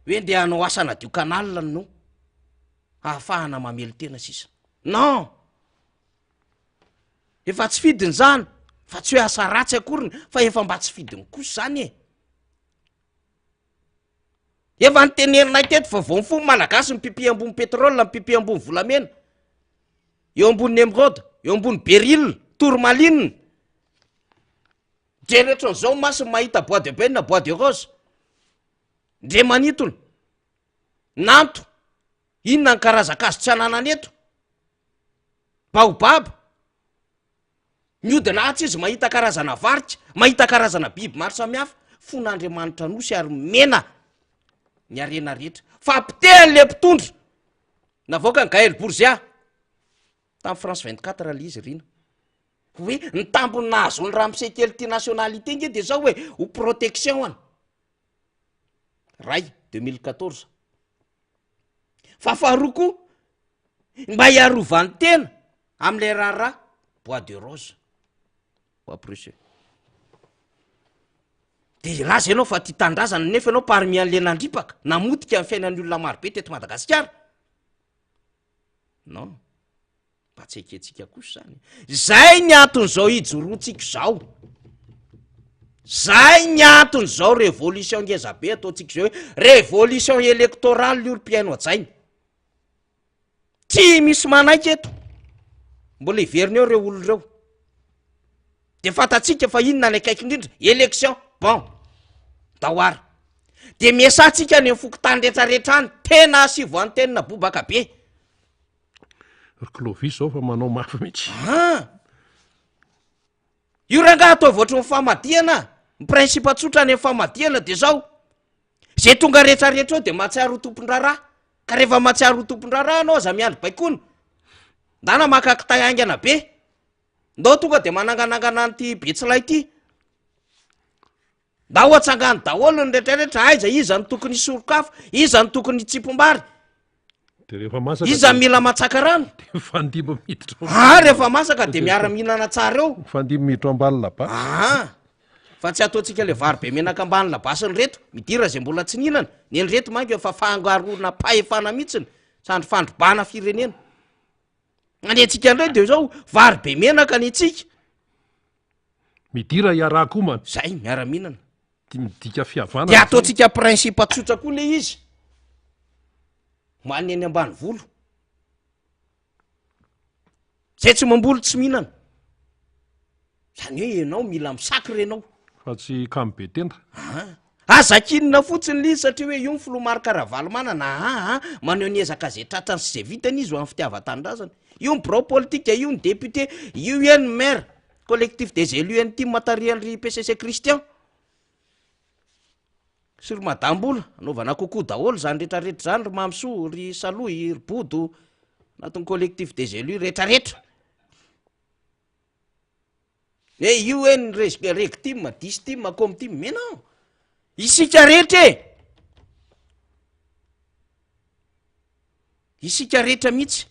hoe ndeha hanao asa anadio canal no ahafahana mamelo tena sisa non efa tsy fidiny zany. Fa tsy hoe asa ratsy akoriny fa efa mba tsy fidiny kosa izany e! Efa noteneninay teto fa vao mifoha ny Malagasy mipipi ambony pétrole, mipipi ambony volamena, eo ambony émeraude, eo ambony béryl, tourmaline. Mijery ohatran'izao ny masony mahita bois d'ébène, bois de rose. Ndre manintona. Nanto. Inona ny karazan-kazo tsy ananany eto? Baobab. Mihodina atsy izy mahita karazana varika, mahita karazana biby maro samihafa. Fon'Andriamanitra nosy ary mena ny harena rehetra. Fa potehany le mpitondra. Navoakan'i Gaël Bourgia tamin'ny France 24 le izy Rina. Hoe ny tambiny nahazoan'i ramose kely ity nationalité nge de zao hoe ho protection an. Ray 2014. Fa faharoa koa mba hiarovany tena am'ilay raharaha bois de rose, bois précieux. De hilaza ianao fa tia tanindrazana nefa ianao parmi an'le nandripaka, namotika ny fiainan'ny olona marobe teto Madagasikara. Non. Mba tsy ekentsika kosa izany. Zay ny anton'izao ijoroantsika izao. Zay ny anton'izao révolution ngeza be ataontsika izao hoe révolution électorale io ry mpihaino hajaina. Tsy misy manaiky eto. Mbola hiverina eo ireo olona ireo. De fantatsika fa inona ny akaiky indrindra, élection, bon. Ndao ary. De miasantsika any amin'ny fokontany rehetrarehetra any, tena asivo antenne bobaka be. Ry Clovis zao fa manao mafy mihitsy. Ah! Io rangaha ataovy ohatry ny famadihana, ny principe tsotra any amin'ny famadihana de zao, ze tonga rehetrarehetra eo de mahatsiaro ho tompon-draharaha, ka rehefa mahatsiaro ho tompon-draharaha anao aza miandry baikoana, ndana maka kitay haingana be, ndao tonga de mananganangana an'ity betsilay ity. Ndao atsangano daholo ny retraretra, aiza iza no tokony hisoroka afo, iza no tokony hitsipombary, De rehefa masaka iza mila matsaka rano. De mifandimby miditra ao. Ah, rehefa masaka de miara mihinana tsara eo. Mifandimby miditra ao ambany labasy. Ah, fa tsy ataontsika le vary be menaka ambany labasiny reto, midira zay mbola tsy nihinana, ny an'ireto manko efa fangaroana pahefana mihitsiny, sandry fandrobana firenena. Ny antsika indray de zao, vary be menaka ny antsika. Midira hiaraha-komana. Zay, miara-mihinana. Dia midika fihavanana Dia ataontsika principe tsotra koa le izy. Ho an'ny eny ambanivolo. Zay tsy mamboly tsy mihinana. Zany hoe ianao mila misacre ianao. Fa tsy kamo be tenda. Ah. Aza kinina fotsiny le izy satria hoe io ny filoha Marc Ravalomanana aa maneho ny ezaka zay tratrany sy zay vitany izy ho an'ny fitiavan-tanindrazana. Io ny birao politika, io ny député, io eny ny maire, collectif des élus eny tim tarihan'ny PCC Christian sy ry Madame Bola, anaovana coucou daholo zany retraretra zany ry Mamisoa, ry Salohy, ry Bodo, anatin'ny collectif des élus retraretra. Hoe io hoe ny reg- regtim, distim, comtim, mais non! Isika rehetra e! Isika rehetra mihitsy.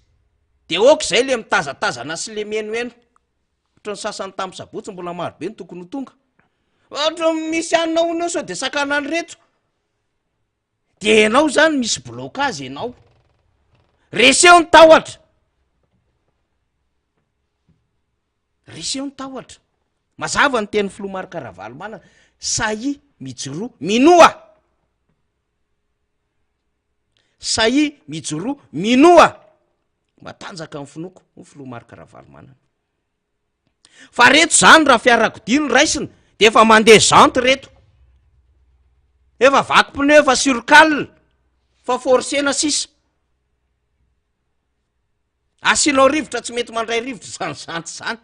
De ok zay le mitazatazana sy le mihainohaino. Ohatran'ny sasany tamin'ny sabotsy mbola maro be ny tokony ho tonga. Ohatran'ny misy anona hono eo sao de sakana an'ireto. De ianao zany misy blocage ianao. Reseo ny tahotra. Reseo ny tahotra. Mazava ny tenin'ny filoha Marc Ravalomanana, sahia mijoroa, minoa! Sahia mijoroa, minoa! Matanjaka ny finoako, hoy ny filoha Marc Ravalomanana. Fa reto zany raha fiarakodia no raisina de efa mandeha jante reto. Efa vaky pneu, efa sur cale, fa forcena sisa. Asianao rivotra tsy mety mandray rivotra izany zany izany.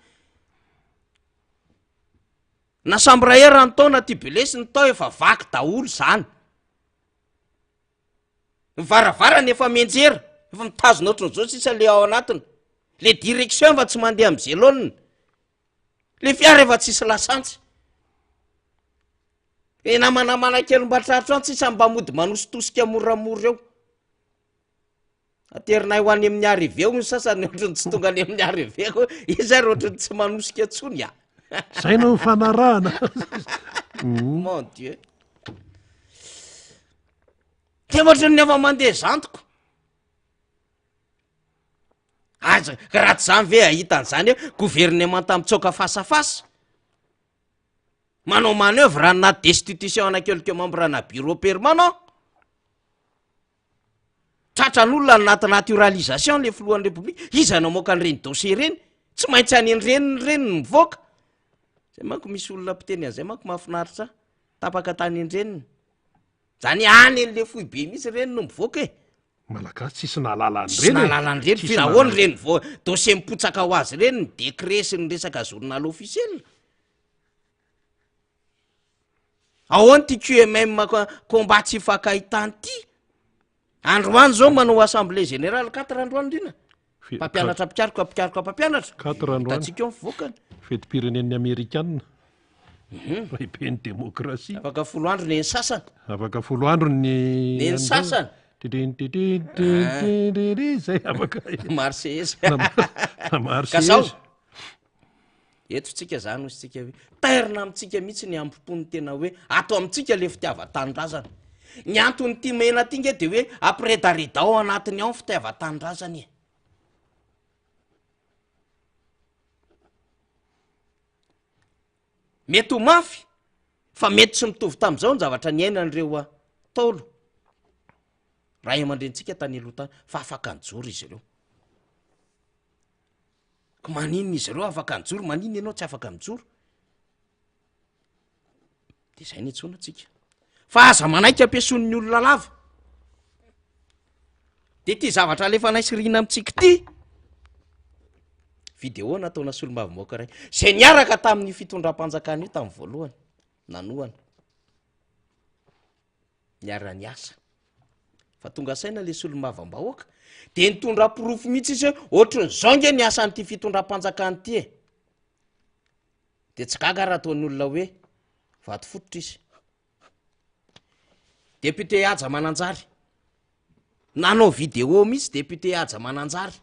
Na chambre air ny tao na tubeless ny tao efa vaky daholo izany. Ny varavarana efa mianjera, efa mitazona ohatran'izao sisa le ao anatiny. Le direction efa tsy mandeha amin'ny zelone. Le fiara efa tsisy lasantsy. E namanamana kely mba tratra any sisa mba mody manositosika moramora eo. Aterinay ho any amin'ny arrivée hoy ny sasany, ohatran'ny tsy tonga any amin'ny arrivée koa, izy ary ohatran'ny tsy manosika intsony a. Zay no fanarahana. Mon Dieu. Tena ohatran'ny efa mandeha zantoko. Aza, ka raha tsy zany ve ahita an'izany hoe gouvernemanta mitsoaka fasafasa. Manao manoeuvre ana destitution ana quelques membres ana bureau permanent. Tratran'olona anaty naturalisation le filohan'ny République, iza namoaka an'ireny dossier ireny? Tsy maintsy any an-dreniny ireny no mivoaka. Zay manko misy olona mpiteny an'izay manko mahafinaritra ahy, tapaka tany an-dreniny. Zany any an'le foibe mihitsy ireny no mivoaka e. Malagasy tsisy nahalala Tsisy an'ireny e. nahalala an'ireny, Tsisy fa nahoana nahalala. ireny vo- dossier mipotsaka ho azy ireny, ny décret sy ny resaka journal officiel? Ahoana ity QMM combat tsy ifankahitana ity? Androany zao manao assemblée générale quatre androany ndrina. Mpampianatra mpikaroka mpikaroka mpampianatra. Quatre androany. Hitantsika eo ny vokany. Fetim-pirenen'ny Amerikana. Mhm. Raiben'ny demokrasia. Afaka folo andro neny sasany. Afaka folo andro ny Neny sasany. Titintitintitintitintiti, zay afaka. Marseillaise. Na Marseillaise. Ka zao. Eto tsika zany hoy tsika hoe tairina amintsika mihitsy ny hambom-pon'ny tena hoe ato amintsika le fitiavan-tanindrazana. Ny anton'ity mena ty nge de hoe ampiredaredao ao anatiny ao ny fitiavan-tanindrazana e. Mety ho mafy fa mety tsy mitovy tamin'izao ny zavatra niainan'ireo Ntaolo ray aman-drenintsika tany aloha tany fa afaka nijoro izy ireo. Ko maninona izy ireo afaka nijoro, maninona ianao tsy afaka mijoro? De zay ny antsoina antsika. Fa aza manaiky ampiasoin'ny olona lava. De ty zavatra alefanay sy Rina amintsika ity, vidéo nataona solombavambahoaka iray, zay niaraka tamin'io fitondram-panjakana io tamin'ny voalohany, nanohana. niara-niasa. Fa tonga saina le solombavambahoaka de nitondra porofo mihitsy izy hoe ohatran'izao nge ny asan'ity fitondram-panjakana ity e. De tsy gaga raha ataon'ny olona hoe vato fototra izy. Député Haja Mananjary. Nanao vidéo mihitsy député Haja Mananjary.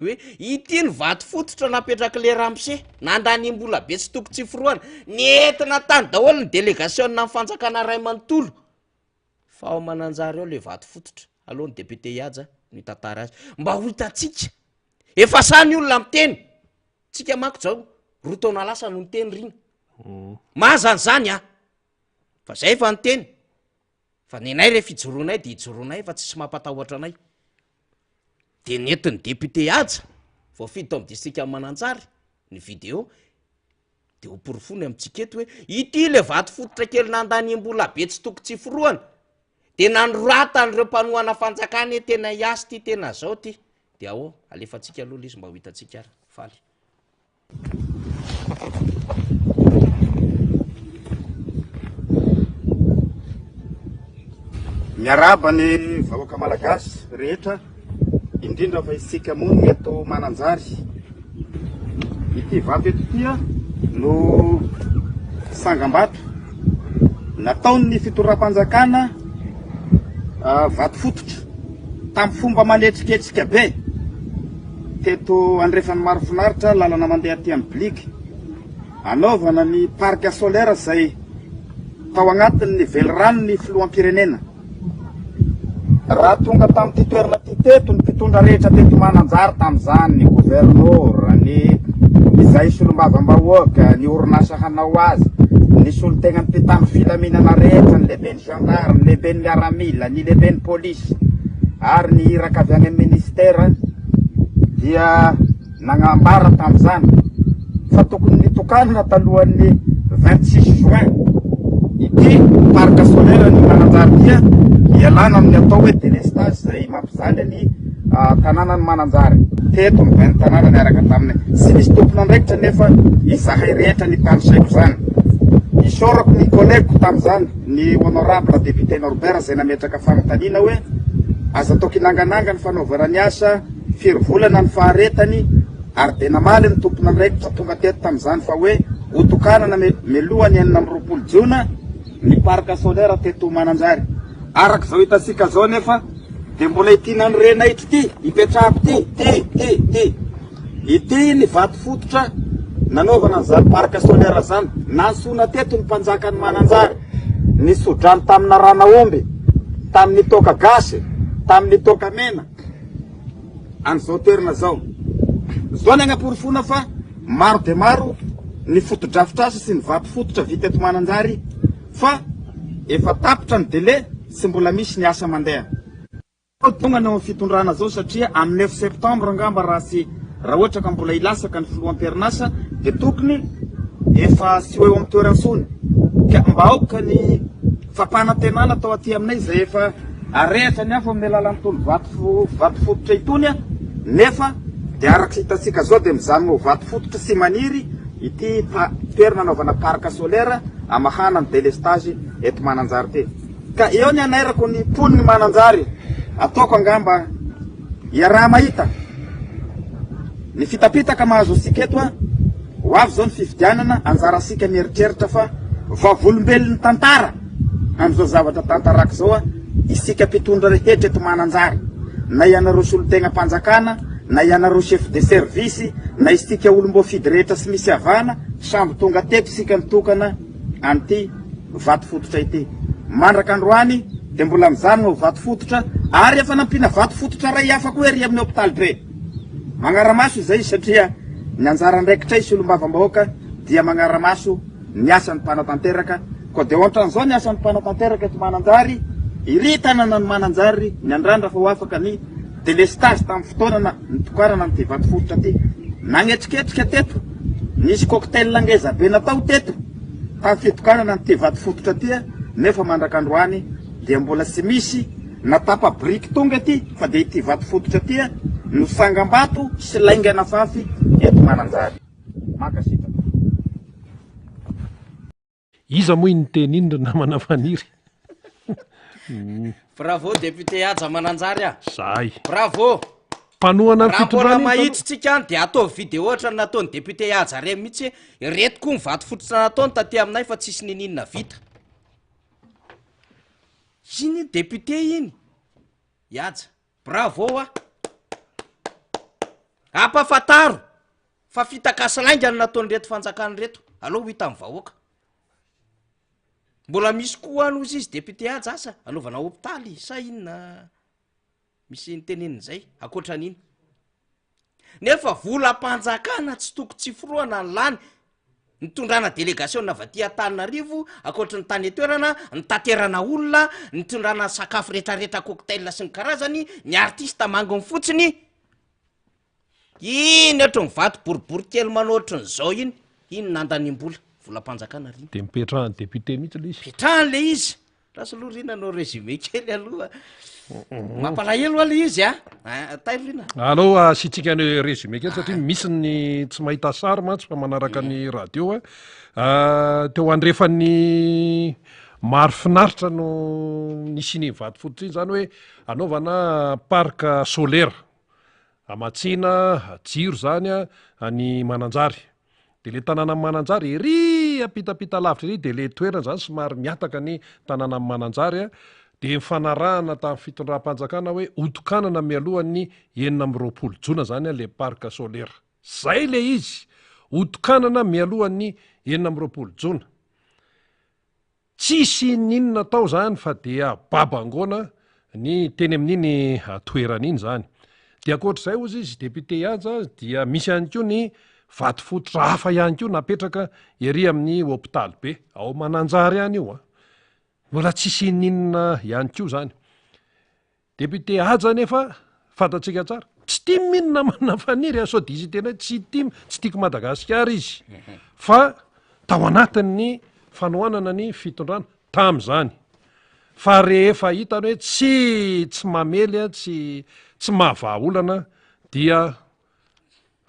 Hoe ity ny vato fototra napetrak'le ramose, nandaniam-bola be tsy toko tsy forohana, nentina tany daholo ny delegasiona ny fanjakana ray manontolo, fa ao Mananjary ao le vato fototra, aleo ny député Ihaja no hitantara azy, mba ho hitantsika, efa sahy ny olona miteny, tsika manko zao roa taona lasa no niteny rina, mazana izany an, fa zay efa niteny. Fa nenay re fijoroanay de ijoroanay fa tsisy mampatahotra anay. De nentin'ny député Haja, voafidy tao amin'ny distrikan'i Mananjary, ny vidéo, de ho porofoiny amintsika eto hoe ity le vato fototra kely nandaniam-bola be tsy toko tsy forohana, de nanoratan'ireo mpanohana fanjakana hoe tena hiasa ity, tena zao ity. De ao, alefantsika aloha le izy mba ho hitantsika ary. Faly. Miarahaba ny vahoaka malagasy rehetra, indrindra fa isika monina eto Mananjary. Ity vato eto ity no sangam-bato nataon'ny fitondram-panjakana vato fototra tamin'ny fomba manetriketrika be. Teto andrefan'i Marofinaritra, lalana mandeha aty amin'ny Bliky, anaovana ny parc solaire izay tao agnatin'ny veliranon'ny filoham-pirenena. Raha tonga tamin'ity toerana ity teto ny mpitondra rehetra teto Mananjary tamin'izany, ny governora, ny izay solombavambahoaka, ny orinasa hanao azy, ny solontenan'ny mpitandro filaminana rehetra, ny lehiben'ny gendarme, ny lehiben'ny miaramila, ny lehiben'ny polisy ary ny iraka avy any amin'ny ministera dia nagnambara tamin'izany fa tokony nitokanana talohan'ny 26 juin ity parc solaire ny Mananjary dia ialana amin'ny atao hoe délestage izay mampijaly ny ah, tanànan'i Mananjary. Teto ny ben'ny tanàna niaraka taminay. Tsy nisy tompon'andraikitra nefa izahay rehetra nitanisaiko izany. Isaorako ny collègue-ko tamin'izany, ny honorable député Norbert izay nametraka fanontaniana hoe aza atao kinangananga ny fanaovana ny asa, firy volana ny faharetany, ary dia namaly ny tompon'andraikitra tonga teto tamin'izany fa hoe hotokanana mialoha ny 26 jona ny parc solaire teto Mananjary. Araka izao hitantsika izao anefa dia mbola ity nanorenay ity, ipetrahako ity, ity, ity, ity. Ity ny vato fototra nanaovana an'izany parc solaire izany. Nantsoina teto ny mpanjakan'i Mananjary, nisodrano tamina ran'aomby, tamin'ny toaka gasy, tamin'ny toaka mena, an'izao toerana izao. Izao ny agnaporofoana fa maro dia maro. ny fotodrafitrasa sy ny vato fototra vita eto Mananjary fa efa tapitra ny délai tsy mbola misy ny asa mandeha. Tonga ny ao amin'ny fitondrana zao satria amin'ny neuf septembre angamba raha tsy raha ohatra ka mbola hilasaka ny filoha am-perinasa dia tokony efa tsy ho eo amin'ny toerany intsony ka mba aoka ny fampanantenana tao aty aminay izay efa arehitra ny afo amin'ny alalan'itony vato vato fototra itony nefa dia araka hitantsika zao dia mijanona ho vato fototra sy maniry ity toerana anaovana parc solaire amahana ny délestage eto Mananjary ity. Ka eo ny anairako ny mponin'i Mananjary, ataoko angamba iaraha-mahita ny fitapitaka mahazo antsika eto a, ho avy izao ny fifidianana, anjarantsika mieritreritra fa vavolombelon'ny tantara amin'izao zavatra tantarako izao a, isika mpitondra rehetra eto Mananjary, na ianareo solontegnam-panjakana, na ianareo chef de service, na isika olom-boafidy rehetra tsy misy havana, samby tonga teto isika nitokana an'ity vato fototra ity. Mandraka androany dia mbola mijanona ho vato fototra ary efa nampiana vato fototra iray hafa koa ery amin'ny hopitaly be. Magnara-maso izay satria ny anjara andraikitray solombavambahoaka dia magnara-maso ny asan'ny mpanatanteraka. Koa dia ohatran'izao ny asan'ny mpanatanteraka eto Mananjary, iry tanànan'i Mananjary niandrandra fa ho afaka ny delestazy tamin'ny fotoana nitokanana an'ity vato fototra ity. Nagnetriketrika teto, nisy cocktail ngeza be natao teto tamin'ny fitokanana an'ity vato fototra ity nefa mandrak'androany dia mbola tsy misy na tapa-biriky tonga ety fa dia ity vato fototra ity no sangam-bato sy lainga nafafy eto Mananjary. Mankasitraka. Iza moa iny niteny iny ry namana Faniry? Bravo député Haja Mananjary a! Zahay. Bravo! Mpanohana ny Raha mbola fitondrana iny taloha. mahitsy tsika any dia ataovy vidéo ohatran'ny nataon'ny député Haja reny mihitsy hoe ireto koa ny vato fototra nataony taty aminay fa tsisy niniana vita. Iny député iny. I Haja. Bravo a! Ampafantaro fa fitaka sy lainga no nataon'ireto fanjakana ireto. Aleo ho hitan'ny vahoaka. Mbola misy koa any hozy izy député Haja asa anaovana hopitaly sa inona misy niteneniny zay ankoatran'iny. Nefa volam-panjakana tsy toko tsy forohana ny lany nitondrana delegasiona avy aty Antananarivo ankoatry ny tany an-toerana, nitaterana olona, nitondrana sakafo retraretra cocktail sy ny karazany, ny artiste manginy fotsiny, iny ohatry ny vato boribory kely manao ohatrin'izao iny, iny nandaniam-bola, volam-panjakana ry iny. De mipetrahan'ny député mihitsy le izy. Petrahany le izy. Lasa aloha Rina anao résumé kely aloha. Mampalahelo aloha izy a. Ah, tairo Rina. Aleo asiantsika ny résumé kely satria misy ny tsy mahita sary mantsy fa manaraka ny radio a. Ah, teo andrefan'ny Mahafinaritra no nisian'iny vato fototra iny zany hoe anaovana parc solaire. Hamatsiana jiro zany a any Mananjary. De le tanànan'i Mananjary ery ampitampita lavitra ery de le toerana zany somary mihataka ny tanànan'i Mananjary a, de nifanarahana tamin'ny fitondram-panjakana hoe hotokanana mialohan'ny 26 jona zany a le parc solaire. Zay le izy! Hotokanana mialohan'ny 26 jona. Tsisy n'inona tao zany fa dia babangoana ny teny amin'iny toerana iny zany. Dia ankoatr'izay hozy izy député Haja dia misy ihany koa ny vato fototra hafa ihany koa napetraka ery amin'ny hopitaly be ao Mananjary any io an. Mbola tsisy n'inona ihany koa zany. Député Haja anefa fantatsika tsara tsy tim iny namana Faniry a, sao diso hiteny hoe tsy tim, tsy tiako Madagasikara izy fa tao anatin'ny fanohanana ny fitondrana tamin'izany fa rehefa hitany hoe tsy tsy mamely a, tsy tsy mahavaha olana dia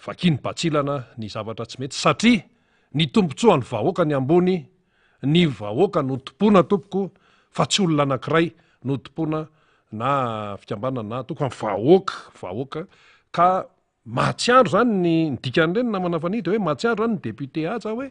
Vakiny batsilana ny zavatra tsy mety satria ny tombotsoan'ny vahoaka ny ambony, ny vahoaka no tompoina tompoko fa tsy olona anakiray no tompoina na fikambanana na antoko fa ny vahoaka, vahoaka ka mahatsiaro zany ny ny dikan'ireny namana Fanihy de hoe mahatsiaro zany ny député Haja hoe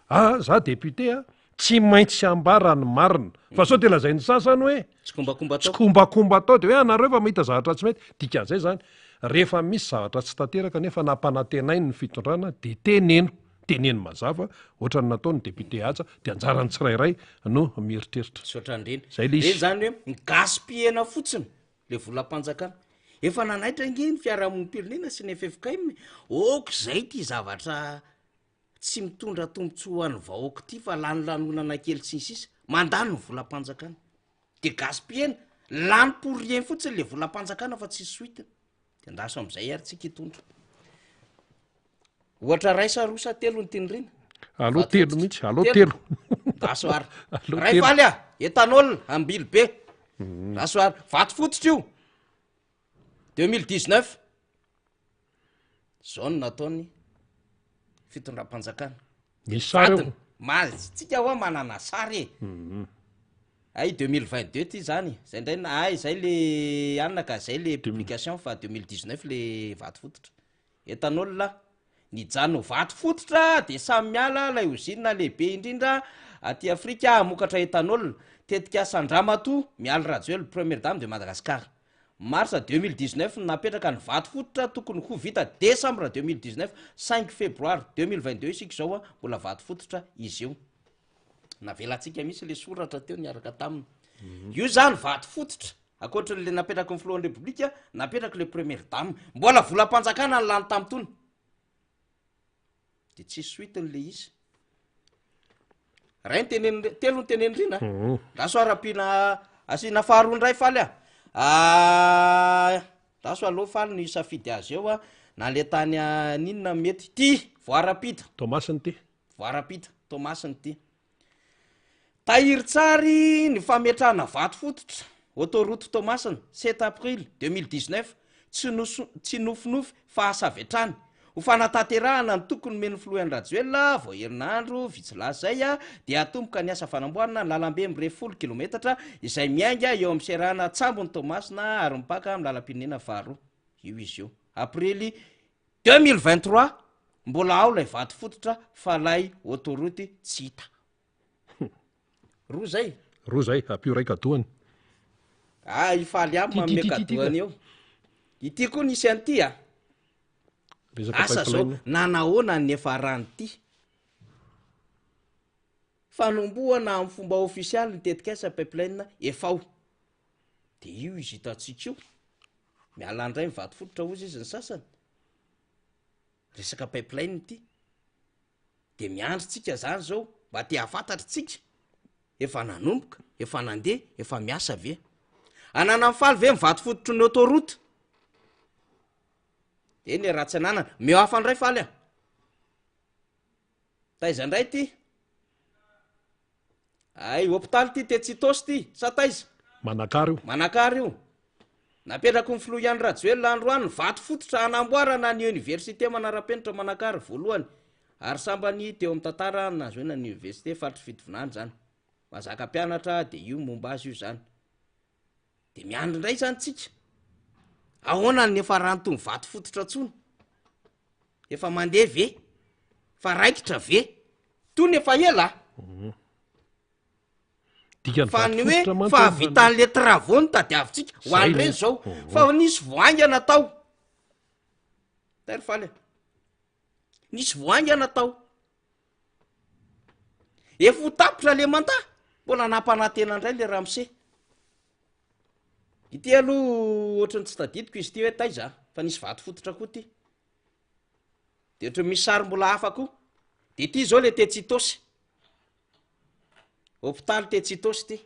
ah za député a Tsy maintsy ambara ny marina. Fa sao dia lazain'ny sasany hoe Tsikombakomba atao. Tsikombakomba atao dia hoe anareo efa mahita zavatra tsy mety. Dikan'izay izany, rehefa misy zavatra tsy tanteraka nefa nampanantenainy ny fitondrana dia teneno, teneno mazava ohatran'ny nataon'ny député Haja dia anjaran'ny tsirairay no mieritreritra. Misaotra an'ireny. Izay ilay izy. Ireny izany hoe mi-gaspiller-na fotsiny le volam-panjakana. Efa nanaitra ange ny fiarahamonim-pirenena sy ny ffkm, ok izay ity zavatra. tsy mitondra tombontsoa ho an'ny vahoaka ity fa lany lanonana kely sy ny sisa, mandany ny volam-panjakana. De gaspiller-na, lany pour rien fotsiny le volam-panjakana fa tsisy suite. De andraso am'zay ary tsika hitondra. Ohatra ray sa roa sa telo ny tian'i Rina? Aleo telo mihitsy, aleo telo. Andraso ary. Ray faly ah, ethanol, Ambilobe. Andraso ary, vato fototra io. 2019. Zao no nataony fitondram-panjakana. Misy sary eo. Mazy tsika hoa manana sary e. Mhm. Ay 2022 ty zany, zay ndray na ay zay le anona ka zay le publication fa 2019 le vato fototra. Ethanol nijanona ho vato fototra de samy miala lay ozinina lehibe indrindra aty Afrika hamokatra ethanol, tetikasan-dRamatoa Mialy Rajoelina, première dame de Madagascar. Mars 2019 no napetraka ny vato fototra tokony ho vita décembre 2019, 5 febroary 2022 isika izao mbola vato fototra izy io. Navelantsika mihitsy le soratra teo niaraka taminy. Io zany vato fototra, ankoatran'le napetraky ny filohan'ny repoblika, napetraky le première dame. Mbola volam-panjakana ny lany tamin'itony. De tsisy suite-ny le izy. Ray ny teneniny, telo ny teneniny rina. Mhm. Raso arapina asiana faharoa indray faly a. Ah, raso aloha faly no hisafidy azy eo a. Na le tany aninona mety. Ty voarapita. Toamasina ty. Voarapita, Toamasina ty. Tahirin-tsary ny fametrahana vato fototra, Autoroute Toamasina, sept april 2019, tsy noso- tsy nofinofy fa asa avy hatrany. Ho fanatanterahana ny toky nomen'ny Filoha Andry Rajoelina vao herinandro vitsy lasa izay dia hatomboka ny asa fanamboarana ny lalambe mirefy folo kilometatra izay miainga eo amin'ny seranan-tsambon'i Toamasina ary mipaka amin'ny lalam-pirenena faharoa. Io izy io. Aprily 2023, mbola ao ilay vato fototra fa ilay autoroute tsy hita. Roa zay. Roa zay, ampio iray kadoany. Ah, i Faly ihany manome kadoany eo. Ity koa nisy an'ity a. Resaka Asa zao, pipeline. nanahoana ny niafaran'ity? Fanombohana amin'ny fomba ofisialy ny tetikasa pipeline Efao. De io izy hitantsika io. Miala indray ny vato fototra hozy izy ny sasany. Resaka pipeline ity. De miandry tsika zany zao, mba te hahafantatra tsika, efa nanomboka, efa nandeha, efa miasa ve? Ananan'i Faly ve ny vato fototry ny autoroute? Eny e, raha tsy ananana, omeo hafa indray Faly a! Taiza indray ity? Hay, hopitaly ity tetsy Itaosy ity, sa taiza? Manakara io. Manakara io. Napetraky ny filoha Andry Rajoelina androany ny vato fototra hanamboarana ny oniversite manara-penitra Manakara voalohany ary sambany teo amin'ny tantara nahazoana ny oniversite faritry Fitovinany izany. Mahazaka mpianatra dia io momba azy io izany. Dia miandry indray izany tsika. Ahoana ny niafaran'itony vato fototra tsony? Efa mandeha ve? Fa raikitra ve? Tony efa ela a! Mhm. Dikany Fa vato ny hoe fototra mantsy fahavitan'le travaux no tadiavintsika ho Zay an'ireny no. zao. Mhm. Fa nisy vao haingana tao. Tary faly e. Nisy vao haingana tao. Efa ho tapitra le mandat, mbola nampanantena indray le ramose. Ity aloha ohatran'ny tsy tadidiko izy ity hoe taiza fa nisy vato fototra koa ity. De ohatran'ny misy sary mbola hafa koa. De ity zao le tetsy Itaosy. Hopitaly tetsy Itaosy ity.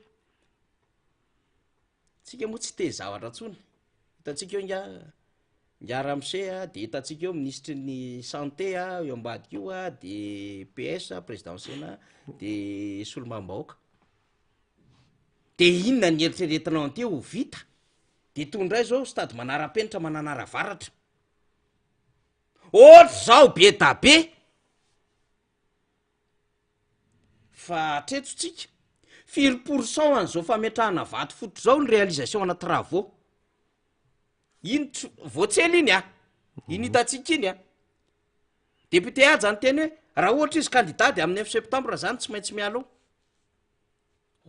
Tsika moa tsy te zavatra intsony. Hitantsika eo ingahy ingahy ramose a, de hitantsika eo minisitry ny santé a, eo ambadika io a, de PS président sénat, de solombavambahoaka. De inona ny eritreretinao an'ity ho vita? De toy indray zao stade manara-penitra Mananara Avaratra. Ohatr'izao be da be. Fa hatreto tsika, firy pour cent an'izao fametrahana vato fototra izao ny réalisation ana travaux? Iny tsy, vao tsy ela iny a! Iny hitantsika iny a! Député Haja niteny hoe raha ohatra izy candidat de amin'ny neuf septembre zany tsy maintsy miala ao.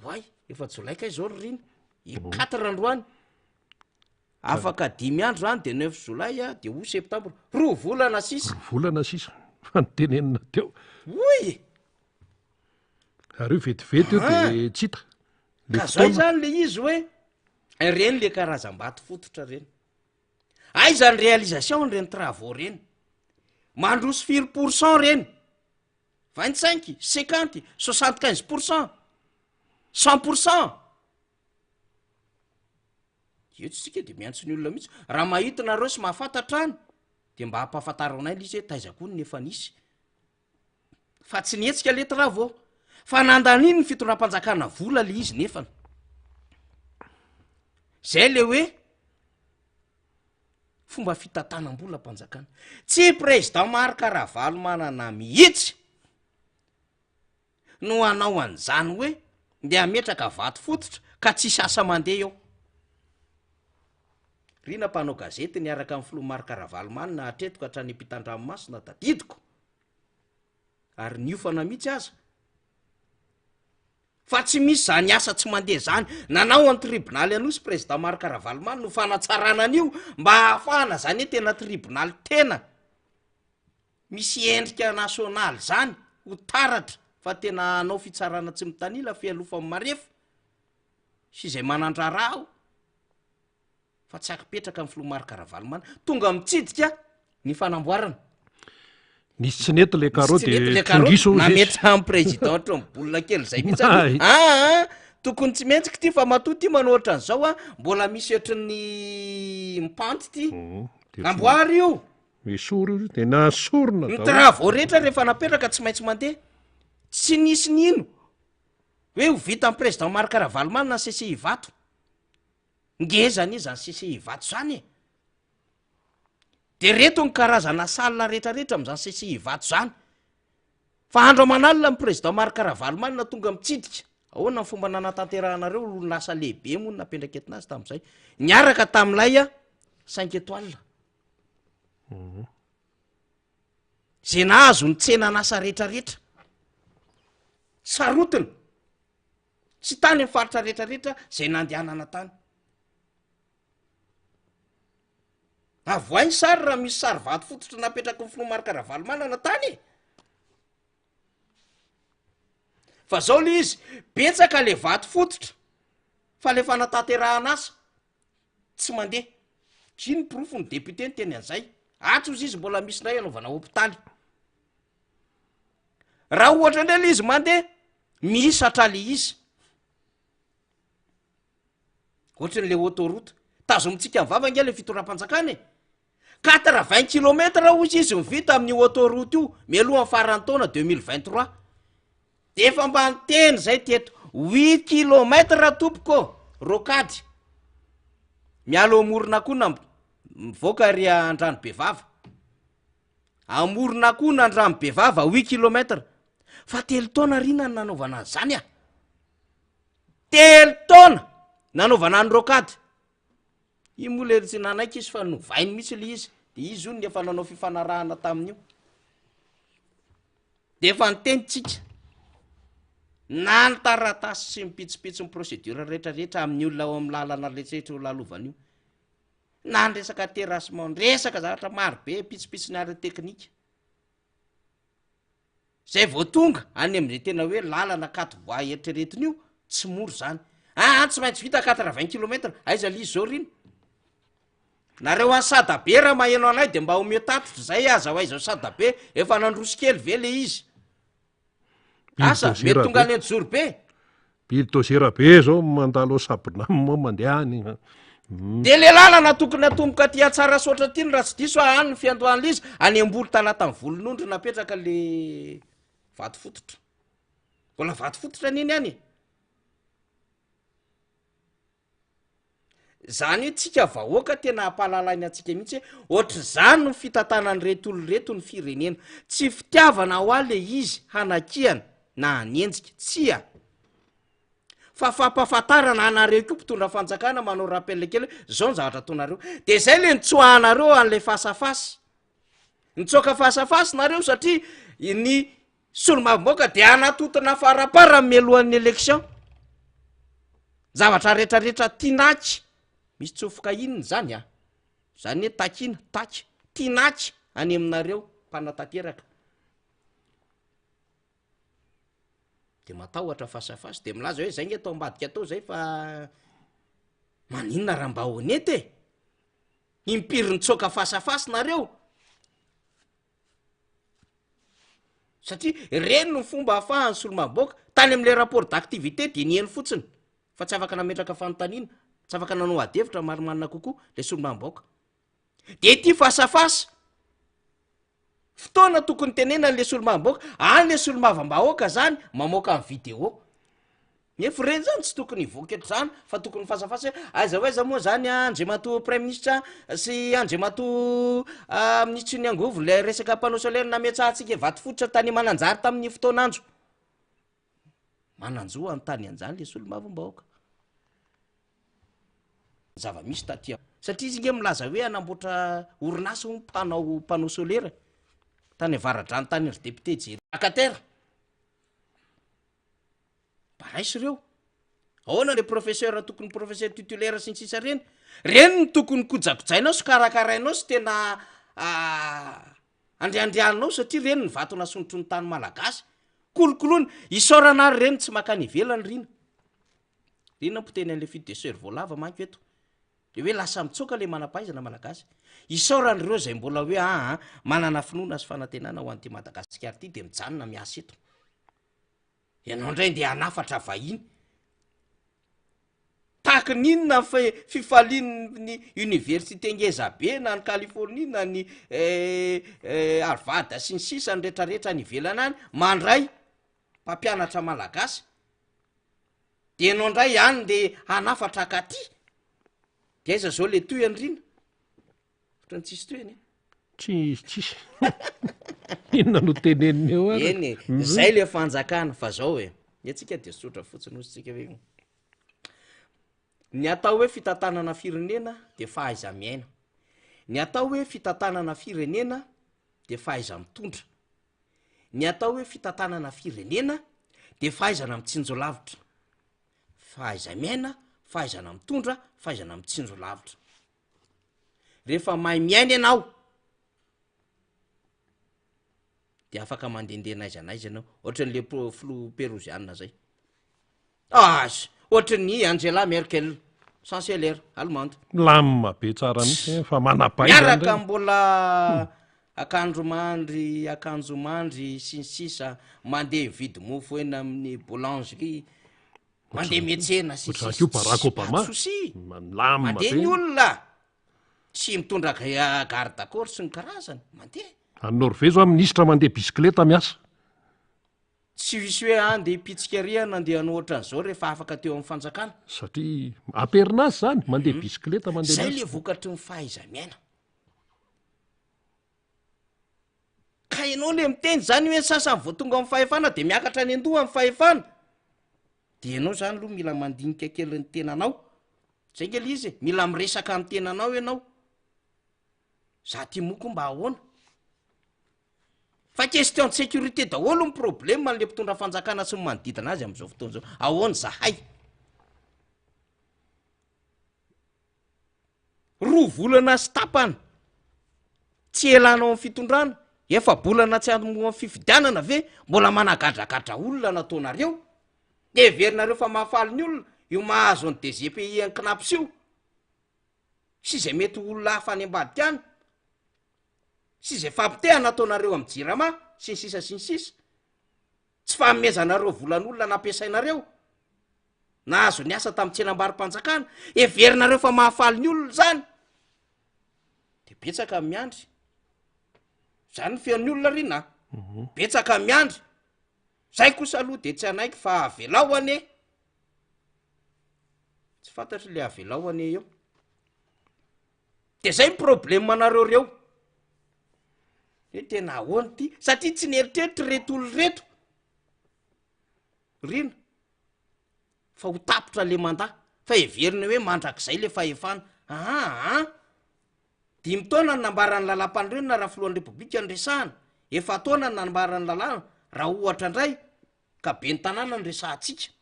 Oay, efa jolay kay zao ry Rina, i quatre androany. Afaka dimy andro zany de neuf jolay a, de août septembre, roa volana sisa. Roa volana sisa, fa nitenenina teo. Oy! Ary io vetivety io de tsy hita. Le Ka zay fotoana. zany le izy hoe, reny le karazam-bato fototra reny. Aiza ny réalisation reny travaux reny? Mandroso firy pour cent reny? 25, 50, 75 pour cent, 100 pour cent. Eto isika de miantso ny olona mihitsy, raha mahita nareo sy mahafantatra any de mba ampahafantaro anay le izy hoe taiza koa no efa nisy. Fa tsy nihetsika le travaux, fa nandanian'ny fitondram-panjakana vola le izy nefany. Zay le hoe fomba fitantanam-bolam-panjakana. Tsy président Marc Ravalomanana mihitsy no hanao an'izany hoe ndeha hametraka vato fototra ka tsisy asa mandeha eo. Rina mpanao gazety niaraka amin'ny filoha Marc Ravalomanana hatreto ka hatrany ampitan-dranomasina tadidiko ary niofana mihitsy aza fa tsy misy zany asa tsy mandeha zany. Nanao an'ny tribonaly Anosy président Marc Ravalomanana ho fanatsarana an'io mba hahafahana zany hoe tena tribonaly tena misy endrika nasionaly zany ho taratra fa tena hanao fitsarana tsy mitanila fialofan'ny marefo sy izay manan-draharaha aho fa tsy akipetraka ny filoha Marc Ravalomanana tonga mitsidika ny fanamboarana. Nisy tsy nety le carreau de trongiso ozy izy. Nametrahan'ny président trombola kely zay mihitsy aloha. Aa tokony tsy mihetsika ity fa matoa ty manao ohatran'izao a, mbola misy ohatran'ny mipanty ty. Amboary io. Esory io de nasorina Ny travaux rehetra rehefa napetraka tsy maintsy mandeha. Tsy nisy nino hoe ho vitan'ny président Marc Ravalomanana ny CCI Ivato. Ngeza anie zany CCI Ivato zany e! De reto ny karazana salle rehetrarehetra am'zany CCI Ivato zany. Fa andro aman'alina ny président Marc Ravalomanana tonga mitsidika. Ahoana ny fomba nanatanterahanareo orinasa lehibe moa no nampiandraiketina azy tam'zay. Niaraka tam'ilay cinq étoiles. Zay nahazo ny tsenan'asa rehetrarehetra. Sarotiny. Tsy tany amin'ny faritra rehetrarehetra zay nandehanana tany. Avoay ny sary raha misy sary vato fototra napetraky ny filoha Marc Ravalomanana tany e. Fa zao le izy, betsaka le vato fototra fa le fanatanterahana asa tsy mandeha. Io ny porofo ny député niteny an'izay. Atsy ozy izy mbola misy indray anaovana hopitaly. Raha ohatra indray le izy mandeha, mihisatra le izy. Ohatran'le autoroute. Tazomintsika ny vava ange le fitondram-panjakana e. Quatre-vingts kilomètres hozy izy no vita amin'io autoroute io mialohan'ny faran'ny taona 2023. De efa mba niteny zay teto, huit kilomètres tompoko ô, rocade. Miala eo Amoronakona mivoaka ary Andranobevava. Amoronakona Andranobevava huit kilomètres. Fa telo taona aoriana no nanaovana an'izany a! Telo taona nanaovana ny rocade. Io moa le tsy nanaiky izy fa novainy mihitsy le izy, de izy hono efa nanao fifanarahana tamin'io. De efa niteny tsika, na ny taratasy sy ny pitsopitson'ny procédure rehetrarehetra amin'ny olona ao amin'ny lalana rehetrarehetra io lalovana io, na ny resaka terrassement, ny resaka zavatra maro be pitsopitsony ara-teknika. Zay vao tonga any am'zay tena hoe lalana quatre voies eritreretina io, tsy mora zany. Aa tsy maintsy vita quatre-vingts kilomètres, aiza le izy zao r'ino? Nareo any Sadabe raha maheno anay de mba omeo tatitra zay aza ho aiza ao Sadabe, efa nandroso kely ve le izy? Asa, mety tonga any Anjozorobe. Bulldozer be zao mandalo ao Sabonam mandeha any. De le lalana tokony atomboka aty Antsarasaotra aty no raha tsy diso aho, any ny fiandohan'le izy, any Amboly Talatan'ny Volonondry napetraka le vato fototra. Mbola vato fototra anie ny any e. Zany hoe tsika vahoaka tena ampahalalaina antsika mihitsy hoe ohatr'izany no fitantanan'ireto olona ireto ny firenena. Tsy fitiavana hoa le izy hanakiana na hanenjika, tsia. Fa fampahafantarana anareo koa mpitondra fanjakana manao rappel kely hoe zao ny zavatra ataonareo. De zay le nitsoahanareo an'le face à face. Nitsoaka face à face nareo satria ny solombavambahoaka de hanatotona faraparany mialohan'ny élection. Zavatra retraretra tinaky, misy tsofoka inona zany a? Zany hoe takina, taky, tinaky any aminareo mpanatanteraka. De matahotra face à face, de milaza hoe zay nge atao ambadika atao zay fa maninona raha mba honnête e? Impiry nitsoaka face à face nareo? Satria ireny no fomba ahafahan'ny solombavambahoaka, tany amin'ilay rapport d'activité dia niheno fotsiny fa tsy afaka nametraka fanontaniana, tsy afaka nanao ady hevitra marimarina kokoa ilay solombavambahoaka. Dia ity face à face, fotoana tokony tenenan'ilay solombavambahoaka, any ilay solombavambahoaka zany mamoaka ny vidéo. Nefa ireny zany tsy tokony hivoaka eto zany fa tokony face à face hoe aiza ho aiza moa zany Andriamatoa Praiminisitra sy Andriamatoa Minisitry ny angovo ilay resaka panneau solaire nametsahantsika vatofototra tany Mananjary tamin'ny fotoan'andro. Manan-jo hanontany an'izany ilay solombavambahoaka. Ny zava-misy taty satria izy nge milaza hoe hanamboatra orinasa hono mpanao panneau solaire tany Avaradrano tany ry député Jerry Vacataire. Mba raiso ireo. Ahoana le professeur tokony professeur titulaire sy ny sisa reny? Reny no tokony kojakojainao sy karakarainao sy tena andriandrianinao satria reny ny vato nasondrotry ny tany malagasy. Kolokoloina. Isaorana ary reny tsy makany ivelany Rina. Rina mpiteny an'le fuite de cerveau lava manko eto. Le hoe lasa mitsoaka le manam-pahaizana malagasy. Isaorana ireo izay mbola hoe aa manana finoana sy fanantenana ho an'ity Madagasikara ity de mijanona miasa eto. Ianao indray ndeha hanafatra vahiny. Tahaka ny inona ny fifalian'ny université ngeza be na any Californie na ny Harvard sy ny sisa ny retraretra any ivelany any mandray mpampianatra malagasy. De ianao indray any ndeha hanafatra akaty. De aiza zao le tohiny Rina? Ohatran'ny tsisy tohiny e. Tsy tsisy. Inona no teneniny eo ary? Eny e, zay le fanjakana fa zao e, ny antsika de tsotra fotsiny hozy tsika hoe ny atao hoe fitantanana firenena de fahaiza-miaina, ny atao hoe fitantanana firenena de fahaiza-mitondra, ny atao hoe fitantanana firenena de fahaizana mitsinjo lavitra, fahaiza-miaina, fahaizana mitondra, fahaizana mitsinjo lavitra. Rehefa mahay miaina ianao de afaka mandehandeha n'aiza n'aiza ianao, ohatran'le pro- filoha peroziana zay, az ohatran'ny Angela Merkel, chancelière allemande. Milamina be tsara mihitsy fa manam-pahaizana Miaraka mbola akanjo mandry, akanjo mandry sy ny sisa, mandeha mividy mofo eny amin'ny boulangerie, Mandeha miantsena sy Ohatr'izany koa Barack Obama. Pas de souci. Milamina Mandeha be. ny olona. Tsy mitondra ga- garde corps sy ny karazany. Mandeha. Any Norvège zao minisitra mandeha bisikileta miasa. Tsy hisy hoe andeha hipitsika ary na andeha hanao ohatran'izao rehefa afaka teo amin'ny fanjakana. Satria am-perinasa izany, mandeha bisikileta mandeha Zay miasa. le vokatry ny fahaiza-miaina. Ka ianao le miteny zany hoe ny sasany vao tonga amin'ny fahefana de miakatra any an-doha ny fahefana, de ianao zany aloha mila mandinika kely ny tenanao, zay nge le izy e, mila miresaka amin'ny tenanao ianao, za ty moko mba ahoana? Fa question de sécurité daholo ny problème an'le mpitondra fanjakana sy ny manodidina azy am'zao fotoana zao, ahoana zahay? Roa volana sy tapany tsy ialana ao amin'ny fitondrana, efa-bolana tsy hamoha fifidianana ve mbola managadragadra olona nataonareo? Dia heverinareo fa mahafaly ny olona io mahazo ny DGPI an'i Cnaps io sy izay mety ho olona hafa any ambadika any sy izay fampitehana ataonareo amin'ny Jirama sy ny sisa sy ny sisa. Tsy fanomezanareo volan'olona nampiasainareo nahazo niasa tamin'ny tsenambaro-panjakana, heverinareo fa mahafaly ny olona izany? De betsaka ny miandry, zany ny feon'ny olona ry na, betsaka ny miandry, zay kosa aloha de tsy hanaiky fa avelao anie, tsy fantatro le avelao anie eo, de zay ny problème anareo reo, hoe tena ahoana ty, satria tsy nieritreritra reto olo reto, Rina, fa ho tapitra le mandat, fa heverina hoe mandrakizay le fahefana, aa dimy taona no nambaran'ny lalàmpanorenana raha filohan'ny repoblika no resahana, efa-taona no nambaran'ny lalàna raha ohatra indray ka ben'ny tanàna no resahantsika,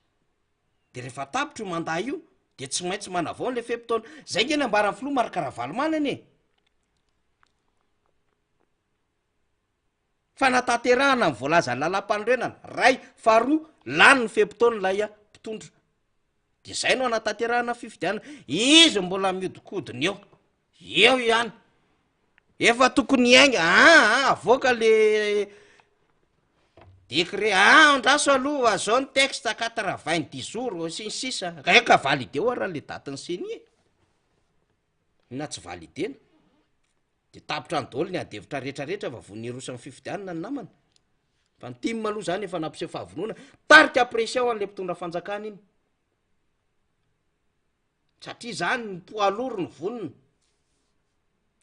de rehefa tapitra io mandat io de tsy maintsy manavao an'le fe-potoana, zay nge nambaran'ny filoha Marc Ravalomanana e! Fanatanterahana ny voalazan'ny lalàmpanorenana, ray, faharoa, lany ny fe-potoana ilay mpitondra. De zay no anatanterahana ny fifidianana. Izy mbola mihodinkodina eo, eo ihany. Efa tokony hiainga, aa avoaka le. Décret, ah andraso aloha, zao ny texte quatre-vingt-dix jours sy ny sisa, ka valideo ara le datin'ny ceni e! Na tsy validena, de tapitra any daholo ny ady hevitra rehetra rehetra fa vonona hiroso amin'ny fifidianana ny namana. Fa ny tim aloha zany efa nampiseho fahavonona, tarika pression an'le mpitondra fanjakana iny. Satria zany ny poids lourd no vonona.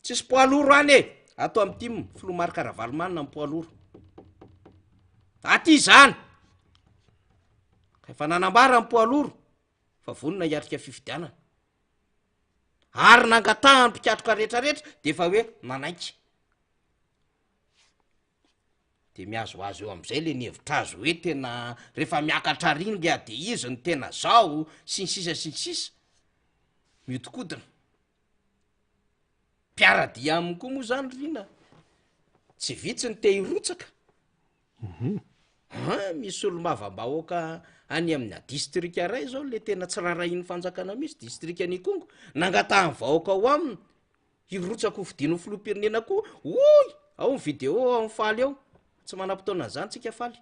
Tsisy poids lourd any e! Ato amin'ny tim, filoha Marc Ravalomanana ny poids lourd. Aty zany! Ka efa nanambara ny poids lourd fa vonona hiatrika fifidianana. Ary nangatahan'ny mpikatroka rehetrarehetra de efa hoe nanaiky. De mihazohazo eo am'zay le ny hevitra azy hoe tena rehefa miakatra ringa de izy no tena zao sy ny sisa sy ny sisa, miodikodina. Mpiara-dia aminy koa moa zany Rina, tsy vitsy ny te hirotsaka. An, misy solombavambahoaka any amina distrika iray zao le tena tsy rarahian'ny fanjakana mihitsy, distrikan'Ikongo, nangatahan'ny vahoaka ao aminy Hirotsaka ho fidiana ho filoham-pirenena koa? Oy! Ao ny vidéo ao amin'ny Faly ao. Tsy manam-potoana an'izany tsika Faly.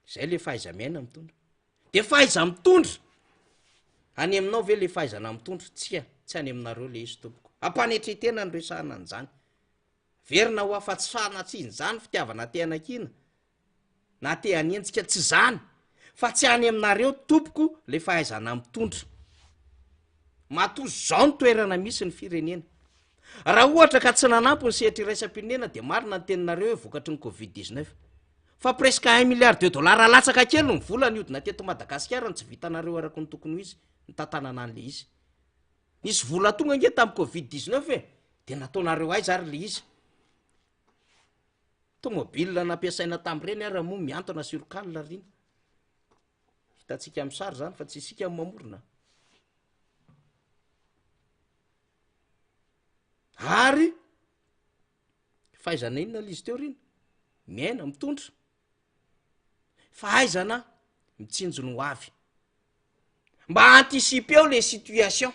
Zay le fahaiza-miaina mitondra. De fahaiza-mitondra! Any aminao ve le fahaizana mitondra? Tsia, tsy any aminareo le izy tompoko. Ampanetren-tena no resahana an'izany. Verina hoa fa tsy sanatria izany fitiavana te hanakiana. na te hanenjika tsy zany fa tsy any aminareo tompoko le fahaizana mitondra matoa zao ny toerana misy ny firenena raha ohatra ka tsy nanampy ny sehatra iraisam-pirenena de marina ny teninareo hoe vokatry ny covid 19 fa presque un milliard de dollar latsaka kely ny vola niodina teto Madagasikara no tsy vitanareo araka ny tokony ho izy ny tantanana an'le izy nisy vola tonga ange tamin'ny covid 19 e de nataonareo aiza ary le izy Tomobile nampiasaina tamin'ireny ara moa mihantona sur cale ry iny. Hitantsika amin'ny sary zany fa tsy isika no mamorona. Ary fahaizana inona le izy teo ry iny? Miaina, mitondra. Fahaizana mitsinjo ny ho avy. Mba anticipeo le situation.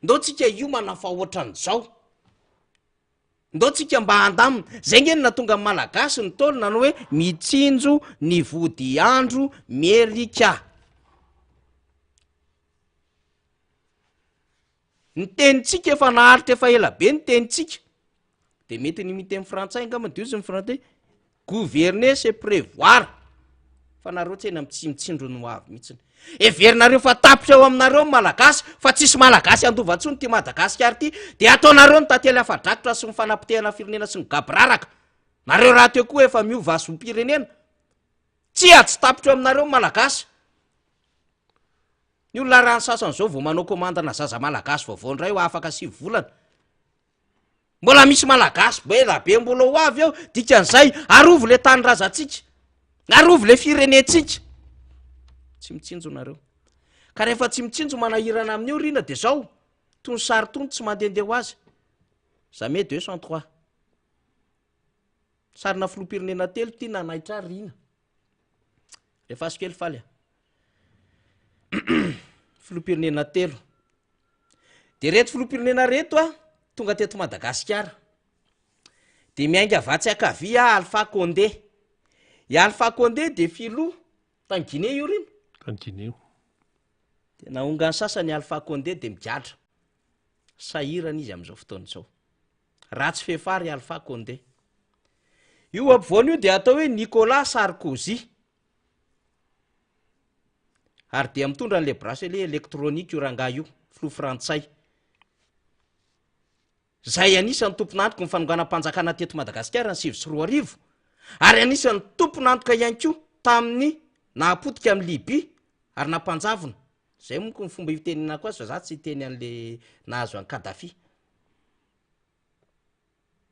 Ndao tsika hiomana fa ohatran'izao. Ndao tsika mba handamina. Zay nge no nahatonga ny Malagasy ny Ntaolo nanao hoe mitsinjo ny vody andro merika. Ny tenintsika efa naharitra efa ela be ny tenintsika. De mety ny miteny frantsay angamba de hozy ny frantsay Gouverner c'est prévoir. Fa nareo tsena tsy mitsindro ny ho avy mihitsiny. Heverinareo fa tapitra eo aminareo ny Malagasy fa tsisy Malagasy handova intsony ity Madagasikara ity dia ataonareo ny tantely afa-drakotra sy ny fanapotehana firenena sy ny gaboraraka. Nareo rahateo koa efa miova zom-pirenena. Tsia, tsy tapitra eo aminareo ny Malagasy. Ny olona raha ny sasany izao vao manao commande-na zaza Malagasy vaovao indray ho afaka sivy volana. Mbola misy Malagasy be da be mbola ho avy eo, dikan'izay arovy le tanindrazantsika, arovy le firenentsika. Tsy mitsinjo nareo. Ka rehefa tsy mitsinjo manahirana amin'io Rina de zao, tony sary tony tsy mandehandeha ho azy. Jamais 203. Sarina filoham-pirenena telo ty nanaitra ahy Rina. Efaso kely faly a. Filoham-pirenena telo. De reto filoham-pirenena reto a, tonga teto Madagasikara. De miainga avy atsy ankavia Alpha Condé. I Alpha Condé de filoha tany Guinée io r'iny? Tany Guinée io. De nahongan'ny sasany Alpha Condé de migadra. Sahirana izy amin'izao fotoana izao. Ratsy fefara i Alpha Condé. Io ampovoany io dia atao hoe Nicolas Sarkozy. Ary dia mitondra an'ilay bracelet électronique io rangahy io, filoha frantsay. Izay anisan'ny tompon'antoky ny fanonganam-panjakana teto Madagasikara ny 2009, ary anisan'ny tompon'antoka ihany koa tamin'ny nahapotika amin'i Libye ary nampanjavona. Izay monko ny fomba itenenako azy fa za tsy hiteny an'le nahazo an'i Kadhafi.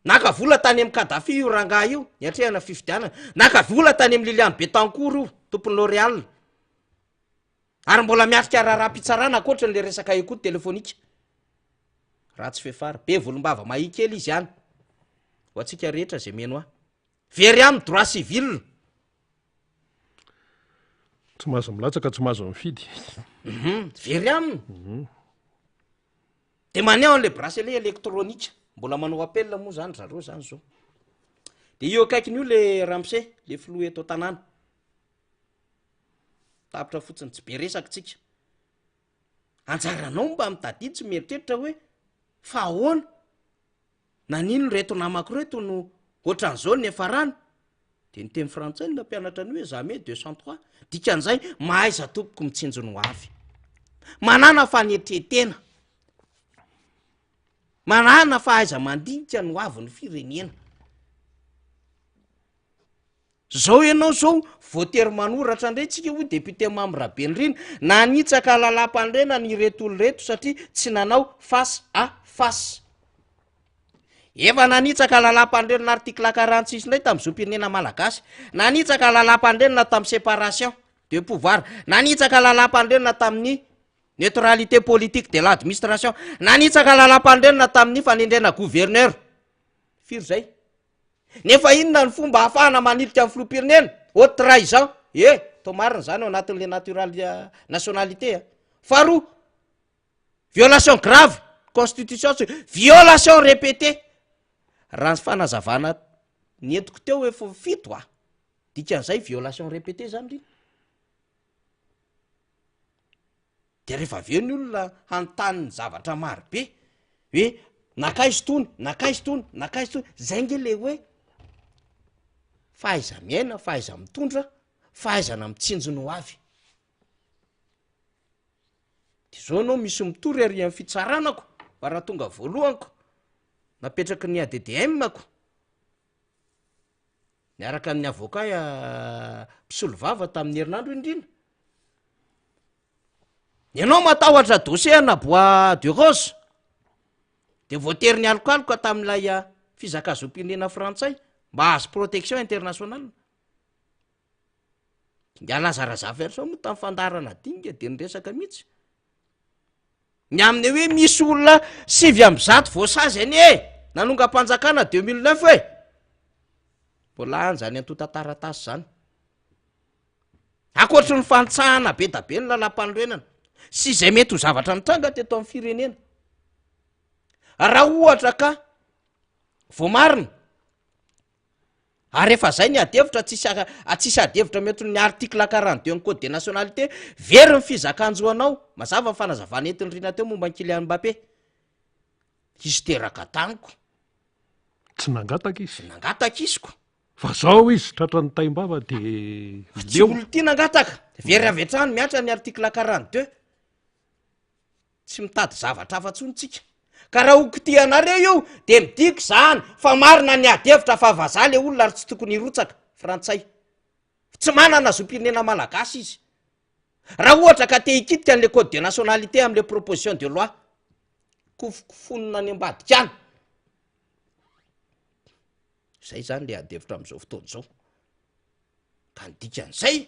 Naka vola tany amin'i Kadhafi io rangahy io, niatrehana fifidianana. Naka vola tany amin'i Liliane Bettencourt io, tompon'ny L'Oréal. Ary mbola miatrika raharaham-pitsarana ankoatra an'ilay resaka écoute téléphonique. Ratsy fefara. Be volombava mahia kely izy any. Ho antsika rehetra izay mihaino ahy. Very aminy droit civil. Tsy mahazo milatsaka, tsy mahazo mifidy. Mhm, very aminy. Mhm. De maneho an'le bracelet électronique. Mbola manao appel moa zany zareo zany zao. De io akaikiny io le ramose, le filoha eto an-tanàna. Tapitra fotsiny, tsy be resaka tsika. Anjaranao mba mitadidy sy mieritreritra hoe fa ahoana? Nanino ireto namako ireto no ohatran'izao ny niafarany? Dia ny teny frantsay no nampianatra an'io hoe jamais 203. Dikan'izay, mahaiza tompoko mitsinjo ny ho avy. Manàna fanetren-tena. Manàna fahaiza-mandinika ny ho avin'ny firenena. Zao ianao zao voatery manoratra indray tsika hoy député Mamy Rabenirina, nanitsaka lalàmpanorenana ireto olona ireto satria tsy nanao face à face. Efa nanitsaka lalàmpanorenana article 46 indray tamin'ny zom-pirenena malagasy, nanitsaka lalàmpanorenana tamin'ny séparation de pouvoir, nanitsaka lalàmpanorenana tamin'ny neutralité politique de l'administration, nanitsaka lalàmpanorenana tamin'ny fanendrena gouverneur. Firy zay? Nefa inona ny fomba ahafahana manilika ny filoham-pirenena? Haute trahison! E! Toa marina izany ao anatin'ilay natural nationalité a! Faharoa, violation grave constitution sy violation répétée. Raha ny fanazavana nentiko teo efa fito a! Dikan'izay violation répétée zany ry. De rehefa avy eo ny olona hanontany ny zavatra maro be hoe nankaiza itony, nankaiza itony, nankaiza itony, zay nge le hoe fahaiza-miaina, fahaiza-mitondra, fahaizana mitsinjo ny ho avy. De zao anao misy mitory ary amin'ny fitsarana ko, fa raha tonga voalohany ko, napetraky ny ADDM ko, Niaraka amin'ny avocat mpisolovava tamin'ny herinandro indrindra. Ianao matahotra dossier ana bois de rose de voatery nialokaloka tamin'ilay fizakazom-pirenena frantsay mba hahazo protection internationale. Nialaza Razafiarison moa tamin'ny fandaharana dinika de niresaka mihitsy. Ny amin'ny hoe misy olona 109 voasazy anie e! Nanongam-panjakana 2009 e! Mbola any zany antontan-taratasy zany. Ankoatry ny fantsahana be da be ny lalàmpanorenana sy izay mety ho zavatra nitranga teto amin'ny firenena. Raha ohatra ka voamarina Ary rehefa zay ny ady hevitra tsisy tsisy ady hevitra mety ny article 42 ny code des nationalités, very ny fizakan-jo anao, mazava ny fanazavana entin'i Rina teo momba an'i Kylian Mbappé. Izy teraka tamiko. Tsy nangataka izy. Tsy nangataka izy ko. Fa zao izy tratran'ny taim-bava de Tsy leo. olon-tia nangataka. Very avy hatrany mihatra ny article 42. Tsy mitady zavatra hafa tsony tsika. Ka raha ho kitihanareo io de midika izany fa marina ny ady hevitra fa vazaha le olona ary tsy tokony hirotsaka, frantsay. Tsy manana zom-pirenena malagasy izy. Raha ohatra ka te hikitika an'le code de nationalité am'le proposition de loi, kofokofonina any ambadika any. Zay zany le ady hevitra am'izao fotoana izao. Ka ny dikan'izay,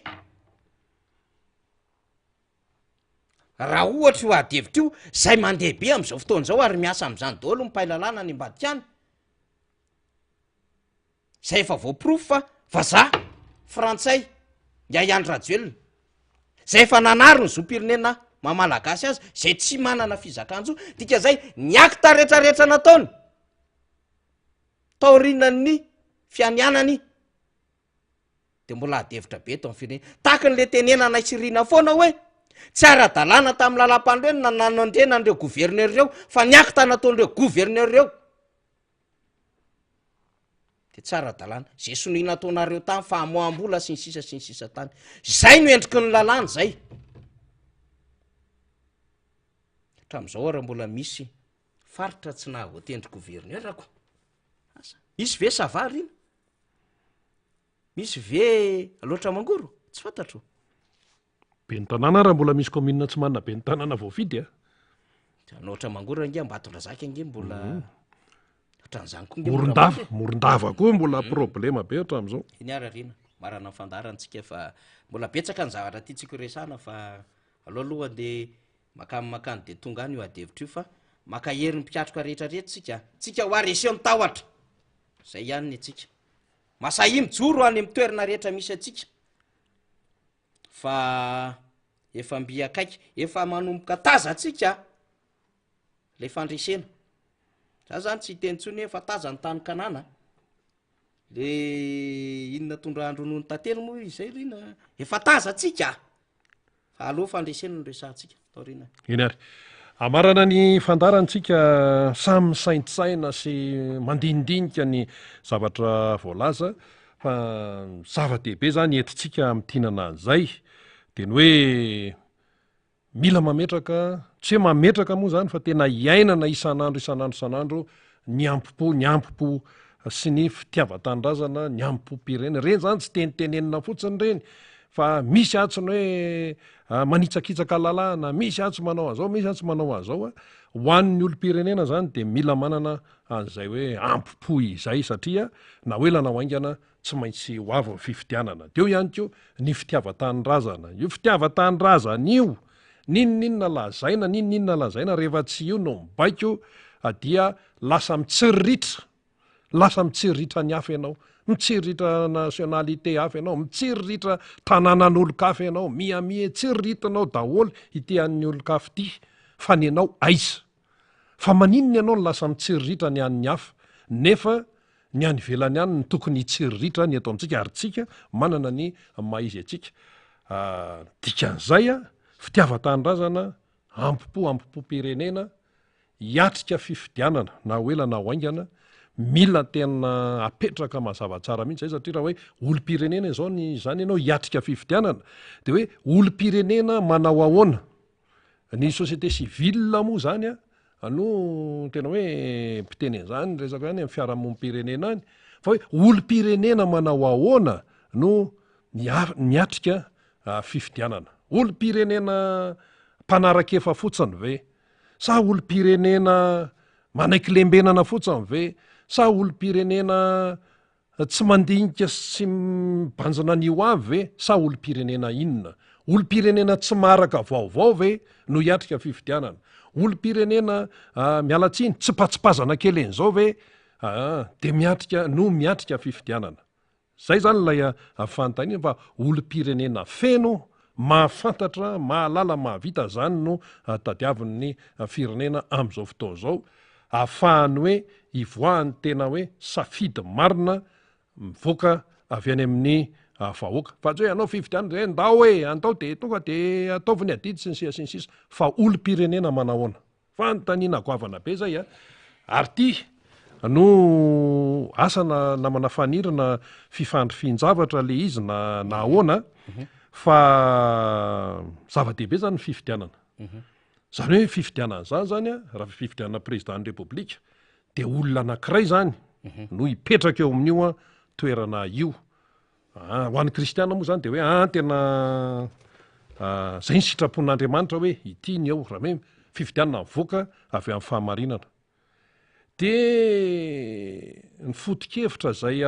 Raha ohatra io ady hevitra io, zay mandeha be am'zao fotoana zao ary miasa am'zany daholo ny mpahay lalàna any ambadika any, zay efa voaporofo fa vazaha, frantsay, Ingahy Andry Rajoelina, zay efa nanary ny zom-pirenena maha malagasy azy, zay tsy manana fizakan-jo, dikan'izay ny acte retraretra nataony taorianan'ny fianianany, de mbola ady hevitra be eto amin'ny firenena. Tahaka an'le tenenanay sy Rina foana hoe tsy ara-dalàna tamin'ny lalàmpanorenana ny nanendrena an'ireo gouverneur ireo fa ny acte nataon'ireo gouverneur ireo de tsy ara-dalàna. Ze sonia nataonareo tany famoaham-bola sy ny sisa sy ny sisa tany. Zay no endriky ny lalàna zay. Hatramin'izao ary mbola misy faritra tsy nahavoatendry gouverneur ko. Asa. Misy ve ça va Rina? Misy ve Alaotra Mangoro? Tsy fantatro. Ben'ny tanàna raha mbola misy commune tsy manana ben'ny tanàna voafidy a. Alaotra Mangoro ange Ambatondrazaka ange mbola mhm. ohatran'izany koa nge mbola Morondava, mandeha. Morondava koa mbola problema be hatramin'izao. Iny ary Rina, marana ny fandaharantsika fa mbola betsaka ny zavatra tiantsika ho resahana fa aleo aloha andeha makany makany dia tonga any io adihevitra io fa makahery ny mpikatroka rehetra rehetra tsika. Tsika hoa reseo ny tahotra. Zay ihany ny antsika. Masahia mijoro any amin'ny toerana rehetra misy antsika fa efa mby akaiky, efa manomboka tazantsika le fandresena. Za zany tsy hiteny intsony hoe efa taza ny tany Kanana. Le inona tondrahan-dronono tantely moa izay Rina? Efa tazantsika! Fa aleo fandresena no resahantsika taoriana. Eny ary. Hamarana ny fandaharantsika samy misaintsaina sy mandinidinika ny zavatra voalaza fa ny zava-dehibe zany entintsika hamintinana an'izay dia ny hoe Mila mametraka, tsy hoe mametraka moa izany fa tena iainana isan'andro isan'andro isan'andro ny ampo-po, ny ampo-po sy ny fitiavan-tanindrazana, ny ampo-pirenena. Ireny izany tsy tenitenenina fotsiny ireny fa misy atsy ny hoe manitsakitsaka lalàna, misy atsy manao an'izao, misy atsy manao an'izao. Ho an'ny olom-pirenena izany dia mila manana an'izay hoe ampo-po izay satria na ho ela na ho haingana tsy maintsy ho avy ny fifidianana. Dia eo ihany koa ny fitiavan-tanindrazana. Io fitiavan-tanindrazana io, n'inon'inona lazaina, n'inon'inona lazaina, rehefa tsy io no mibaiko dia lasa mitsiriritra, lasa mitsiriritra ny hafa ianao, mitsiriritra nationalité hafa ianao, mitsiriritra tanànan'olon-kafa ianao, miha-miha tsiriritinao daholo ity an'ny olon-kafa ity, fa ny anao aiza? Fa maninona ianao no lasa mitsiriritra ny an'ny hafa nefa ny any ivelany any no tokony hitsiriritra ny eto amintsika ary tsika manana ny maha izy antsika. Dikan'izay, fitiavan-tanindrazana, ambo-po, ambo-pom-pirenena, hiatrika fifidianana na ho ela na ho haingana, mila tena apetraka mazava tsara mihitsy izay satria raha hoe olom-pirenena izao ny izany ianao hiatrika fifidianana dia hoe olom-pirenena manao ahoana? Ny société civile moa zany a no tena hoe mpiteny an'izany resaka zany amin'ny fiarahamonim-pirenena any fa hoe olom-pirenena manao ahoana no miatrika fifidianana? Olom-pirenena mpanara-kefa fotsiny ve? Sa olom-pirenena manaiky lembenana fotsiny ve? Sa olom-pirenena Tsy mandinika sy tsy mibanjina ny ho avy ve sa olom-pirenena inona? Olom-pirenena tsy maharaka vaovao ve no hiatrika fifidianana? Olom-pirenena miala tsiny, tsipatsipazana kely an'izao ve dia miatrika no miatrika fifidianana? Zay zany ilay fanontaniana fa olom-pirenena feno, mahafantatra, mahalala, mahavita zany no tadiavin'ny firenena amin'izao fotoana izao. Ahafahany hoe ivoahan'ny tena hoe safidy marina mivoaka avy any amin'ny vahoaka. Fa tsy hoe hanao fifidianana dia hoe ndao e, andao dia tonga dia ataovy ny adidy sy ny sisa sy ny sisa. Fa olom-pirenena manahoana? Fanontaniana goavana be izay a! Ary ity no asa na namana Faniry na fifandrifian-javatra le izy na na ahoana fa zava-dehibe zany ny fifidianana. Izany hoe fifidianana izany zany a, raha fifidianana président ny Repoblika dia olona anankiray zany no hipetraka eo amin'io a toerana io. Ah, ho an'ny kristiana moa zany dia hoe ah tena zay ny sitrapon'Andriamanitra hoe ity ny eo, raha hoe fifidianana mivoaka avy amin'ny fahamarinana. Dia ny foto-kevitra izay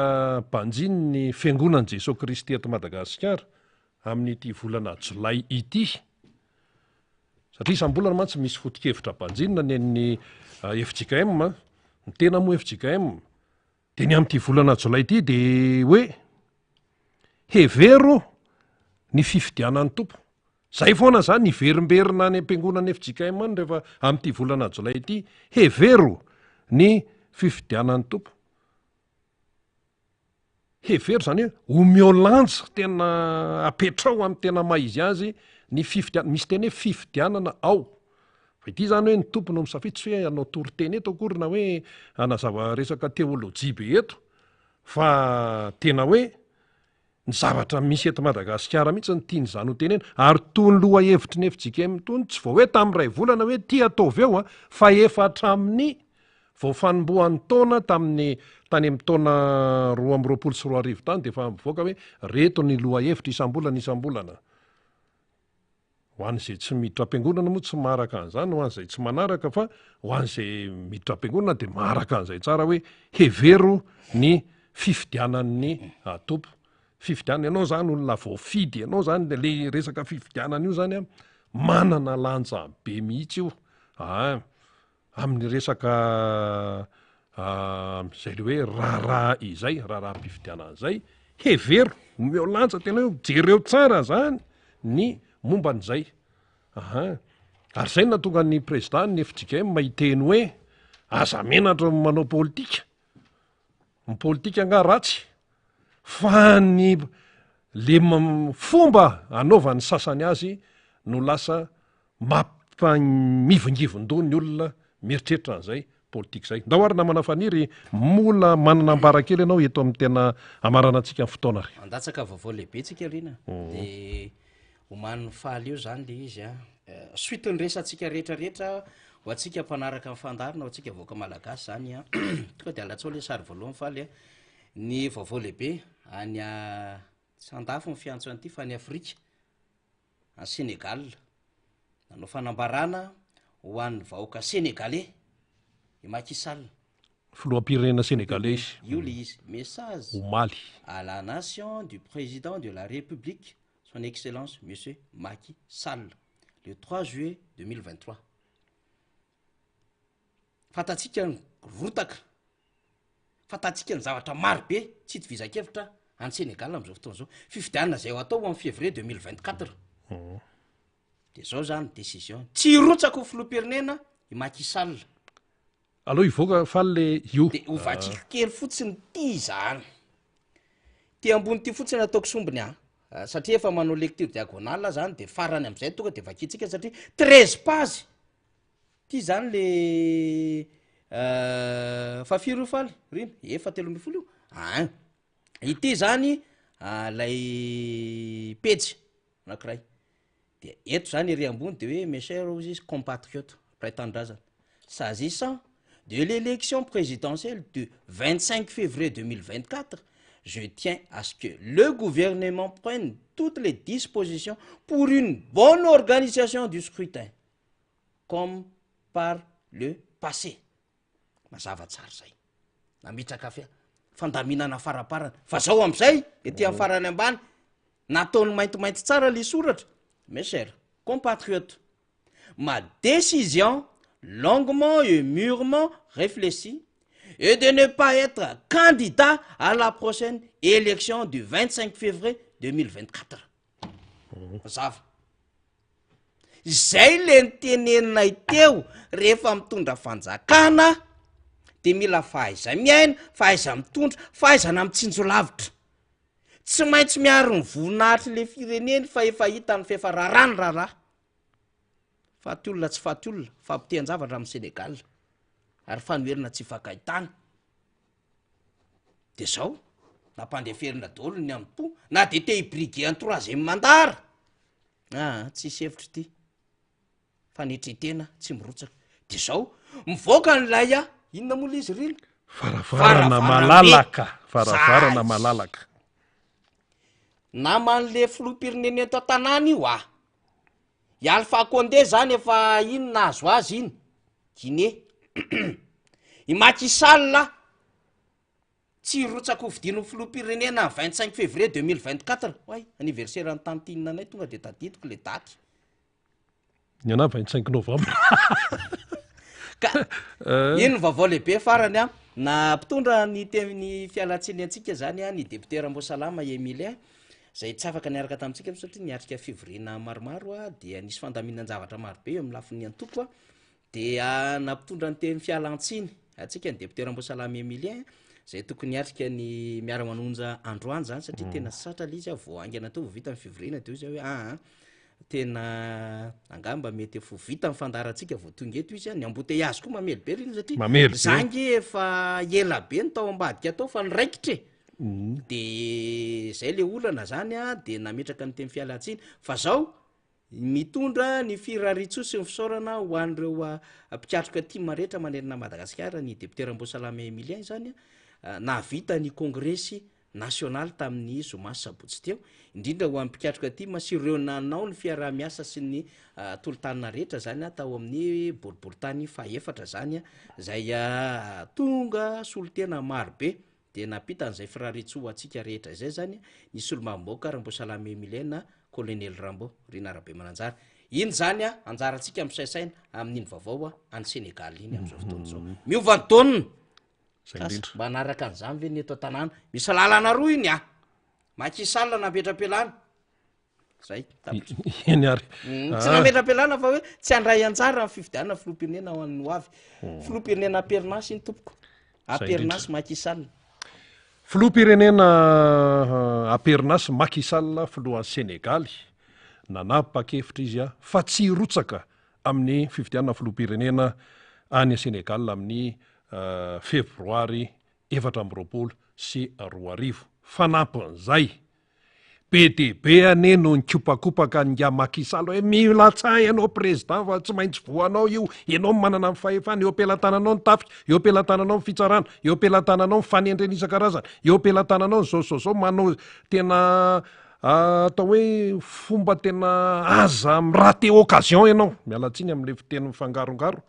banjinin'ny Fiangonan'i Jesoa Kristy eto Madagasikara amin'ity volana jolay ity, satria isam-bolana mantsy misy foto-kevitra banjinina ny an'ny fjkm, ny tena moa fjkm, dia ny amin'ity volana jolay ity dia hoe hevero ny fifidianan'ny Tompo. Zay foana zany hiverimberina any am-piangonana fjkm any rehefa amin'ity volana jolay ity, hevero ny fifidianan'ny Tompo. Hevero zany hoe omeo lanja tena apetrao amin'ny tena maha izy azy ny fifidianana, misy teny hoe fifidianana ao. Fa ity zany hoe ny Tompo no misafidy, tsy hoe hanao toriteny eto akory na hoe hanazava resaka teolojia be eto fa tena hoe Ny zavatra misy eto Madagasikara mihitsy no tian'izany ho tenena, ary tony lohahevitry ny fjkm tony tsy vao hoe tamin'ny iray volana hoe ty ataovy eo a, fa efa hatramin'ny vao fanombohan'ny taona tamin'ny tany amin'ny taona 2022 tany dia efa mivoaka hoe reto ny lohahevitra isam-bolana isam-bolana. Ho an'izay tsy miditra am-piangonana moa tsy maharaka an'izany, ho an'izay tsy manaraka fa ho an'izay miditra am-piangonana dia maharaka an'izay tsara hoe hevero ny fifidianan'ny Tompo. Fifidianana, ianao izany olona voafidy, ianao izany le resaka fifidianana io izany an, manana lanja be mihitsy io. Aa amin'ny resaka izay le hoe raharaha izay, raharaham-pifidianana izay, hevero, omeo lanja tena hoe jereo tsara zany ny momba an'izay. Aha. Ary izay no nahatonga ny président ny fjkm hiteny hoe aza menatra ny manao politika. Ny politika angaha ratsy? Fa ny le fomba anaovan'ny sasany azy no lasa mampamivingivin-doha ny olona mieritreritra an'izay politika izay. Ndao ary namana Faniry, mola manana ambara kely ianao eto amin'ny tena hamaranantsika ny fotoana ary. Handatsaka vaovao lehibe tsika Rina de omanin'ny faly eo zany le izy a. Suite ny resatsika rehetra rehetra ho antsika mpanaraka ny fandaharana, ho antsika vahoaka malagasy zany a. Tonga de alatsao le sary voalohany faly a. Ny vaovao lehibe any tsy andafy ny fiantso an'ity fa any Afrika, any Sénégal. Nanao fanambarana ho an'ny vahoaka sénégalais i Macky Sall. Filoham-pirenena sénégalais izy. Io le izy. Message Omaly. à la nation du président de la République, son excellence monsieur Macky Sall, le 3 juillet 2023. Fantatsika ny rotaka, fantatsika ny zavatra maro be tsy itovizan-kevitra any Sénégal amin'izao fotoana izao. Fifidianana izay ho atao ho amin'ny février 2024. Dia izao izany décision. Tsy hirotsaka ho filoham-pirenena i Macky Sall. Aleo hivoaka faly le io. Dia ho vakiko kely fotsiny ity izany. Ity ambony ity fotsiny ataoko sombiny an. Satria efa manao lecture diagonale zany dia farany amin'izay tonga dia vakintsika satria 13 pages. Ty zany le fa firy io faly rina? Efa 13 io? Ein. Ity zany lay pejy anakiray. De eto zany ery ambony de hoe mes chers hozy izy compatriotes, mpiray tanindrazana. S'agissant de l'élection présidentielle du 25 février 2024, je tiens à ce que le gouvernement prenne toutes les dispositions pour une bonne organisation du scrutin. comme par le passé. Mazava tsara zay. Nametraka fia- fandaminana faraparany. Fa zao am'zay, ety am' farany ambany, nataony maintimainty tsara le soratra, mes chers compatriotes, ma décision longuement et mûrement réfléchie est de ne pas être candidat à la prochaine élection du 25 février 2024. Mazava. Izay le niteneninay teo, rehefa mitondra fanjakana de mila fahaiza-miaina, fahaiza-mitondra, fahaizana mitsinjo lavitra. Tsy maintsy miaro ny voninahitry le fireneny fa efa hitany fa efa raràny raharaha. Faty olona tsy faty olona, fahapotehan-javatra amin'i Sénégal ary fanoherana tsy ifankahitana. De zao, nampandeferina daholo ny amim-po na de te hi-briguer en troisième mandat ara. Aa tsisy hevitra ity, fanetren-tena tsy mirotsaka. De zao, mivoaka ny lay a, inona moa le izy ry ina? Varavarana malalaka, varavarana malalaka. Naman'le filoham-pirenena eto an-tanàna io ah. I Alpha Condé zany efa iny nahazo azy iny, Guinée. I Macky Sall Tsy hirotsaka ho fidiana ho filoham-pirenena ny 25 février 2024. Oay, anniversaire an'i tantine anay tonga de tadidiko le daty. Ny anah 25 novembre. Ka iny ny vaovao lehibe farany an, na mpitondra ny teny fialantsiny antsika zany an, ny député Ramboasalama Emilien, zay tsy afaka niaraka tamintsika satria niatrika fivoriana maromaro an, dia nisy fandaminan-javatra marobe eo amin'ny lafiny antoko an, Dia nampitondra ny teny fialantsiny antsika ny député Ramboasalama Emilien izay tokony hiatrika ny miara-manonja androany izany satria tena sarotra ilay izy vao haingana teo vao vita ny fivoriana dia hoy izy hoe aa tena angamba mety efa ho vita ny fandaharantsika vao tonga eto izy a, ny embouteillage koa mamely be ry iny satria Mamely be. za nge efa ela be ny tao ambadika tao fa niraikitra e. De zay le olana zany a, de nametraka ny teny fialantsiny fa zao Mitondra ny firariantsoa sy ny fisaorana ho an'ireo mpikatroka tim rehetra manerana an'i Madagasikara ny député Ramboasalama Emilien izany nahavita ny kongresy nasionaly tamin'ny zoma sy sabotsy teo, indrindra ho an'ny mpikatroka tim sy ireo nanao ny fiaraha-miasa sy ny tolo-tanana rehetra izany tao amin'ny boriborintany fahefatra izany izay tonga solontena marobe Dia nampita an'izay firariantsoa ho antsika rehetra izay izany ny solombavambahoaka Ramboasalama Emilien na Kolonely Rambo, Rina Rabemananjara. Iny izany anjarantsika misainsaina amin'iny vaovao any Sénégal iny amin'izao fotoana izao. Miova ny donne! Izay indrindra. Mba hanaraka an'izany ve ny eto an-tanàna? Misy lalana roa iny ah! Macky Sall nametra-pialana. Zay, tapitra. Eny ary. Tsy nametra-pialana fa hoe tsy handray anjara amin'ny fifidianana filoham-pirenena ho an'ny ho avy. Filoham-pirenena am-perinasa iny tompoko. Am-perinasa Macky Sall. Filoham-pirenena am-perinasa Macky Sall, filohan'i Senegaly, nanapa-kevitra izy fa tsy hirotsaka amin'ny fifidianana filoham-pirenena any Senegal amin'ny febroary 2024. Fanampin'izay, be dia be anie no nikopakopaka an'ingahy Macky Sall hoe milatsaha ianao président fa tsy maintsy voanao io, ianao no manana ny fahefana, eo am-pelatananao ny tafika, eo am-pelatananao ny fitsarana, eo am-pelatananao ny fanendrena isan-karazany, eo am-pelatananao ny zao zao zao, manao tena atao hoe fomba tena aza mi-rater occasion ianao, miala tsiny amin'ilay fiteny mifangarongaro.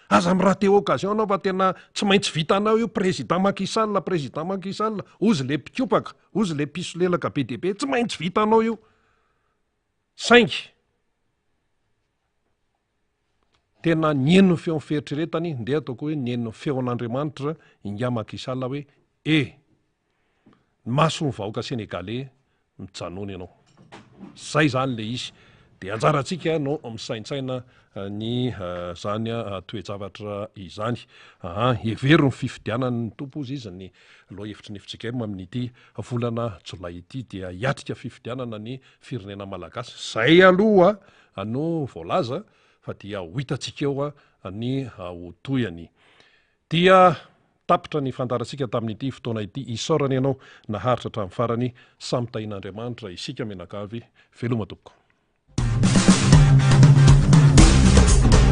Aza mi-rater occasion anao fa tena tsy maintsy vitanao io président Macky Sall, président Macky Sall, ozy le mpikopaka, ozy le mpisolelaka be dia be, tsy maintsy vitanao io. Saingy tena nihaino ny feon'ny fieritreretany, ndeha ataoko hoe nihaino ny feon'Andriamanitra ingahy Macky Sall hoe e! Ny mason'ny vahoaka Sénégalais mijanona ianao. Zay zany le izy. De anjarantsika no misaintsaina ny zany toe-javatra izany. Aa hevero ny fifidianan'ny Tompo hozy izy ny lohahevitry ny fjkm amin'ity volana jolay ity dia hiatrika fifidianana ny firenena malagasy. Zay aloha no voalaza fa dia ho hitantsika eo ny ho tohiny. Dia tapitra ny fandaharantsika tamin'ity fotoana ity. Isaorana ianao naharitra hatramin'ny farany. Samy tahian'Andriamanitra isika mianakavy. Veloma tompoko.